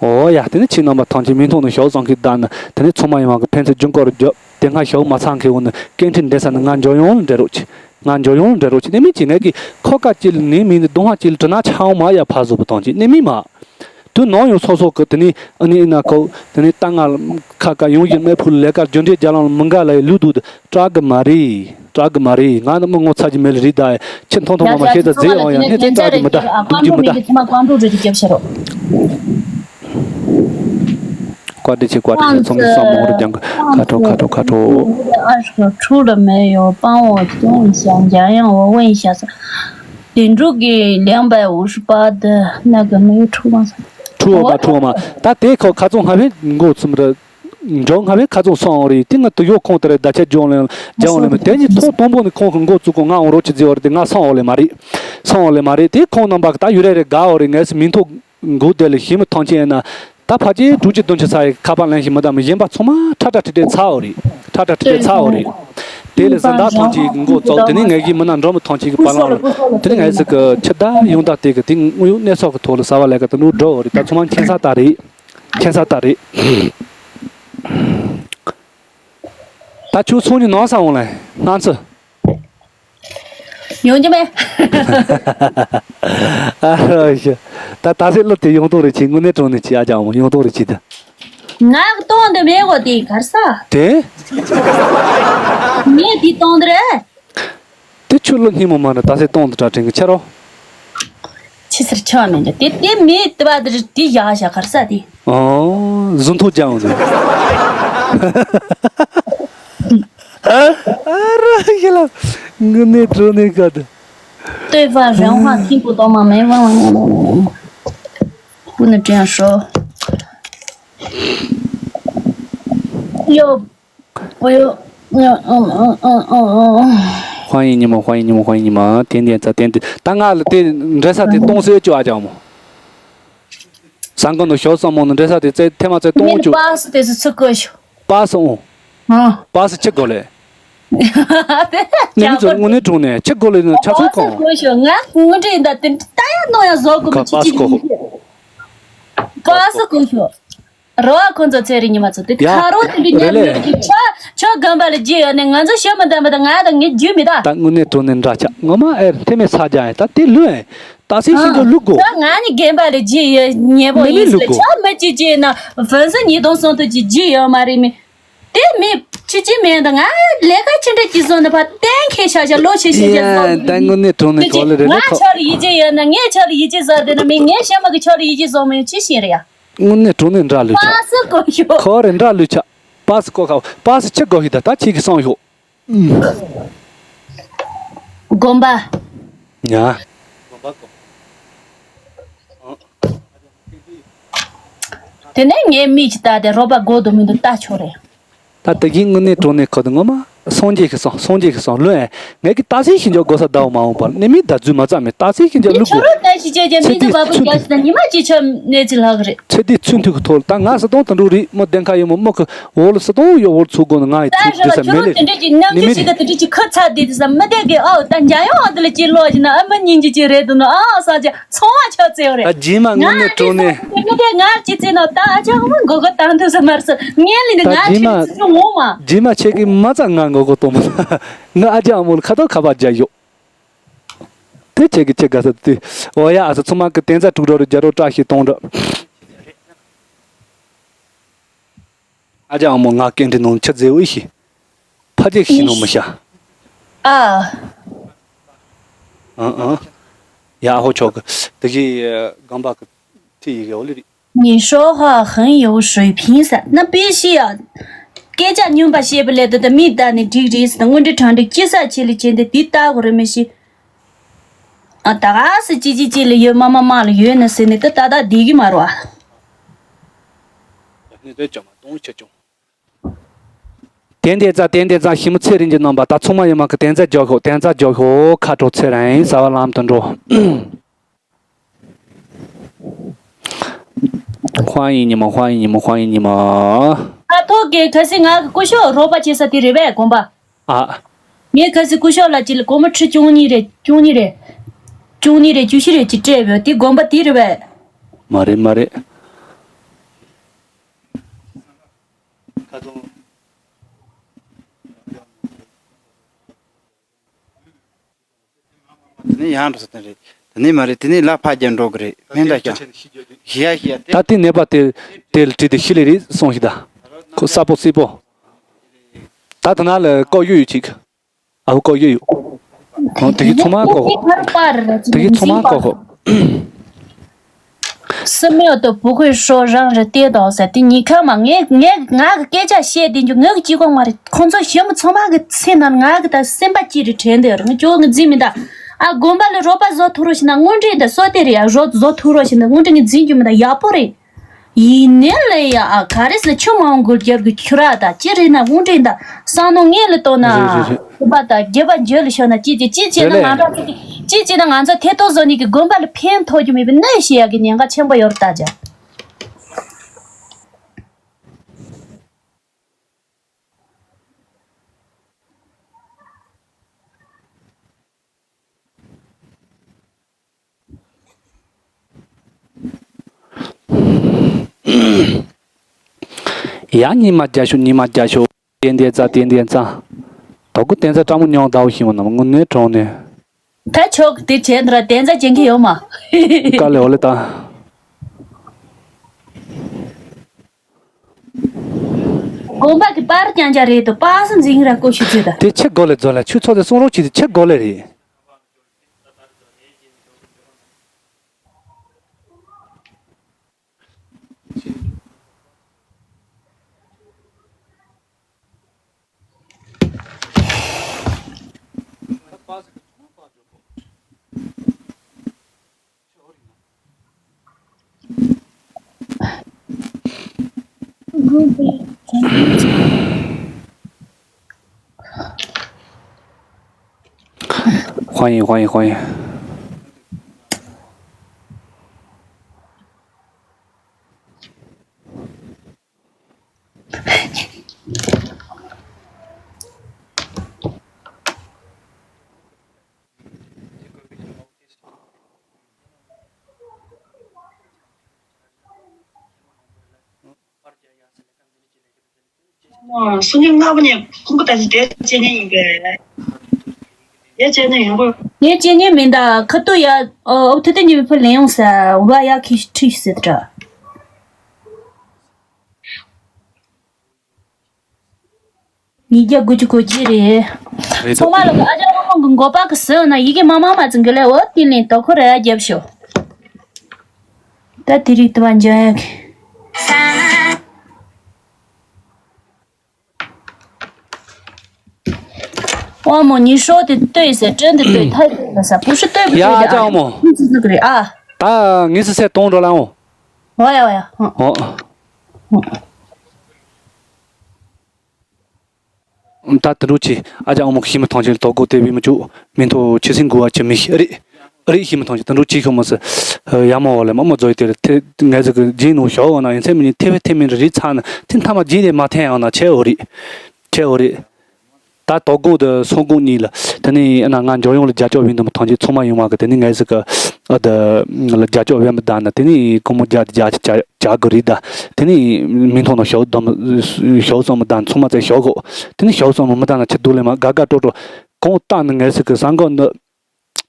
འོ་ཡ་དེ་ནི་ཁྱེད་རྣམ་པ་ཐང་ཆེན་མི་མཐོང་ནི་ཞོག་ཙང་གི་བདག་ནི་དེ་ནི་ཚང་མ་ཡོད་མ་གི་ཕན་ཚུན་རྒྱུ་སྐོར་རེ་རྒྱུ་དེ་སྔ་ཞོག་མ་ཚང་གི་འོ་ནི་སྐད་འཕྲིན་འདྲེ་ས་ནི་ང་འཇོ་ཡོང་ལ་འདྲེ་རོགས་ཅིག་ང་འཇོ་ཡོང་འདྲ་རོགས་ཅི་ནི་མི་ཅི་ངས་ཀྱི་ཁོ་ཀ་ཅི་ལ་ནི་མི་ནི་གདོང་ཧ་ཅི་ལ་དྲི་ན་ཆང་མ་ཡ་ཕ་བཟོ་བུ་དང་ཅི་ནི་མི་མ། དུ་ནང་ཡོང་སོ་སོ་གི་དེ་ནི་ཨ་ནི་ཨི་ན་ཁོ་དེ་ནི་ཏང་ང་ཁ་ཀ་ཡོང་ཡིན་མེད་ཕུལ་ལས་ཀ་རྒྱུ་འབྲས་རྒྱ་ལང་མི་འགའ་ལ་ཡི་ལུས་དུ་དྲག་གི་མ་རེད་དྲག་གི་མ་རེད། ང་ནི་མི་ངོ་ཚ་གི་མེད་ལ་རེད་ད་ཁྱི་མཐོང་མཐོང་མ་མ་ཤེས་ད་རྫས་ཡང་ཡང་ནི་དེ་དྲག་གི་མི་ད་སྡུག་གི་མི་ད། བཀའ་དྲིན་ཆེ་བཀའ་དྲིན་ཆེ། ཚོགས་མི་བསམ་མང་རུ་སྦྱང་གི་ཁ་དྲོ་ཁ་དྲོ་ཁ་དྲོ། 二十个出了没有？帮我动一下，洋洋，我问一下子。顶住给两百五十八的那个没有出吗？ འཁྲུག་འོ་མ་འཁྲུག་འོ་མ། ད་དེ་ཁོ་ཁ་ཚོང་ཧ་བེ་མགོ་ཚུམ་ར། འཇོག་ཧ་བེ་ཁ་ཚོང་སོང་རེད་དེ་ང་དུ་ཡོ་ཁོང་དེ་རེད་ད་ཆ་ཇོང་ལེ་ཇོང་ལེ་མ་དེ་ནི་ཐོག་དང་པོ་ནི་ཁོང་གི་མགོ་བཙུགས་གོ་ང་འོང་རོགས་ཅི་ཟེར་བ་རེད་དེ་ང་སོང་འོ་ལེ་མ་རེད། སོང་འོ་ལེ་མ་རེད་དེ་ཁོང་རྣམ་པ་གི་ད་ཡུ་རེ་རེ་དགའ་འོ་རེད་ངས་སི་མིང་ཐོག་མགོ་དེ་ལ་ཞིམ་ཐང་ཆེན་ན། ད་ཕ་ཅེ་དྲུག་ཅུ་བདུན་ཅུ་ཚ་ཡི་ཁ་པར་ལེན་ཞིག་མི་དམ་གཞན་པ་ཚང་མ་ཁྲ་ཁྲ་ཁྲི་ཁྲི་ཚ་འོ་རེད། ཁྲ་ཁྲ་ཁྲི་ཁྲི་ཚ་འོ་རེད། དེ་ལས་ཟིན་ད་ཐང་ཅིག་མགོ་བཙོག་དེ་ནས་ངས་ཀྱི་མི་ན་འགྲོ་མི་ཐང་ཅིག་གི་བ་ལང་ལ་དེ་ནས་ངས་ཟིག་གི་ཁྱི་ད་ཡོང་ད་དེ་གི་དེ་དངོས་ཡོད་གནས་ཚོགས་ཀྱི་ཐོག་ལ་ཟ་བ་ལས་ཀ་དེ་ནུ་འགྲོ་འོ་རེད། ད་ཚང་མ་མཁྱེན་ས་ད་རེད། མཁྱེན་ས་ད་རེད། ད་ཁྱོད་ཚོང་གཉིས་ནང་ས་འོང་ལ་ང་ཚོ། ཡོང་རྒྱུ་མེད། ཨ་རོ་ཤི། ད་ད་སེ་ལོ་དེ་ཡོང་ཐོག་རེ་ཆེ་དངོས་གནས་དྲང་གནས་ཆེ་ཨ་ཅག་མོ་ཡོང་ཐོག་རེ་ཆེ་ད། ང་གཏོང་འདི་མེད་གོ་དེ་གར་ས། དེ། ངས་དེ་གཏོང་འདི་རེད། དེ་ཆུ་ལོ་སྙིང་མོ་མ་ན་ད་སེ་གཏོང་འདི་དྲ་དྲན་གི་ཆེ་རོ། ཆི་ཟེར་ཆ་མེད་འདི་དེ་དེ་མེད་དེ་བ་དེ་དེ་ཡ་ཤ་གར་ས་དེ། ཨོ། གཟུགས་མཐོང་ཅང་འོང་དེ། ཨ་ར་ཤི་ལ། དངོས་གནས་དྲང་གནས་ག་དུ། 对方人话听不懂吗？没问问。不能这样说。哟，我又，嗯嗯嗯嗯嗯嗯。 欢迎你们，欢迎你们，欢迎你们！点点赞，点点。ད་ང་ལ་དེ་འདྲེ་ས་དེ་གཏོང་སྲོལ་ཅོ་ཨ་ཅག་མོ། ཟང་གོ་ནོ་ཞོ་སོང་མོ་ནི་འདྲེ་ས་དེ་ཚེ་ཐེ་མ་ཚེ་གཏོང་ཅོ། པ་སི་དེ་སུ་ཚུགས་གོ་ཤོ། པ་སི་འོང་། ཨ། པ་སི་ཆི་གོ་ལེ། ནི་མི་ཚོ་དངོས་གནས་དྲང་གནས་ཆི་གོ་ལེ་ནི་ཆ་ཚོད་གོ། པ་སི་གོ་ཤོ་ང་དངོས་འབྲེལ་ཡིན་ད་དེ་ད་ཡ་ནོ་ཡ་བཟོ་གོ་མི་ཁ་ཆི་པ་སི་ཅི་གོ་ཡིན། པ་སི་གོ་ཤོ། རོ་ཨ་ཁོང་ཚོ་ཚེ་རིང་ཉི་མ་ཚོ་དེ་ཡ། ཁ་རོ་དེ་འདྲ་རེད་ཉམས་ལེ། ཡོད་ཀྱི་ཆ་ཆ་གམ་པ་ལ་རྗེས་ཡོད་ནས་ང་ཚོ་ཤོ་མི་འདམ་པ་དང་ང་དང་ངའི་རྒྱུས་མི་ད། ད་དངོས་གནས་དྲང་གནས་འདྲ་ཆགས་ངོ་མ་ཨེ་ཐེ་མེད་ས་རྒྱ་ཡིན་ད་དེ་ལོས། ད་སེ་ཤིན་ཏུ་ལུག་གོ། ད་ང་ནི་རྒན་པ་ལས་རྗེས་ཡོད་ཉེ་པོ་ཡིན་ཟེར་ཆ་མི་གཅིག་རྗེས་ན་ཧྥན་སི་ཉིས་སྟོང་སོང་དུ་ཅིག་རྗེས་ཡོད་མ་རེད་མི། དེ་མི་ཆི་ཅི་མེད་ད་ང་ལས་ཀ་ཅི་འདྲ་ཅི་བཟོ་ན་ཕ་གཏན་འཁེལ་ཤ་ཤ་ལོ་ཆེ་ཤེས་ཀྱི་བཟོ་ཡ་ད་དངོས་གནས་དྲང་གནས་གོ་ལེ་རེད་ལེ་ང་ཁོ། ཆ་ལ་ཡིད་ཆེས་ཡོད་ན་ངས་ཆ་ལ་ཡིད་ཆེས་བཟོ་དེ་ན་མི་ངས་ཤ་མ་གི་ཆ་ལ་ཡིད་ཆེས་བཟོ་མི་ཡོད་ཅི་ཤེས་རེད་ཡ། དངོས་གནས་དྲང་གནས་འདྲ་ལུས་ཆགས། པ་སི་གོ་ཤོ། ཁོ་རེ་འདྲ་ལུས་ཆགས། པ་སི་གོ་ཁ་པ་སི་ཆི་གོ་ཤི་ད་ད་ཁྱེད་ཀྱི་སང་ཤོག་དགོན་པ། ཉ། དེ་ནས་ངའི་མིག་གིས་ལྟ་སྟེ་རོགས་པ་དགོས་འདུག་མི་འདུག་ལྟ་ཆོག་རེད། ད་ད་གིན་དངོས་གནས་དྲང་གནས་ཁོ་དང་ངོ་མ། སངས་རྒྱས་ཀྱི་སང་སངས་རྒྱས་ཀྱི་སང་ལོས་ཨེ། ངས་ཀྱི་ཏ་སེ་ཤིན་ཅང་གོ་ས་ཟླ་བ་མ་འོངས་པར་ནི་མི་ད་རྫུན་མ་རྩ་མེད་ཏ་སེ་ཤིན་ཅང་ལུག་གོ། ཁྱོད་རང་ལྟ་ཞིག་བྱས་ཀྱང་མི་ཚེ་བ་པོ་རྒྱག་ཞིག་དང་ཉི་མ་གཅིག་ཆོམ་གནས་ཚུལ་ལྷག་གི་རེད། ཚེ་འདི་ཚུན་མཐུད་ཀྱི་ཐོག་ལ་ད་ང་སི་ཏོང་དུ་འགྲོ་རིགས་མོ་བདེན་ཁ་ཡོད་མོ་མོ་གི་འོག་ལ་སི་ཏོང་ཡོད་འོག་ཚུགས་དགོས་ན་ང་ཡི་ད་ཚུགས་རེད་དགོས་ས་བ་ཁྱོད་མེད་རང་ལེ། དེ་འདྲ་ཅིག་ནམ་ནི་རྒྱུན་མི་ཞིག་རེད། གི་དེ་འདྲ་ཅིག་ཁུར་ཚར་དེ་དེ་ས་མི་བདེ་གི་ཨའོ་ད་འཇམ་ཡང་ཨ་དེ་ལ་ཅིག་ལོག་ཞིག་ན་ཨ་མ་སྙིང་རྗེ་ཅིག་རེད་འདུག་ནོ་ཨ་ས་ཅིག་ཚོང་བ་ཆགས་ཚེ་རེད། ད་རྗེས་མ་དངོས་གནས་དྲང་གནས། ང་ལས་ས་དེ་ལས་ང་ཅི་ཚེ་ནོ་ད་ཨ་ཅག་མ་མགོ་ག་བཏང་ཐུབ་ས་མར་ས་ངས་ལས་ནི་ད་ང་རྗེས་མ། ཁྲིམས་ཚེ་ཚོ་ངོ་མ། རྗེས་མ་ཁྱེད་ཀྱིས་མ་ཚ་ང་མགོ་ག་གཏོང་མ་ང་ཨ་ཅག་མོ་ལ་ཁ་ཐོག་ཁ་པར་རྒྱག་ཡོད། དེ་ཁྱེད་ཀྱིས་ཁྱེད་དགའ་ས་དེ་འོ་ཡ་ཨ་ས་ཚང་མ་གི་དན་རྩ་དྲུག་རོ་རེ་རྒྱ་རོ་བཀྲ་ཤིས་གཏོང་ར། ཨ་ཅག་ཨ་མོ་ང་སྐད་འདྲི་ནང་ཆ་མཛེས་འོས་ཤི། ཕ་ཅེག་ཤི་ནོ་མི་ཤ། ཨ། ཨང་ཨང་། ཡ་ཧོ་ཆོག་གི་དེ་གི་གམ་པ་གི་ཐི་ཡི་གི་འོ་ལི་རི། 你说话很有水平噻，那必须啊。སྐད་ཆ་སྙོམས་པ་བཤད་པ་ལས་ད་ད་མིག་བལྟས་ནས་འགྲིག་རེད་ཟེར་ན་དངོས་འབྲེལ་དྲང་འགྲིག་ཅི་ས་ཆེ་ལས་ཆེ་འདི་འདི་ལྟ་དགོས་རེད་མི་ཤེས། ཨ་ད་ག་སེ་ཅི་ཅི་ཅི་ལ་ཡོད་མ་མ་མ་ལ་ཡོད་ན་ཟེར་ནས་ད་ད་ད་བསྡད་ཀྱི་མ་རེད་བ། ནི་དེ་ཅང་མ་གཏོང་ཆེ་ཆུང་། ཏན་ཏན་ཙ་ཏན་ཏན་ཙ་ཞི་མོ་ཚེ་རིང་གི་རྣམ་པ་ད་ཚང་མ་ཡོད་མ་གི་དན་རྩ་རྒྱག་ཤོག་དན་རྩ་རྒྱག་ཤོག་ཁ་དྲོ་ཚེ་རིང་ཟ་བ་ལམ་དུ་འགྲོ། 欢迎你们，欢迎你们，欢迎你们。 ཨ་ཐོག་གི་ག་སི་ང་གི་སྐུ་ཞབས་རོགས་པ་བྱེད་ས་དེ་རེད་པས་དགོན་པ། ཨ། ངས་ག་སི་སྐུ་ཞབས་ལ་ཅི་ལ་སྒོར་མོ་ཁྲི་བཅུ་གཉིས་རེད་བཅུ་གཉིས་རེད། བཅུ་གཉིས་རེད་བཅུ་བཞི་རེད་ཅི་སྤྲད་ཡོད་དེ་དགོན་པ་དེ་རེད་པས། མ་རེད་མ་རེད། ཁ་ཚོང་། དེ་ནས་ཡང་འགྲོ་ས་དེ་རེད། དེ་ནས་མ་རེད་དེ་ནས་ལ་ཕ་རྒྱ་འགྲོ་གི་རེད་མིན་ད་ཀྱང་། ཞི་ཡ་ཞི་ཡ་དེ། ད་དེ་ནད་པ་དེ་དེ་ལ་བྲིས་ཏེ་ཤི་ལེ་རེད་སོང་ཞིག་ད། ཁོ་ས་པོ་སི་པོ། ད་དེ་ན་ལ་ཀོ་ཡོད་ཡོད་ཅིག་ཨ་བུ་ཀོ་ཡོད་ཡོད། ཧོ་དེ་གི་ཚོ་མ་ཀོ་ཧོ། དེ་གི་ཚོ་མ་ཀོ་ཧོ། 寺庙都不会说让人跌倒噻。དེ་ཉི་ཁ་མ་ངས་ངས་ང་གི་སྐད་ཆ་བཤད་དེ་འཇུ་ངས་གི་གཅིག་གོང་མ་རེད། ཁོང་ཚོ་ཞི་མོ་ཚང་མ་གི་ཚེ་ན་ང་གི་ད་སེམས་པ་ཅི་རེད་དྲན་དེ་རང་ཅོ་ངི་རྫི་མི་ད། ཨ་དགོན་པ་ལ་རོགས་པ་བཟོ་ཐུབ་རོགས་ཞིག་ན་དངོས་འབྲེལ་ད་སོ་དེ་རེད་ཡ་རོགས་བཟོ་ཐུབ་རོགས་ཞིག་ན་དངོས་འབྲེལ་ངི་རྫི་འཇུ་མི་ད་ཡག་པོ་རེད། ཡིན་ནའི་ལས་ཡ་ཨ་ག་རེ་ཟེར་ཆུ་མང་གོ་རྒྱབ་གི་ཁྱུ་ར་ད་ཅི་རེད་ན་དངོས་འབྲེལ་ད་བསམ་མནོ་ངེས་ལ་གཏོང་ན། རེད་རེད་རེད། ཁུ་པ་དང་རྒྱབ་པ་འཇོལ་ལ་ཤོར་ན་ཅི་ཅི་ཅི་བྱས་ན་རེད་ང་ལས། ཚོ་ཅི་ཅི་བྱས་ན་ང་ཚོ་ཐེ་གཏོགས་བཟོ་ནི་གི་དགོན་པ་ལ་ཕན་ཐོགས་རྒྱུ་མེད་པའི་གནས་ཤེས་ཡ་གི་ཉེན་ཁ་ཆེན་པོ་ཡོད་རེད་ད་ཅག་ཡ་ཉི་མ་རྒྱ་ཤོག་ཉི་མ་རྒྱ་ཤོག་ཏན་ཏན་རྩ་ཏན་ཏན་རྩ། དོ་ཀུ་ཏན་རྩ་སྤྲང་མོ་མྱོང་ཟླ་བ་ཤིང་བ་ནམ་དངོས་གནས་གྲོང་ནས། ད་ཆོག་དེ་བྱས་འདྲ་ཏན་རྩ་ཅན་གྱི་ཡོད་མ། དཀའ་ལས་འོ་ལེ་ད། དགོན་པ་གི་པར་རྐྱང་རྐྱང་རེད་དོ་པ་སེ་འཛིན་ར་ཀོ་ཤི་ཚོད་ད། དེ་ཆི་གོ་ལེ་རྫོ་ལ་ཆུ་ཚོགས་དེ་གསུང་རོགས་གྱིས་དེ་ཆི་གོ་ལེ་རེད། Huang yi, huang yi, huang yi. སུམ་ཅུ་ལྔ་པ་ནས་ཁུང་པ་ད་ཅི་དེ་བྱེད་མཁན་ཡིན་པས། དེ་བྱེད་མཁན་ཡོང་གི། དེ་བྱེད་མཁན་མིན་ད་ཁ་ཐུག་ཡ་ཨོ་ཐུ་ཐུ་ཉི་མི་ཕུ་ལེན་ཡོང་ས་བ་ཡ་ཁི་ཁྲི་ཟེར་དྲ། ཉིས་བརྒྱ་དགུ་བཅུ་གོ་གཅིག་རེད། རེད་ཚང་མ་ལ་ཨ་ཅག་རང་རང་གི་མགོ་པ་གི་ཟེར་ན་ཡི་གེ་མ་མ་མ་ཙི་འགི་ལས་འོ་ཏི་ལིན་དོ་ཁོ་ར་ཡ་རྒྱབ་ཤོག་ད་དེ་རིགས་དུ་བ་འཇོན་ཡ་གི། ཨོ་མོ་ཉི་ཤོག་དེ་ལྟོས་ཟེར་སྐྲན་དེ་ལྟོས་ཐལ་ཟེར་ས་བུ་ཧྲི་ལྟོས་བུ་ཡ་ལྟོས་ཨ་ཅག་ཨོ་མོ། ཨ་ཙི་ཙི་གི་རེད་ཨ། ད་ངས་སི་སེ་གཏོང་འགྲོ་ལ་འོ། ཨོ་ཡ་ཨོ་ཡ། ཨོ། ཨོ། ད་དུད་འགྲོ་ཆེ་ཨ་ཅག་ཨ་མོ་ཤི་མི་ཐང་ཆེན་ལ་དོ་གོ་དེ་བི་མི་བཅུག་མི་འཐོ་ཆི་སིང་གུ་བ་ཆི་མི་ཤི་རེད། རེད་ཤི་མི་ཐང་ཆེན་དུད་འགྲོ་ཆེ་ཤོ་མི་སི། ཡ་མོ་བ་ལས་མ་མོ་ཛོ་ཡི་དེ་རེད་དེ་ངས་ཟིག་གི་རྗེས་ནོ་ཤོ་བ་ན་ཡིན་ཚེ་མི་ཉིན་ཐེ་བེ་ཐེ་མིན་རི་ཚ་ན་དེ་མཐའ་མ་རྗེས་ནས་མ་འཐེན་ཡང་ན་ཆེ་འོ་རེད། ཆེ་འོ་རེད། ད་དོ་དགོང་དུ་སོང་དགོང་གཉིས་ལ། དེ་ནས་ཨ་ན་ང་འཇོག་ཡོང་ལ་རྒྱ་ཅོག་བིན་དུ་མི་ཐང་ཆེན་ཚང་མ་ཡོང་བ་གི་དེ་ནས་ངས་ཟིག་གི་ཨ་ད་ལ་རྒྱ་ཅོག་བེན་མི་ད་ན་དེ་ནས་ཀོ་མོ་རྒྱ་རྒྱ་ཅག་ཅག་གི་རེད་ད། དེ་ནས་མི་ཐོང་ན་ཤོག་དམ་ཤོག་ཙམ་མི་ད་ཚང་མ་ཚེ་ཤོག་གོ། དེ་ནས་ཤོག་ཙམ་མི་ད་ན་ཆེ་སྡུག་ལེ་མ་དགའ་དགའ་སྤྲོ་སྤྲོ། གོང་ལྟ་ན་ངས་ཟིག་གི་ས་འགོ་འདི།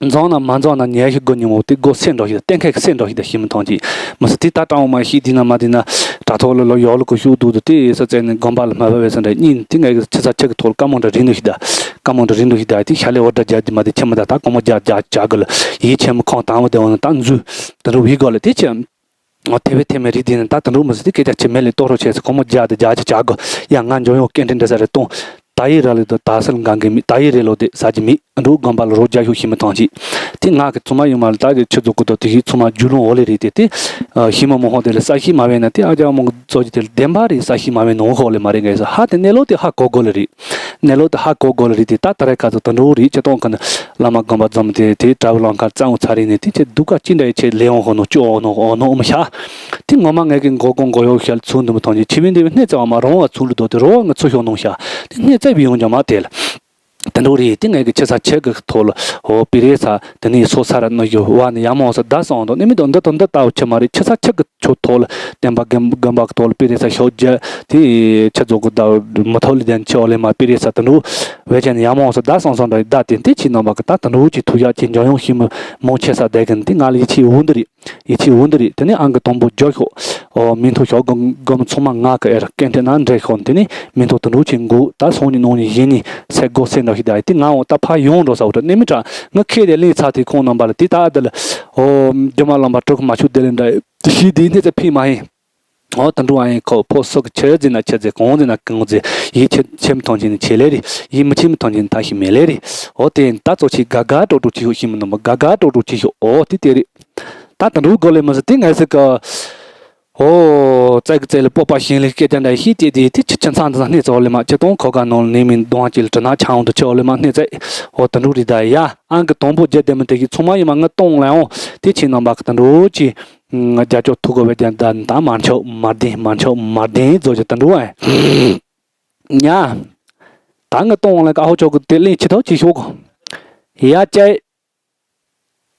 འཛོང་ན་མ་འཛོང་ན་ཉལ་ཤི་དགོ་ཉིན་མོ་དེ་སྒོ་སེ་འགྲོ་ཤི་ད་གཏན་འཁེལ་གི་སེ་འགྲོ་ཤི་ད་ཤི་མི་ཐང་ཅི། མི་སི་དེ་ད་ཀྲང་མ་ཤི་དེ་ན་མ་དེ་ན་དྲ་ཐོག་ལ་ལོ་ཡོག་ལ་གོ་ཤུག་དུག་དུ་དེ་ས་ཙེ་ནི་དགོན་པ་ལ་མ་བབས་པའི་ས་འདྲ་གཉིས་དེ་ངས་ཆི་ས་ཆི་གི་ཐོག་ལ་ཀ་མོ་འདྲ་རིན་དུ་ཤི་ད། ཀ་མོ་འདྲ་རིན་དུ་ཤི་ད་དེ་ཤ་ལེ་འོ་འདྲ་རྒྱ་དེ་མ་དེ་ཆི་མི་ད་ད་ཀོ་མོ་རྒྱ་རྒྱ་རྒྱ་གི་ལ་ཡིད་ཆེན་མོ་ཁོང་དང་བ་དེ་འོ་ན་ད་འཛུལ་དེ་འདྲ་བི་གོ་ལ་དེ་ཆི། ང་དེ་བས་དེ་མེད་རིགས་དེ་ནི་ད་དུ་འགྲོ་མི་སྲིད་དེ་སྐད་ཆ་ཆེ་མེད་ལས་ལྟོ་རོ་བྱས་སོ་ཁོ་མོ་རྒྱ་དེ་རྒྱ་ཆེ་བྱ་དགོ་ཡ་ང་འཇོན་ཡོང་སྐད་འཕྲིན་འདྲ་ས་རེ་གཏོང་། ད་ཡི་ར་ལི་དུ་ད་སལ་འགང་གི་མི་ད་ཡི་རེ་ལོ་དེ་ས་ཀྱི་མི་འགྲོ་དགོན་པ་ལ་རོ་རྒྱ་ཤོག་ཤི་མི་ཐང་ཅི། དེ་ང་གི་ཚོ་མ་ཡོད་མ་ལ་ད་གི་ཆུ་རྫོགས་གི་དོ་དེ་ཡི་ཚོ་མ་རྒྱུ་ལོང་འོ་ལེ་རེད་དེ་དེ་ཤི་མ་མོ་ཧོ་དེ་ལ་ས་ཤི་མ་བས་ན་དེ་ཨ་ཅག་མོ་ཚོ་ཅི་དེ་ལ་བདེན་པ་རེད་ས་ཤི་མ་བས་ནོ་ཧོ་ལེ་མ་རེད་ངས་ས་ཧ་དེ་གནས་ལོ་དེ་ཧ་གོ་གོ་ལེ་རེད། གནས་ལུགས་དེ་ཧ་གོ་དགོས་ལ་རེད་དེ་ད་ད་རེས་ཁ་ཚོ་དུད་འགྲོ་རེད་ཅི་གཏོང་གི་ནི་བླ་མ་དགོན་པ་འཛོམས་དེ་དེ་གྲྭ་བའི་ལང་ཁར་རྩ་འུ་ཚ་རེད་ནས་དེ་ཆེ་སྡུག་ག་ཅི་འདྲ་ཡི་ཆེ་ལེ་འོང་ཧོ་ནོ་ཅི་འོ་ནོ་འོ་ནོ་འོ་མ་ཤ། དེ་ངོ་མ་ངས་གི་མགོ་གོང་མགོ་ཡོ་ཤལ་ཚུལ་འདི་མི་ཐོང་ཅི་ཆི་བིན་དེ་སྣེ་རྩ་བ་མ་རོང་བ་ཚུལ་ལ་དོ་དེ་རོ་བ་ང་ཚུ་ཤོག་ནོ་ཤ། དེ་སྣེ་རྩ་བི་ཡོང་ཀྱང་མ་དེ་ལ། དུད་འགྲོ་རེད་དེ་ངས་གི་ཆི་ས་ཆེ་གི་ཐོག་ལ་འོ་པི་རེ་ས་དེ་ནས་སོ་ས་ར་ནོ་ཡོ་བ་ནི་ཡ་མོ་ས་ད་སོང་དོ་ནི་མི་དོ་འདི་དོ་འདི་ལྟ་བུ་ཆི་མ་རེད་ཆི་ས་ཆེ་གི་ཆོ་ཐོག་ལ་བསྟན་པ་དགོན་དགོན་པ་གི་ཐོག་ལ་པི་རེ་ས་ཤོག་རྒྱ་དེ་ཆ་རྫོགས་གི་ཟླ་མུ་ཐོག་ལ་དན་ཆེ་འོ་ལེ་མ་པི་རེ་ས་དུད་འགྲོ་བས་ཅན་ཡ་མོ་ས་ད་སང་སང་འདྲ་ཟླ་དེ་དེ་ཆི་ནང་པ་གི་ད་དུད་འགྲོ་ཆི་ཐུ་ཡག་ཆི་འཇོན་ཡོང་ཤི་མི་མོ་ཆེ་ས་བསྡད་གི་དེ་ང་ལ་ཡི་ཆི་འུ་འདི་རེད་ཡི་ཆི་འུ་འདི་རེད་དེ་ནས་ཨང་གི་དང་པོ་རྒྱ་ཤོག་འོ་མི་ཐུ་ཤོག་གི་གི་མི་ཚང་མ་ང་གི་ཨེ་ར་སྐད་འདྲེ་ན་འདྲེ་ཤོག་དེ་ནས་མི་ཐུ་དུད་འགྲོ་ཆི་འགུ་ད་སོང་ཉི་ནོ་ཉི་ཡིན་ནི་སེ་གོ་སེ་འདྲ་ཤི་ད་དེ་ང་འོ་ད་ཕ་ཡོང་འགྲོ་ས་འུ་ད་ནས་མི་དྲ་ང་ཁེ་དེ་ལེན་ཚ་དེ་ཁོང་ནང་པ་ལ་དེ་ད་ཨ་ད་ལ་འོ་རྒྱ་མ་ལམ་པ་དྲུག་མ་ཆུ་དེ་ལེན་འདྲ། ཞི་དེའི་སྣེ་ཚ་ཕི་མ་ཡིན། འོ་དུད་འགྲོ་ཨ་ཡིན་ཁོ་ཕོ་སོག་ཆེ་ཟེར་ན་ཆེ་ཟེར་གང་ཟེར་ན་གང་ཟེར་ཡིད་ཆེ་ཆེ་མི་ཐང་ཆེན་ནི་ཆེ་ལེ་རེད། ཡིད་མི་ཆེ་མི་ཐང་ཆེན་ནི་ད་ཤི་མེ་ལེ་རེད། འོ་དེ་ད་ཙོ་ཆི་ག་ག་ཏོ་ཏོ་ཆི་ཤོག་ཤི་མི་ནོ་མ་ག་ག་ཏོ་ཏོ་ཆི་ཤོག་འོ་དེ་དེ་རེད། ད་དུད་འགྲོ་གོ་ལེ་མ་ཟེར་དེ་ངས་ཟེར་ག་འོ་ཙེ་གི་ཙེ་ལེ་སྤོབས་པ་ཞིང་ལེ་སྐད་ཅན་འདྲ་ཤི་དེ་དེ་དེ་ཆི་ཆི་ཚང་དུ་སྣེ་ཙོ་ལེ་མ་ཆེ་གཏོང་ཁོ་ག་ནོ་ནི་མིན་གདོང་ཅི་ལ་དྲི་ན་ཆང་དུ་ཆེ་འོ་ལེ་མ་སྣེ་ཙེ། འོ་དུད་འགྲོ་རེད་ད་ཡ་ཨང་གི་དང་པོ་རྒྱ་དེ་མི་དེ་གི་ཚང་མ་ཡིན་མ་ང་གཏོང་ལེ་འོ་དེ་ཆི་ནང་པ་གི་དུད་འགྲོ་ཆི། རྒྱ་ཅོག་ཐུག་གོ་བའི་རྒྱ་ད་ད་མར་ཆོག་མར་ལྡིང་མར་ཆོག་མར་ལྡིང་ཟོ་ཅི་ད་འགྲོ་ཨེ། ཉ། ད་ང་གཏོང་ལ་ཀ་ཧོ་ཅོག་གི་དེ་ལེན་ཆི་ཐོག་ཆི་ཤོག་གོ། ཡ་ཅེ།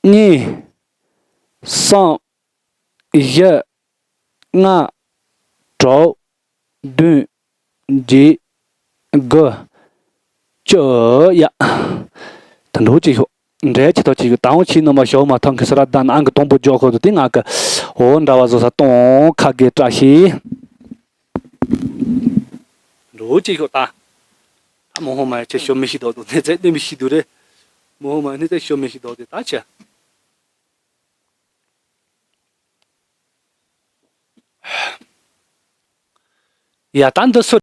གཉིས། གསུམ། བཞི། ལྔ། དྲུག་བདུན། བརྒྱད། དགུ། བཅུ། ཡ། ད་འགྲོ་ཅི་ཤོག་འདྲེ་ཅི་ཐོག་ཅི་ཡོད་ད་འོང་ཕྱི་ནང་མ་ཤོག་མ་ཐང་གི་སི་ར་ད་ནང་གི་དང་པོ་འཇོག་ཁོ་ཚོ་དེ་ང་གི་འོ་འདྲ་བ་བཟོ་ས་གཏོང་ཁ་གེ་བཀྲ་ཤིས། འགྲོ་ཅི་ཤོག་ད། ད་མོ་ཧོ་མ་ཡ་ཆེ་ཤོ་མི་ཤི་དོ་དོ་ནེ་ཚེ་ནེ་མི་ཤི་དུ་རེ། མོ་ཧོ་མ་ཡ་ནེ་ཚེ་ཤོ་མི་ཤི་དོ་དེ་ད་ཆེ། ཡ་ད་འདི་སུ།